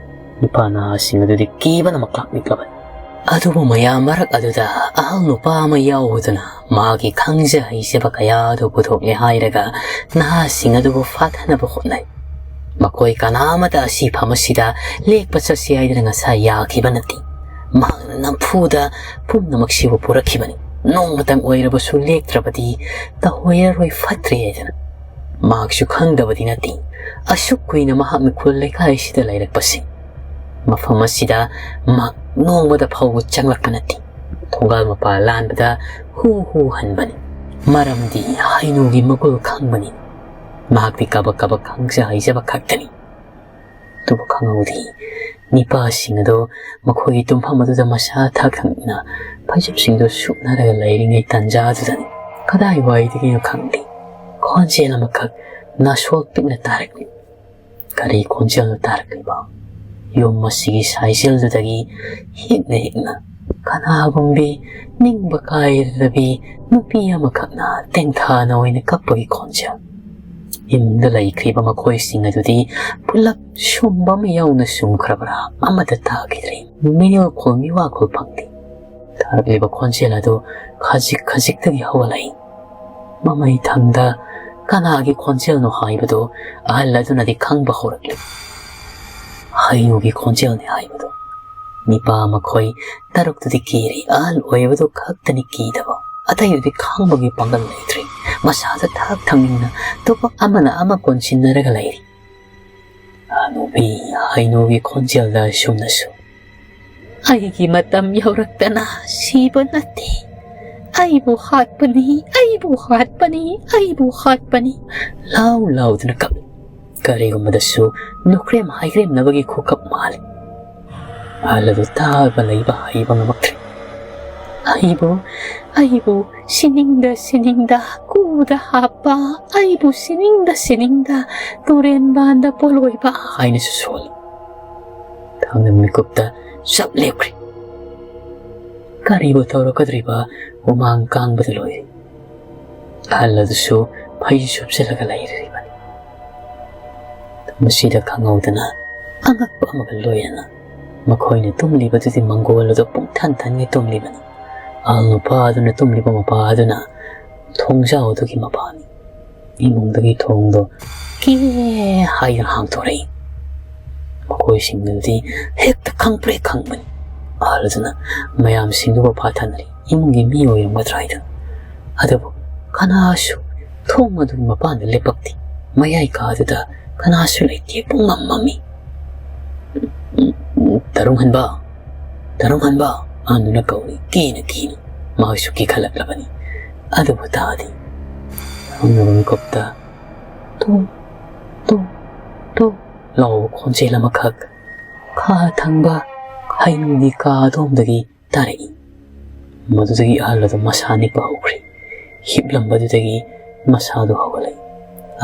ꯅꯨꯄꯥ ꯅꯍꯥꯁꯤꯡ ꯑꯗꯨꯗꯤ ꯀꯤꯕꯅ ꯃꯀ꯭ꯂꯥꯛ ꯅꯤꯛꯂꯕꯅꯤ꯫ ꯑꯗꯨꯕꯨ ꯃꯌꯥꯝ ꯃꯔꯛ ꯑꯗꯨꯗ ꯑꯍꯜ ꯅꯨꯄꯥ ꯑꯃ ꯌꯥꯎꯕꯗꯨꯅ ꯃꯥꯒꯤ ꯈꯪꯖ ꯍꯩꯖꯕ ꯀꯌꯥ ꯑꯗꯨ ꯄꯨꯊꯣꯛꯂꯦ ꯍꯥꯏꯔꯒ ꯅꯍꯥꯁꯤꯡ ꯑꯗꯨꯕꯨ ꯐꯥꯊꯅꯕ ꯍꯣꯠꯅꯩ꯫ ꯃꯈꯣꯏ ꯀꯅꯥ ꯑꯃꯇ ꯑꯁꯤ ꯐꯝ ꯑꯁꯤꯗ ꯂꯦꯛꯄ ꯆꯠꯁꯤ ꯍꯥꯏꯗꯅ ꯉꯁꯥꯏ ꯌꯥꯈꯤꯕ ꯅꯠꯇꯦ꯫ ꯃꯍꯥꯛꯅ ꯅꯝꯐꯨꯗ ꯄꯨꯝꯅꯃꯛꯁꯤꯕꯨ ꯄꯨꯔꯛꯈꯤꯕꯅꯤ꯫ ꯅꯣꯡꯃꯇꯪ ꯑꯣꯏꯔꯕꯁꯨ ꯂꯦꯛꯇ꯭ꯔꯕꯗꯤ ꯇꯧꯍꯣꯏꯔꯔꯣꯏ ꯐꯠꯇ꯭ꯔꯦ ꯍꯥꯏꯗꯅ꯫ ꯃꯍꯥꯛꯁꯨ ꯈꯪꯗꯕꯗꯤ ꯅꯠꯇꯦ, ꯑꯁꯨꯛ ꯀꯨꯏꯅ ꯃꯍꯥꯛꯅ ꯈꯨꯜ ꯂꯩꯀꯥꯏ ꯑꯁꯤꯗ ꯂꯩꯔꯛꯄꯁꯤ꯫ ꯃꯐꯝ ꯑꯁꯤꯗ ꯃꯍꯥꯛ ꯅꯣꯡꯃꯗ ꯐꯥꯎꯕ ꯆꯪꯂꯛꯄ ꯅꯠꯇꯦ꯫ ꯊꯣꯡꯒꯥꯜ ꯃꯄꯥ ꯂꯥꯟꯕꯗ ꯍꯨ ꯍꯨ ꯍꯟꯕꯅꯤ꯫ ꯃꯔꯝꯗꯤ ꯍꯩꯅꯧꯒꯤ ꯃꯒꯨꯜ ꯈꯪꯕꯅꯤ꯫ ꯃꯍꯥꯛꯇꯤ ꯀꯕꯛ ꯀꯕꯛ ꯈꯪꯖ ꯍꯩꯖꯕ ꯈꯛꯇꯅꯤ꯫ ꯑꯗꯨꯕꯨ ꯈꯪꯍꯧꯗꯦ, ꯅꯤꯄꯥꯁꯤꯡ ꯑꯗꯨ ꯃꯈꯣꯏꯒꯤ ꯇꯨꯝꯐꯝ ꯑꯗꯨꯗ ꯃꯁꯥ ꯊꯛ ꯊꯛꯅ ꯐꯩꯖꯨꯞꯁꯤꯡꯗꯨ ꯁꯨꯞꯅꯔꯒ ꯂꯩꯔꯤꯉꯩ ꯇꯥꯟꯖꯥꯗꯨꯗꯅꯤ ꯀꯗꯥꯏꯋꯥꯏꯗꯒꯤꯅꯣ ꯈꯪꯗꯦ, ꯈꯣꯟꯖꯦꯜ ꯑꯃꯈꯛ ꯅꯥꯁꯣꯜ ꯄꯤꯛꯅ ꯇꯥꯔꯛꯂꯤ꯫ ꯀꯔꯤ ꯈꯣꯟꯖꯦꯜꯅꯣ ꯇꯥꯔꯛꯂꯤꯕ? ꯌꯨꯝ ꯑꯁꯤꯒꯤ ꯁꯥꯏꯖꯦꯜꯗꯨꯗꯒꯤ ꯍꯤꯛꯅ ꯍꯤꯛꯅ ꯀꯅꯥꯒꯨꯝꯕꯤ ꯅꯤꯡꯕ ꯀꯥꯏꯔꯕꯤ ꯅꯨꯄꯤ ꯑꯃꯈꯛꯅ ꯇꯦꯡꯊꯥꯅ ꯑꯣꯏꯅ ꯀꯞꯄꯒꯤ ꯈꯣꯟꯖꯦꯜ꯫ ꯏꯃꯨꯡꯗ ꯂꯩꯈ꯭ꯔꯤꯕ ꯃꯈꯣꯏꯁꯤꯡ ꯑꯗꯨꯗꯤ ꯄꯨꯂꯞ ꯁꯨꯝꯕ ꯑꯃ ꯌꯥꯎꯅ ꯁꯨꯝꯈ꯭ꯔꯕ꯭ꯔꯥ ꯑꯃꯠꯇ ꯇꯥꯈꯤꯗ꯭ꯔꯦ꯫ ꯃꯤꯅꯤꯜꯈꯣꯜ ꯃꯤꯋꯥꯈꯣꯜ ꯐꯪꯗꯦ꯫ ꯇꯥꯔꯛꯂꯤꯕ ꯈꯣꯟꯖꯦꯜ ꯑꯗꯨ ꯈꯖꯤꯛ ꯈꯖꯤꯛꯇꯒꯤ ꯍꯧꯒꯠꯂꯛꯏ꯫ ꯃꯃꯩ ꯊꯪꯗ ꯀꯅꯥꯒꯤ ꯈꯣꯟꯖꯦꯜꯅꯣ ꯍꯥꯏꯕꯗꯨ ꯑꯍꯜ ꯑꯗꯨꯅꯗꯤ ꯈꯪꯕ ꯍꯧꯔꯛꯂꯤ꯫ ꯍꯩꯅꯨꯒꯤ ꯈꯣꯟꯖꯦꯜꯅꯤ ꯍꯥꯏꯕꯗꯨ꯫ ꯅꯤꯄꯥ ꯃꯈꯣꯏ ꯇꯔꯨꯛꯇꯨꯗꯤ ꯀꯤꯔꯤ꯫ ꯑꯍꯜ ꯑꯣꯏꯕꯗꯨ ꯈꯛꯇꯅꯤ ꯀꯤꯗꯕ꯫ ꯑꯇꯩꯗꯨꯗꯤ ꯈꯥꯡꯕꯒꯤ ꯄꯥꯡꯒꯜ ꯂꯩꯇ꯭ꯔꯤ꯫ ꯃꯁꯥꯗ ꯊꯛ ꯊꯪꯅꯤꯡꯅ ꯇꯣꯄꯛ ꯑꯃꯅ ꯑꯃ ꯀꯣꯟꯁꯤꯟꯅꯔꯒ ꯂꯩꯔꯤ꯫ ꯍꯅꯨꯕꯤ ꯍꯩꯅꯨꯒꯤ ꯈꯣꯟꯖꯦꯜꯗ ꯑꯁꯨꯝꯅꯁꯨ, "ꯑꯩꯒꯤ ꯃꯇꯝ ꯌꯧꯔꯛꯇꯅ ꯁꯤꯕ ꯅꯠꯇꯦ꯫ ꯑꯩꯕꯨ ꯍꯥꯠꯄꯅꯤ, ꯑꯩꯕꯨ ꯍꯥꯠꯄꯅꯤ, ꯑꯩꯕꯨ ꯍꯥꯠꯄꯅꯤ" ꯂꯥꯎ ꯂꯥꯎꯗꯨꯅ ꯀꯞꯂꯤ꯫ ꯀꯔꯤꯒꯨꯝꯕꯗꯁꯨ ꯅꯣꯀ꯭ꯔꯦꯝ ꯍꯥꯏꯒ꯭ꯔꯦꯝꯅꯕꯒꯤ ꯈꯨꯀꯞ ꯃꯥꯜꯂꯤ꯫ ꯑꯍꯜ ꯑꯗꯨ ꯇꯥꯕ ꯂꯩꯕ ꯍꯩꯕ ꯉꯝꯃꯛꯇ꯭ꯔꯦ꯫ "ꯑꯩꯕꯨ, ꯑꯩꯕꯨ ꯁꯤꯅꯤꯡꯗ ꯁꯤꯅꯤꯡꯗ ꯀꯨꯗ ꯍꯥꯞꯄ, ꯑꯩꯕꯨ ꯁꯤꯅꯤꯡꯗ ꯁꯤꯅꯤꯡꯗ ꯇꯨꯔꯦꯟꯕꯥꯟꯗ ꯄꯣꯂꯣꯏꯕ" ꯍꯥꯏꯅꯁꯨ ꯁꯣꯜꯂꯤ꯫ ꯊꯥꯡꯅ ꯃꯤꯀꯨꯞꯇ ꯆꯞ ꯂꯦꯞꯈ꯭ꯔꯦ꯫ ꯀꯔꯤꯕꯨ ꯇꯧꯔꯛꯀꯗꯧꯔꯤꯕ ꯍꯨꯃꯥꯡ ꯀꯥꯡꯕꯗ ꯂꯣꯏꯔꯦ꯫ ꯑꯍꯜ ꯑꯗꯨꯁꯨ ꯐꯩ ꯁꯨꯞꯆꯜꯂꯒ ꯂꯩꯔꯤꯕꯅꯤ꯫ ꯃꯁꯤꯗ ꯈꯪꯍꯧꯗꯅ ꯑꯉꯛꯄ ꯑꯃꯒ ꯂꯣꯏꯅꯅ ꯃꯈꯣꯏꯅ ꯇꯨꯝꯂꯤꯕꯗꯨꯗꯤ ꯃꯪꯒꯣꯜ ꯑꯗꯨ ꯄꯨꯡꯊꯟ ꯊꯟꯒꯩ ꯇꯨꯝꯂꯤꯕꯅꯤ꯫ ꯑꯍꯜ ꯅꯨꯄꯥ ꯑꯗꯨꯅ ꯇꯨꯝꯂꯤꯕ ꯃꯄꯥ ꯑꯗꯨꯅ ꯊꯣꯡꯖꯥꯎ ꯑꯗꯨꯒꯤ ꯃꯄꯥꯅꯤ꯫ ꯏꯃꯨꯡꯗꯒꯤ ꯊꯣꯡꯗꯣ ꯀꯦ ꯍꯥꯏꯗꯨꯅ ꯍꯥꯡꯗꯣꯔꯛꯏ꯫ ꯃꯈꯣꯏꯁꯤꯡꯗꯨꯗꯤ ꯍꯦꯛꯇ ꯈꯪꯄ꯭ꯔꯦꯛ ꯈꯪꯕꯅꯤ꯫ ꯑꯍꯜ ꯑꯗꯨꯅ ꯃꯌꯥꯝꯁꯤꯡꯗꯨꯕꯨ ꯐꯥꯊꯅꯔꯤ꯫ ꯏꯃꯨꯡꯒꯤ ꯃꯤ ꯑꯣꯏꯔꯝꯒꯗ꯭ꯔꯥ ꯍꯥꯏꯗꯨꯅ꯫ ꯑꯗꯨꯕꯨ ꯀꯅꯥꯁꯨ ꯊꯣꯡ ꯑꯗꯨꯒꯤ ꯃꯄꯥꯟꯗ ꯂꯦꯞꯄꯛꯇꯦ꯫ ꯃꯌꯥꯏ ꯀꯥꯗꯨꯗ ꯀꯅꯥꯁꯨ ꯂꯩꯇꯦ꯫ ꯄꯨꯡꯃꯝ ꯃꯝꯃꯤ꯫ "ꯇꯔꯨꯡ ꯍꯟꯕ! ꯇꯔꯨꯡ ꯍꯟꯕ!" ꯑꯍꯟꯗꯨꯅ ꯀꯧꯔꯤ, ꯀꯤꯅ ꯀꯤꯅ꯫ ꯃꯍꯥꯛꯁꯨ ꯀꯤꯈꯠꯂꯛꯂꯕꯅꯤ꯫ ꯑꯗꯨꯕꯨ ꯇꯥꯗꯦ꯫ ꯊꯪꯅꯕ ꯃꯤꯀꯨꯞꯇ ꯇꯨ, ꯇꯨ, ꯇꯨ ꯂꯥꯎꯕ ꯈꯣꯟꯖꯦꯜ ꯑꯃꯈꯛ ꯈꯥ ꯊꯪꯕ ꯍꯩꯅꯧꯒꯤ ꯀꯥ ꯑꯗꯣꯝꯗꯒꯤ ꯇꯥꯔꯛꯏ꯫ ꯃꯗꯨꯗꯒꯤ ꯑꯍꯜ ꯑꯗꯨ ꯃꯁꯥ ꯅꯤꯛꯄ ꯍꯧꯈ꯭ꯔꯦ꯫ ꯍꯤꯞꯂꯝꯕꯗꯨꯗꯒꯤ ꯃꯁꯥꯗꯨ ꯍꯧꯒꯠꯂꯛꯏ꯫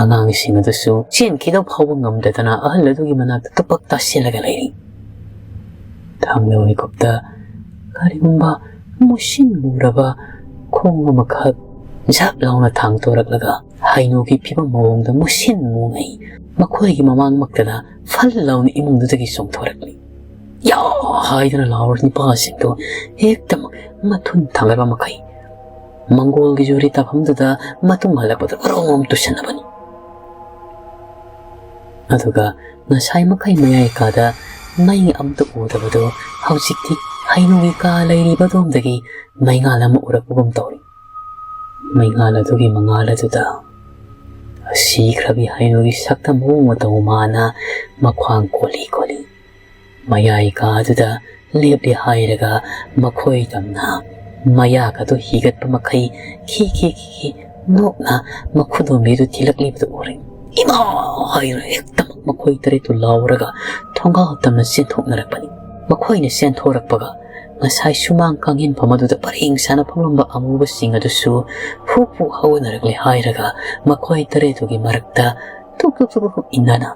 ꯑꯉꯥꯡꯁꯤꯡ ꯑꯗꯨꯁꯨ ꯆꯦꯟꯈꯤꯗꯕ ꯐꯥꯎꯕ ꯉꯝꯗꯗꯅ ꯑꯍꯜ ꯑꯗꯨꯒꯤ ꯃꯅꯥꯛꯇ ꯇꯨꯄꯛ ꯇꯥꯁꯤꯜꯂꯒ ꯂꯩꯔꯤ꯫ ꯊꯥꯡꯗ ꯃꯤꯀꯨꯞꯇ ꯀꯔꯤꯒꯨꯝꯕ ꯃꯨꯁꯤꯟ ꯃꯨꯔꯕ ꯈꯣꯡ ꯑꯃꯈꯛ ꯖꯛ ꯂꯥꯎꯅ ꯊꯥꯡꯇꯣꯔꯛꯂꯒ ꯍꯩꯅꯧꯒꯤ ꯐꯤꯕꯝ ꯃꯑꯣꯡꯗ ꯃꯨꯁꯤꯟ ꯃꯨꯉꯩ ꯃꯈꯣꯏꯒꯤ ꯃꯃꯥꯡꯃꯛꯇꯗ ꯐꯜ ꯂꯥꯎꯅ ꯏꯃꯨꯡꯗꯨꯗꯒꯤ ꯆꯣꯡꯊꯣꯔꯛꯂꯤ꯫ "ꯌꯥ!" ꯍꯥꯏꯗꯨꯅ ꯂꯥꯎꯔ ꯅꯤꯄꯥꯁꯤꯡꯗꯨ ꯍꯦꯛꯇꯃꯛ ꯃꯊꯨꯟ ꯊꯥꯡꯒꯠꯄ ꯃꯈꯩ ꯃꯪꯒꯣꯜꯒꯤ ꯖꯨꯔꯤ ꯇꯥꯐꯝꯗꯨꯗ ꯃꯇꯨꯡ ꯍꯜꯂꯛꯄꯗ ꯀꯔꯣꯝ ꯇꯨꯁꯟꯅꯕꯅꯤ꯫ ꯑꯗꯨꯒ ꯉꯁꯥꯏ ꯃꯈꯩ ꯃꯌꯥꯏ ꯀꯥꯗ ꯃꯩ ꯑꯝꯇ ꯎꯗꯕꯗꯨ ꯍꯧꯖꯤꯛꯇꯤ ꯍꯩꯅꯧꯒꯤ ꯀꯥ ꯂꯩꯔꯤꯕꯗꯣꯝꯗꯒꯤ ꯃꯩꯉꯥꯜ ꯑꯃ ꯎꯔꯛꯄꯒꯨꯝ ꯇꯧꯔꯤ꯫ ꯃꯩꯉꯥꯜ ꯑꯗꯨꯒꯤ ꯃꯉꯥꯜ ꯑꯗꯨꯗ ꯁꯤꯈ꯭ꯔꯕꯤ ꯍꯩꯅꯧꯒꯤ ꯁꯛꯇꯝ ꯃꯑꯣꯡ ꯃꯇꯧ ꯃꯥꯅ ꯃꯈ꯭ꯋꯥꯡ ꯀꯣꯜꯂꯤ ꯀꯣꯜꯂꯤ ꯃꯌꯥꯏ ꯀꯥꯗꯨꯗ ꯂꯦꯞꯂꯦ ꯍꯥꯏꯔꯒ ꯃꯈꯣꯏ ꯇꯝꯅ ꯃꯌꯥꯒꯗꯨ ꯍꯤꯒꯠꯄ ꯃꯈꯩ ꯈꯤ ꯈꯤ ꯈꯤ ꯈꯤ ꯅꯣꯛꯅ ꯃꯈꯨꯗꯣꯝꯕꯤꯗꯨ ꯊꯤꯜꯂꯛꯂꯤꯕꯗꯨ ꯎꯔꯦ꯫ "ꯏꯃꯥ!" ꯍꯥꯏꯗꯨꯅ ꯍꯦꯛꯇꯃꯛ ꯃꯈꯣꯏ ꯇꯔꯦꯠꯇꯨ ꯂꯥꯎꯔꯒ ꯊꯣꯡꯒꯥꯜ ꯇꯝꯅ ꯆꯦꯟꯊꯣꯛꯅꯔꯛꯄꯅꯤ꯫ ꯃꯈꯣꯏꯅ ꯆꯦꯟꯊꯣꯔꯛꯄꯒ ꯉꯁꯥꯏ ꯁꯨꯃꯥꯡ ꯀꯥꯡꯍꯦꯟꯐꯝ ꯑꯗꯨꯗ ꯄꯔꯦꯡ ꯁꯥꯅ ꯐꯝꯂꯝꯕ ꯑꯃꯨꯕꯁꯤꯡ ꯑꯗꯨꯁꯨ ꯐꯨ ꯐꯨ ꯍꯧꯒꯠꯅꯔꯛꯂꯦ ꯍꯥꯏꯔꯒ ꯃꯈꯣꯏ ꯇꯔꯦꯠꯇꯨꯒꯤ ꯃꯔꯛꯇ ꯇꯨꯛ ꯇꯨꯛ ꯇꯨꯛ ꯇꯨꯛ ꯏꯟꯅꯅ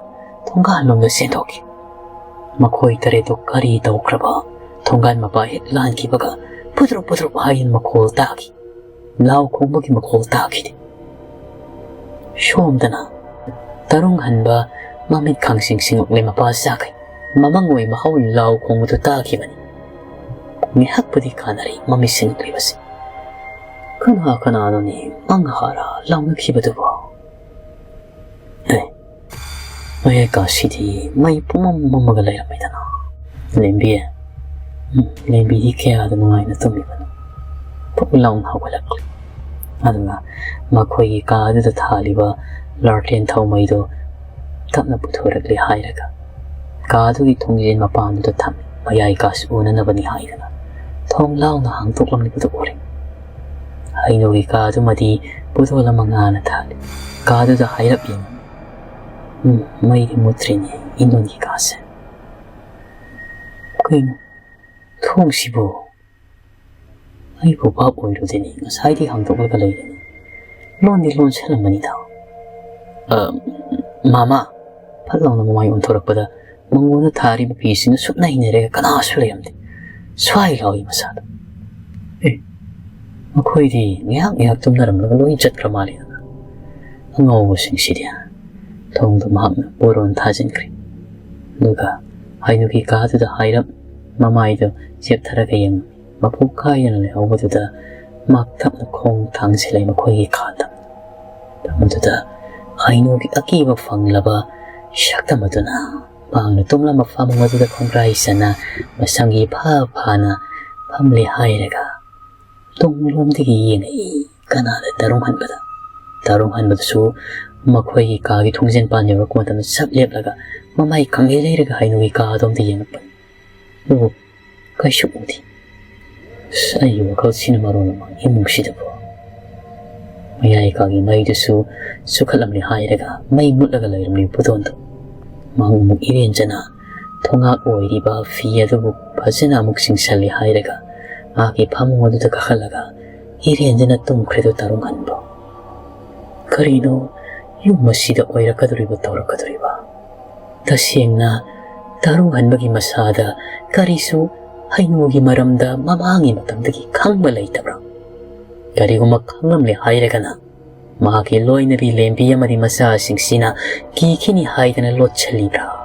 ꯊꯣꯡꯒꯥꯜꯂꯣꯝꯗ ꯆꯦꯟꯊꯣꯛꯈꯤ꯫ ꯃꯈꯣꯏ ꯇꯔꯦꯠꯇꯨ ꯀꯔꯤ ꯇꯧꯈ꯭ꯔꯕ? ꯊꯣꯡꯒꯥꯜ ꯃꯄꯥ ꯍꯦꯛ ꯂꯥꯟꯈꯤꯕꯒ ꯐꯨꯗ꯭ꯔꯨꯞ ꯐꯨꯗ꯭ꯔꯨꯞ ꯍꯥꯏꯅ ꯃꯈꯣꯜ ꯇꯥꯈꯤ꯫ ꯂꯥꯎ ꯈꯣꯡꯕꯒꯤ ꯃꯈꯣꯜ ꯇꯥꯈꯤꯗꯦ꯫ ꯁꯣꯝꯗꯅ ꯇꯔꯨꯡ ꯍꯟꯕ ꯃꯃꯤꯠ ꯈꯪꯁꯤꯡ ꯁꯤꯡꯉꯛꯂꯦ ꯃꯄꯥ ꯆꯥꯈꯩ꯫ ꯃꯃꯪ ꯑꯣꯏ ꯃꯍꯧ ꯂꯥꯎ ꯈꯣꯡꯕꯗꯨ ꯇꯥꯈꯤꯕꯅꯤ꯫ ꯉꯥꯏꯍꯥꯛꯄꯨꯗꯤ ꯀꯥꯟꯅꯔꯦ ꯃꯃꯤꯠ ꯁꯤꯡꯂꯤꯕꯁꯤ꯫ ꯀꯅꯥ ꯀꯅꯥꯅꯣꯅꯦ ꯃꯪ ꯍꯥꯔ ꯂꯥꯎꯅꯈꯤꯕꯗꯨꯕꯣ? ꯑꯦ, ꯃꯌꯥꯏ ꯀꯥꯁꯤꯗꯤ ꯃꯩ ꯄꯨꯝꯃꯝ ꯃꯝꯃꯒ ꯂꯩꯔꯝꯃꯦꯗꯅ꯫ ꯂꯦꯝꯕꯤ, ꯎꯝ, ꯂꯦꯝꯕꯤꯗꯤ ꯀꯌꯥꯗ ꯅꯨꯡꯉꯥꯏꯅ ꯇꯨꯝꯃꯤꯕꯅꯣ꯫ ꯐꯨꯛ ꯂꯥꯎꯅ ꯍꯧꯒꯠꯂꯛꯂꯦ꯫ ꯑꯗꯨꯒ ꯃꯈꯣꯏꯒꯤ ꯀꯥ ꯑꯗꯨꯗ ꯊꯥꯜꯂꯤꯕ ꯂꯥꯔꯇꯦꯟ ꯊꯥꯎꯃꯩꯗꯣ ꯇꯞꯅ ꯄꯨꯊꯣꯔꯛꯂꯦ ꯍꯥꯏꯔꯒ ꯀꯥꯗꯨꯒꯤ ꯊꯣꯡꯖꯤꯟ ꯃꯄꯥꯟꯗꯨꯗ ꯊꯝꯃꯤ꯫ ꯃꯌꯥꯏ ꯀꯥꯁꯤ ꯎꯅꯅꯕꯅꯤ ꯍꯥꯏꯗꯅ ꯊꯣꯡ ꯂꯥꯎꯅ ꯍꯥꯡꯗꯣꯛꯂꯝꯂꯤꯕꯗꯨ ꯎꯔꯦ꯫ ꯍꯩꯅꯧꯒꯤ ꯀꯥꯗꯨꯃꯗꯤ ꯄꯨꯗꯣꯜ ꯑꯃ ꯉꯥꯅ ꯊꯥꯜꯂꯤ꯫ ꯀꯥꯗꯨꯗ ꯍꯥꯏꯔꯞ ꯌꯦꯡꯉꯤ꯫ ꯎꯝ, ꯃꯩꯗꯤ ꯃꯨꯠꯇ꯭ꯔꯤꯅꯦ ꯏꯟꯗꯣꯟꯒꯤ ꯀꯥꯁꯦ꯫ ꯀꯩꯅꯣ, ꯊꯣꯡꯁꯤꯕꯨ? ꯑꯩꯕꯨ ꯚꯥꯞ ꯑꯣꯏꯔꯨꯗꯦꯅꯦ, ꯉꯁꯥꯏꯗꯤ ꯍꯥꯡꯗꯣꯛꯂꯒ ꯂꯩꯔꯦꯅꯦ꯫ ꯂꯣꯟꯗꯤ ꯂꯣꯟꯁꯤꯜꯂꯝꯕꯅꯤꯗ꯫ ꯑ, ꯃꯥꯃꯥ, ꯐꯠ ꯂꯥꯎꯅ ꯃꯃꯥꯏ ꯑꯣꯟꯊꯣꯔꯛꯄꯗ ꯃꯉꯣꯟꯗ ꯊꯥꯔꯤꯕ ꯐꯤꯁꯤꯡꯗꯨ ꯁꯨꯞꯅ ꯍꯩꯅꯔꯦ, ꯀꯅꯥꯁꯨ ꯂꯩꯔꯝꯗꯦ꯫ ꯁ꯭ꯋꯥꯏ ꯂꯥꯎꯏ ꯃꯁꯥꯗ꯫ ꯑꯦ, ꯃꯈꯣꯏꯗꯤ ꯉꯥꯏꯍꯥꯛ ꯉꯥꯏꯍꯥꯛ ꯇꯨꯝꯅꯔꯝꯂꯒ ꯂꯣꯏ ꯆꯠꯈ꯭ꯔ ꯃꯥꯜꯂꯦꯗꯅ꯫ ꯑꯉꯧꯕꯁꯤꯡꯁꯤꯗꯤ꯫ ꯊꯣꯡꯗꯨ ꯃꯍꯥꯛꯅ ꯄꯣꯔꯣꯟ ꯊꯥꯖꯤꯟꯈ꯭ꯔꯦ꯫ ꯑꯗꯨꯒ ꯍꯩꯅꯧꯒꯤ ꯀꯥꯗꯨꯗ ꯍꯥꯏꯔꯞ ꯃꯃꯥꯏꯗꯨ ꯆꯦꯞꯊꯔꯒ ꯌꯦꯡꯉꯝꯃꯤ꯫ ꯃꯄꯨ ꯀꯥꯏꯗꯅ ꯂꯩꯍꯧꯕꯗꯨꯗ ꯃꯍꯥꯛ ꯇꯞꯅ ꯈꯣꯡ ꯊꯥꯡꯖꯤꯜꯂꯦ ꯃꯈꯣꯏꯒꯤ ꯀꯥꯗ꯫ ꯃꯗꯨꯗ ꯍꯩꯅꯧꯒꯤ ꯑꯀꯤꯕ ꯐꯪꯂꯕ ꯁꯛꯇꯝ ꯑꯗꯨꯅ ꯃꯍꯥꯛꯅ ꯇꯨꯝꯂꯝꯕ ꯐꯃꯨꯡ ꯑꯗꯨꯗ ꯈꯣꯡꯒ꯭ꯔꯥꯏ ꯆꯟꯅ ꯃꯁꯝꯒꯤ ꯐꯥ ꯐꯥꯅ ꯐꯝꯂꯦ ꯍꯥꯏꯔꯒ ꯇꯨꯡꯂꯣꯝꯗꯒꯤ ꯌꯦꯡꯉꯛꯏ ꯀꯅꯥꯗ ꯇꯔꯨꯡ ꯍꯟꯕꯗ꯫ ꯇꯔꯨꯡ ꯍꯟꯕꯗꯨꯁꯨ ꯃꯈꯣꯏꯒꯤ ꯀꯥꯒꯤ ꯊꯣꯡꯖꯤꯟ ꯄꯥꯟ ꯌꯧꯔꯛꯄ ꯃꯇꯝꯗ ꯆꯞ ꯂꯦꯞꯂꯒ ꯃꯃꯥꯏ ꯈꯪꯂꯩ ꯂꯩꯔꯒ ꯍꯩꯅꯧꯒꯤ ꯀꯥ ꯑꯗꯣꯝꯗ ꯌꯦꯡꯉꯛꯄꯅꯤ꯫ ꯑꯗꯨꯕꯨ ꯀꯩꯁꯨ ꯎꯗꯦ꯫ ꯑꯁ, ꯑꯩꯒꯤ ꯋꯥꯈꯜꯁꯤꯅ ꯃꯔꯣꯜ ꯑꯃ ꯏꯃꯨꯡꯁꯤꯗꯕꯨ꯫ ꯃꯌꯥꯏ ꯀꯥꯒꯤ ꯃꯩꯗꯨꯁꯨ ꯆꯨꯈꯠꯂꯝꯂꯦ ꯍꯥꯏꯔꯒ ꯃꯩ ꯃꯨꯠꯂꯒ ꯂꯩꯔꯝꯂꯤ ꯄꯨꯗꯣꯟꯗꯨ꯫ ꯃꯍꯥꯛ ꯑꯃꯨꯛ ꯏꯔꯦꯟꯖꯅ ꯊꯣꯡꯉꯥꯛ ꯑꯣꯏꯔꯤꯕ ꯐꯤ ꯑꯗꯨꯕꯨ ꯐꯖꯅ ꯑꯃꯨꯛ ꯆꯤꯡꯁꯜꯂꯦ ꯍꯥꯏꯔꯒ ꯃꯍꯥꯛꯀꯤ ꯐꯃꯨꯡ ꯑꯗꯨꯗ ꯀꯥꯈꯠꯂꯒ ꯏꯔꯦꯟꯖꯅ ꯇꯨꯝꯈ꯭ꯔꯦꯗꯣ ꯇꯔꯨꯡ ꯍꯟꯕ꯫ ꯀꯔꯤꯅꯣ ꯌꯨꯝ ꯑꯁꯤꯗ ꯑꯣꯏꯔꯛꯀꯗꯧꯔꯤꯕ ꯇꯧꯔꯛꯀꯗꯧꯔꯤꯕ? ꯇꯁꯦꯡꯅ ꯇꯔꯨꯡ ꯍꯟꯕꯒꯤ ꯃꯁꯥꯗ ꯀꯔꯤꯁꯨ ꯍꯩꯅꯧꯒꯤ ꯃꯔꯝꯗ ꯃꯃꯥꯡꯒꯤ ꯃꯇꯝꯗꯒꯤ ꯈꯪꯕ ꯂꯩꯇꯕ꯭ꯔꯥ? ꯀꯔꯤꯒꯨꯝꯕ ꯈꯪꯂꯝꯂꯦ ꯍꯥꯏꯔꯒꯅ ꯃꯍꯥꯛꯀꯤ ꯂꯣꯏꯅꯕꯤ ꯂꯦꯝꯕꯤ ꯑꯃꯗꯤ ꯃꯆꯥꯁꯤꯡꯁꯤꯅ ꯀꯤꯈꯤꯅꯤ ꯍꯥꯏꯗꯅ ꯂꯣꯠꯁꯤꯜꯂꯤꯕ꯭ꯔꯥ?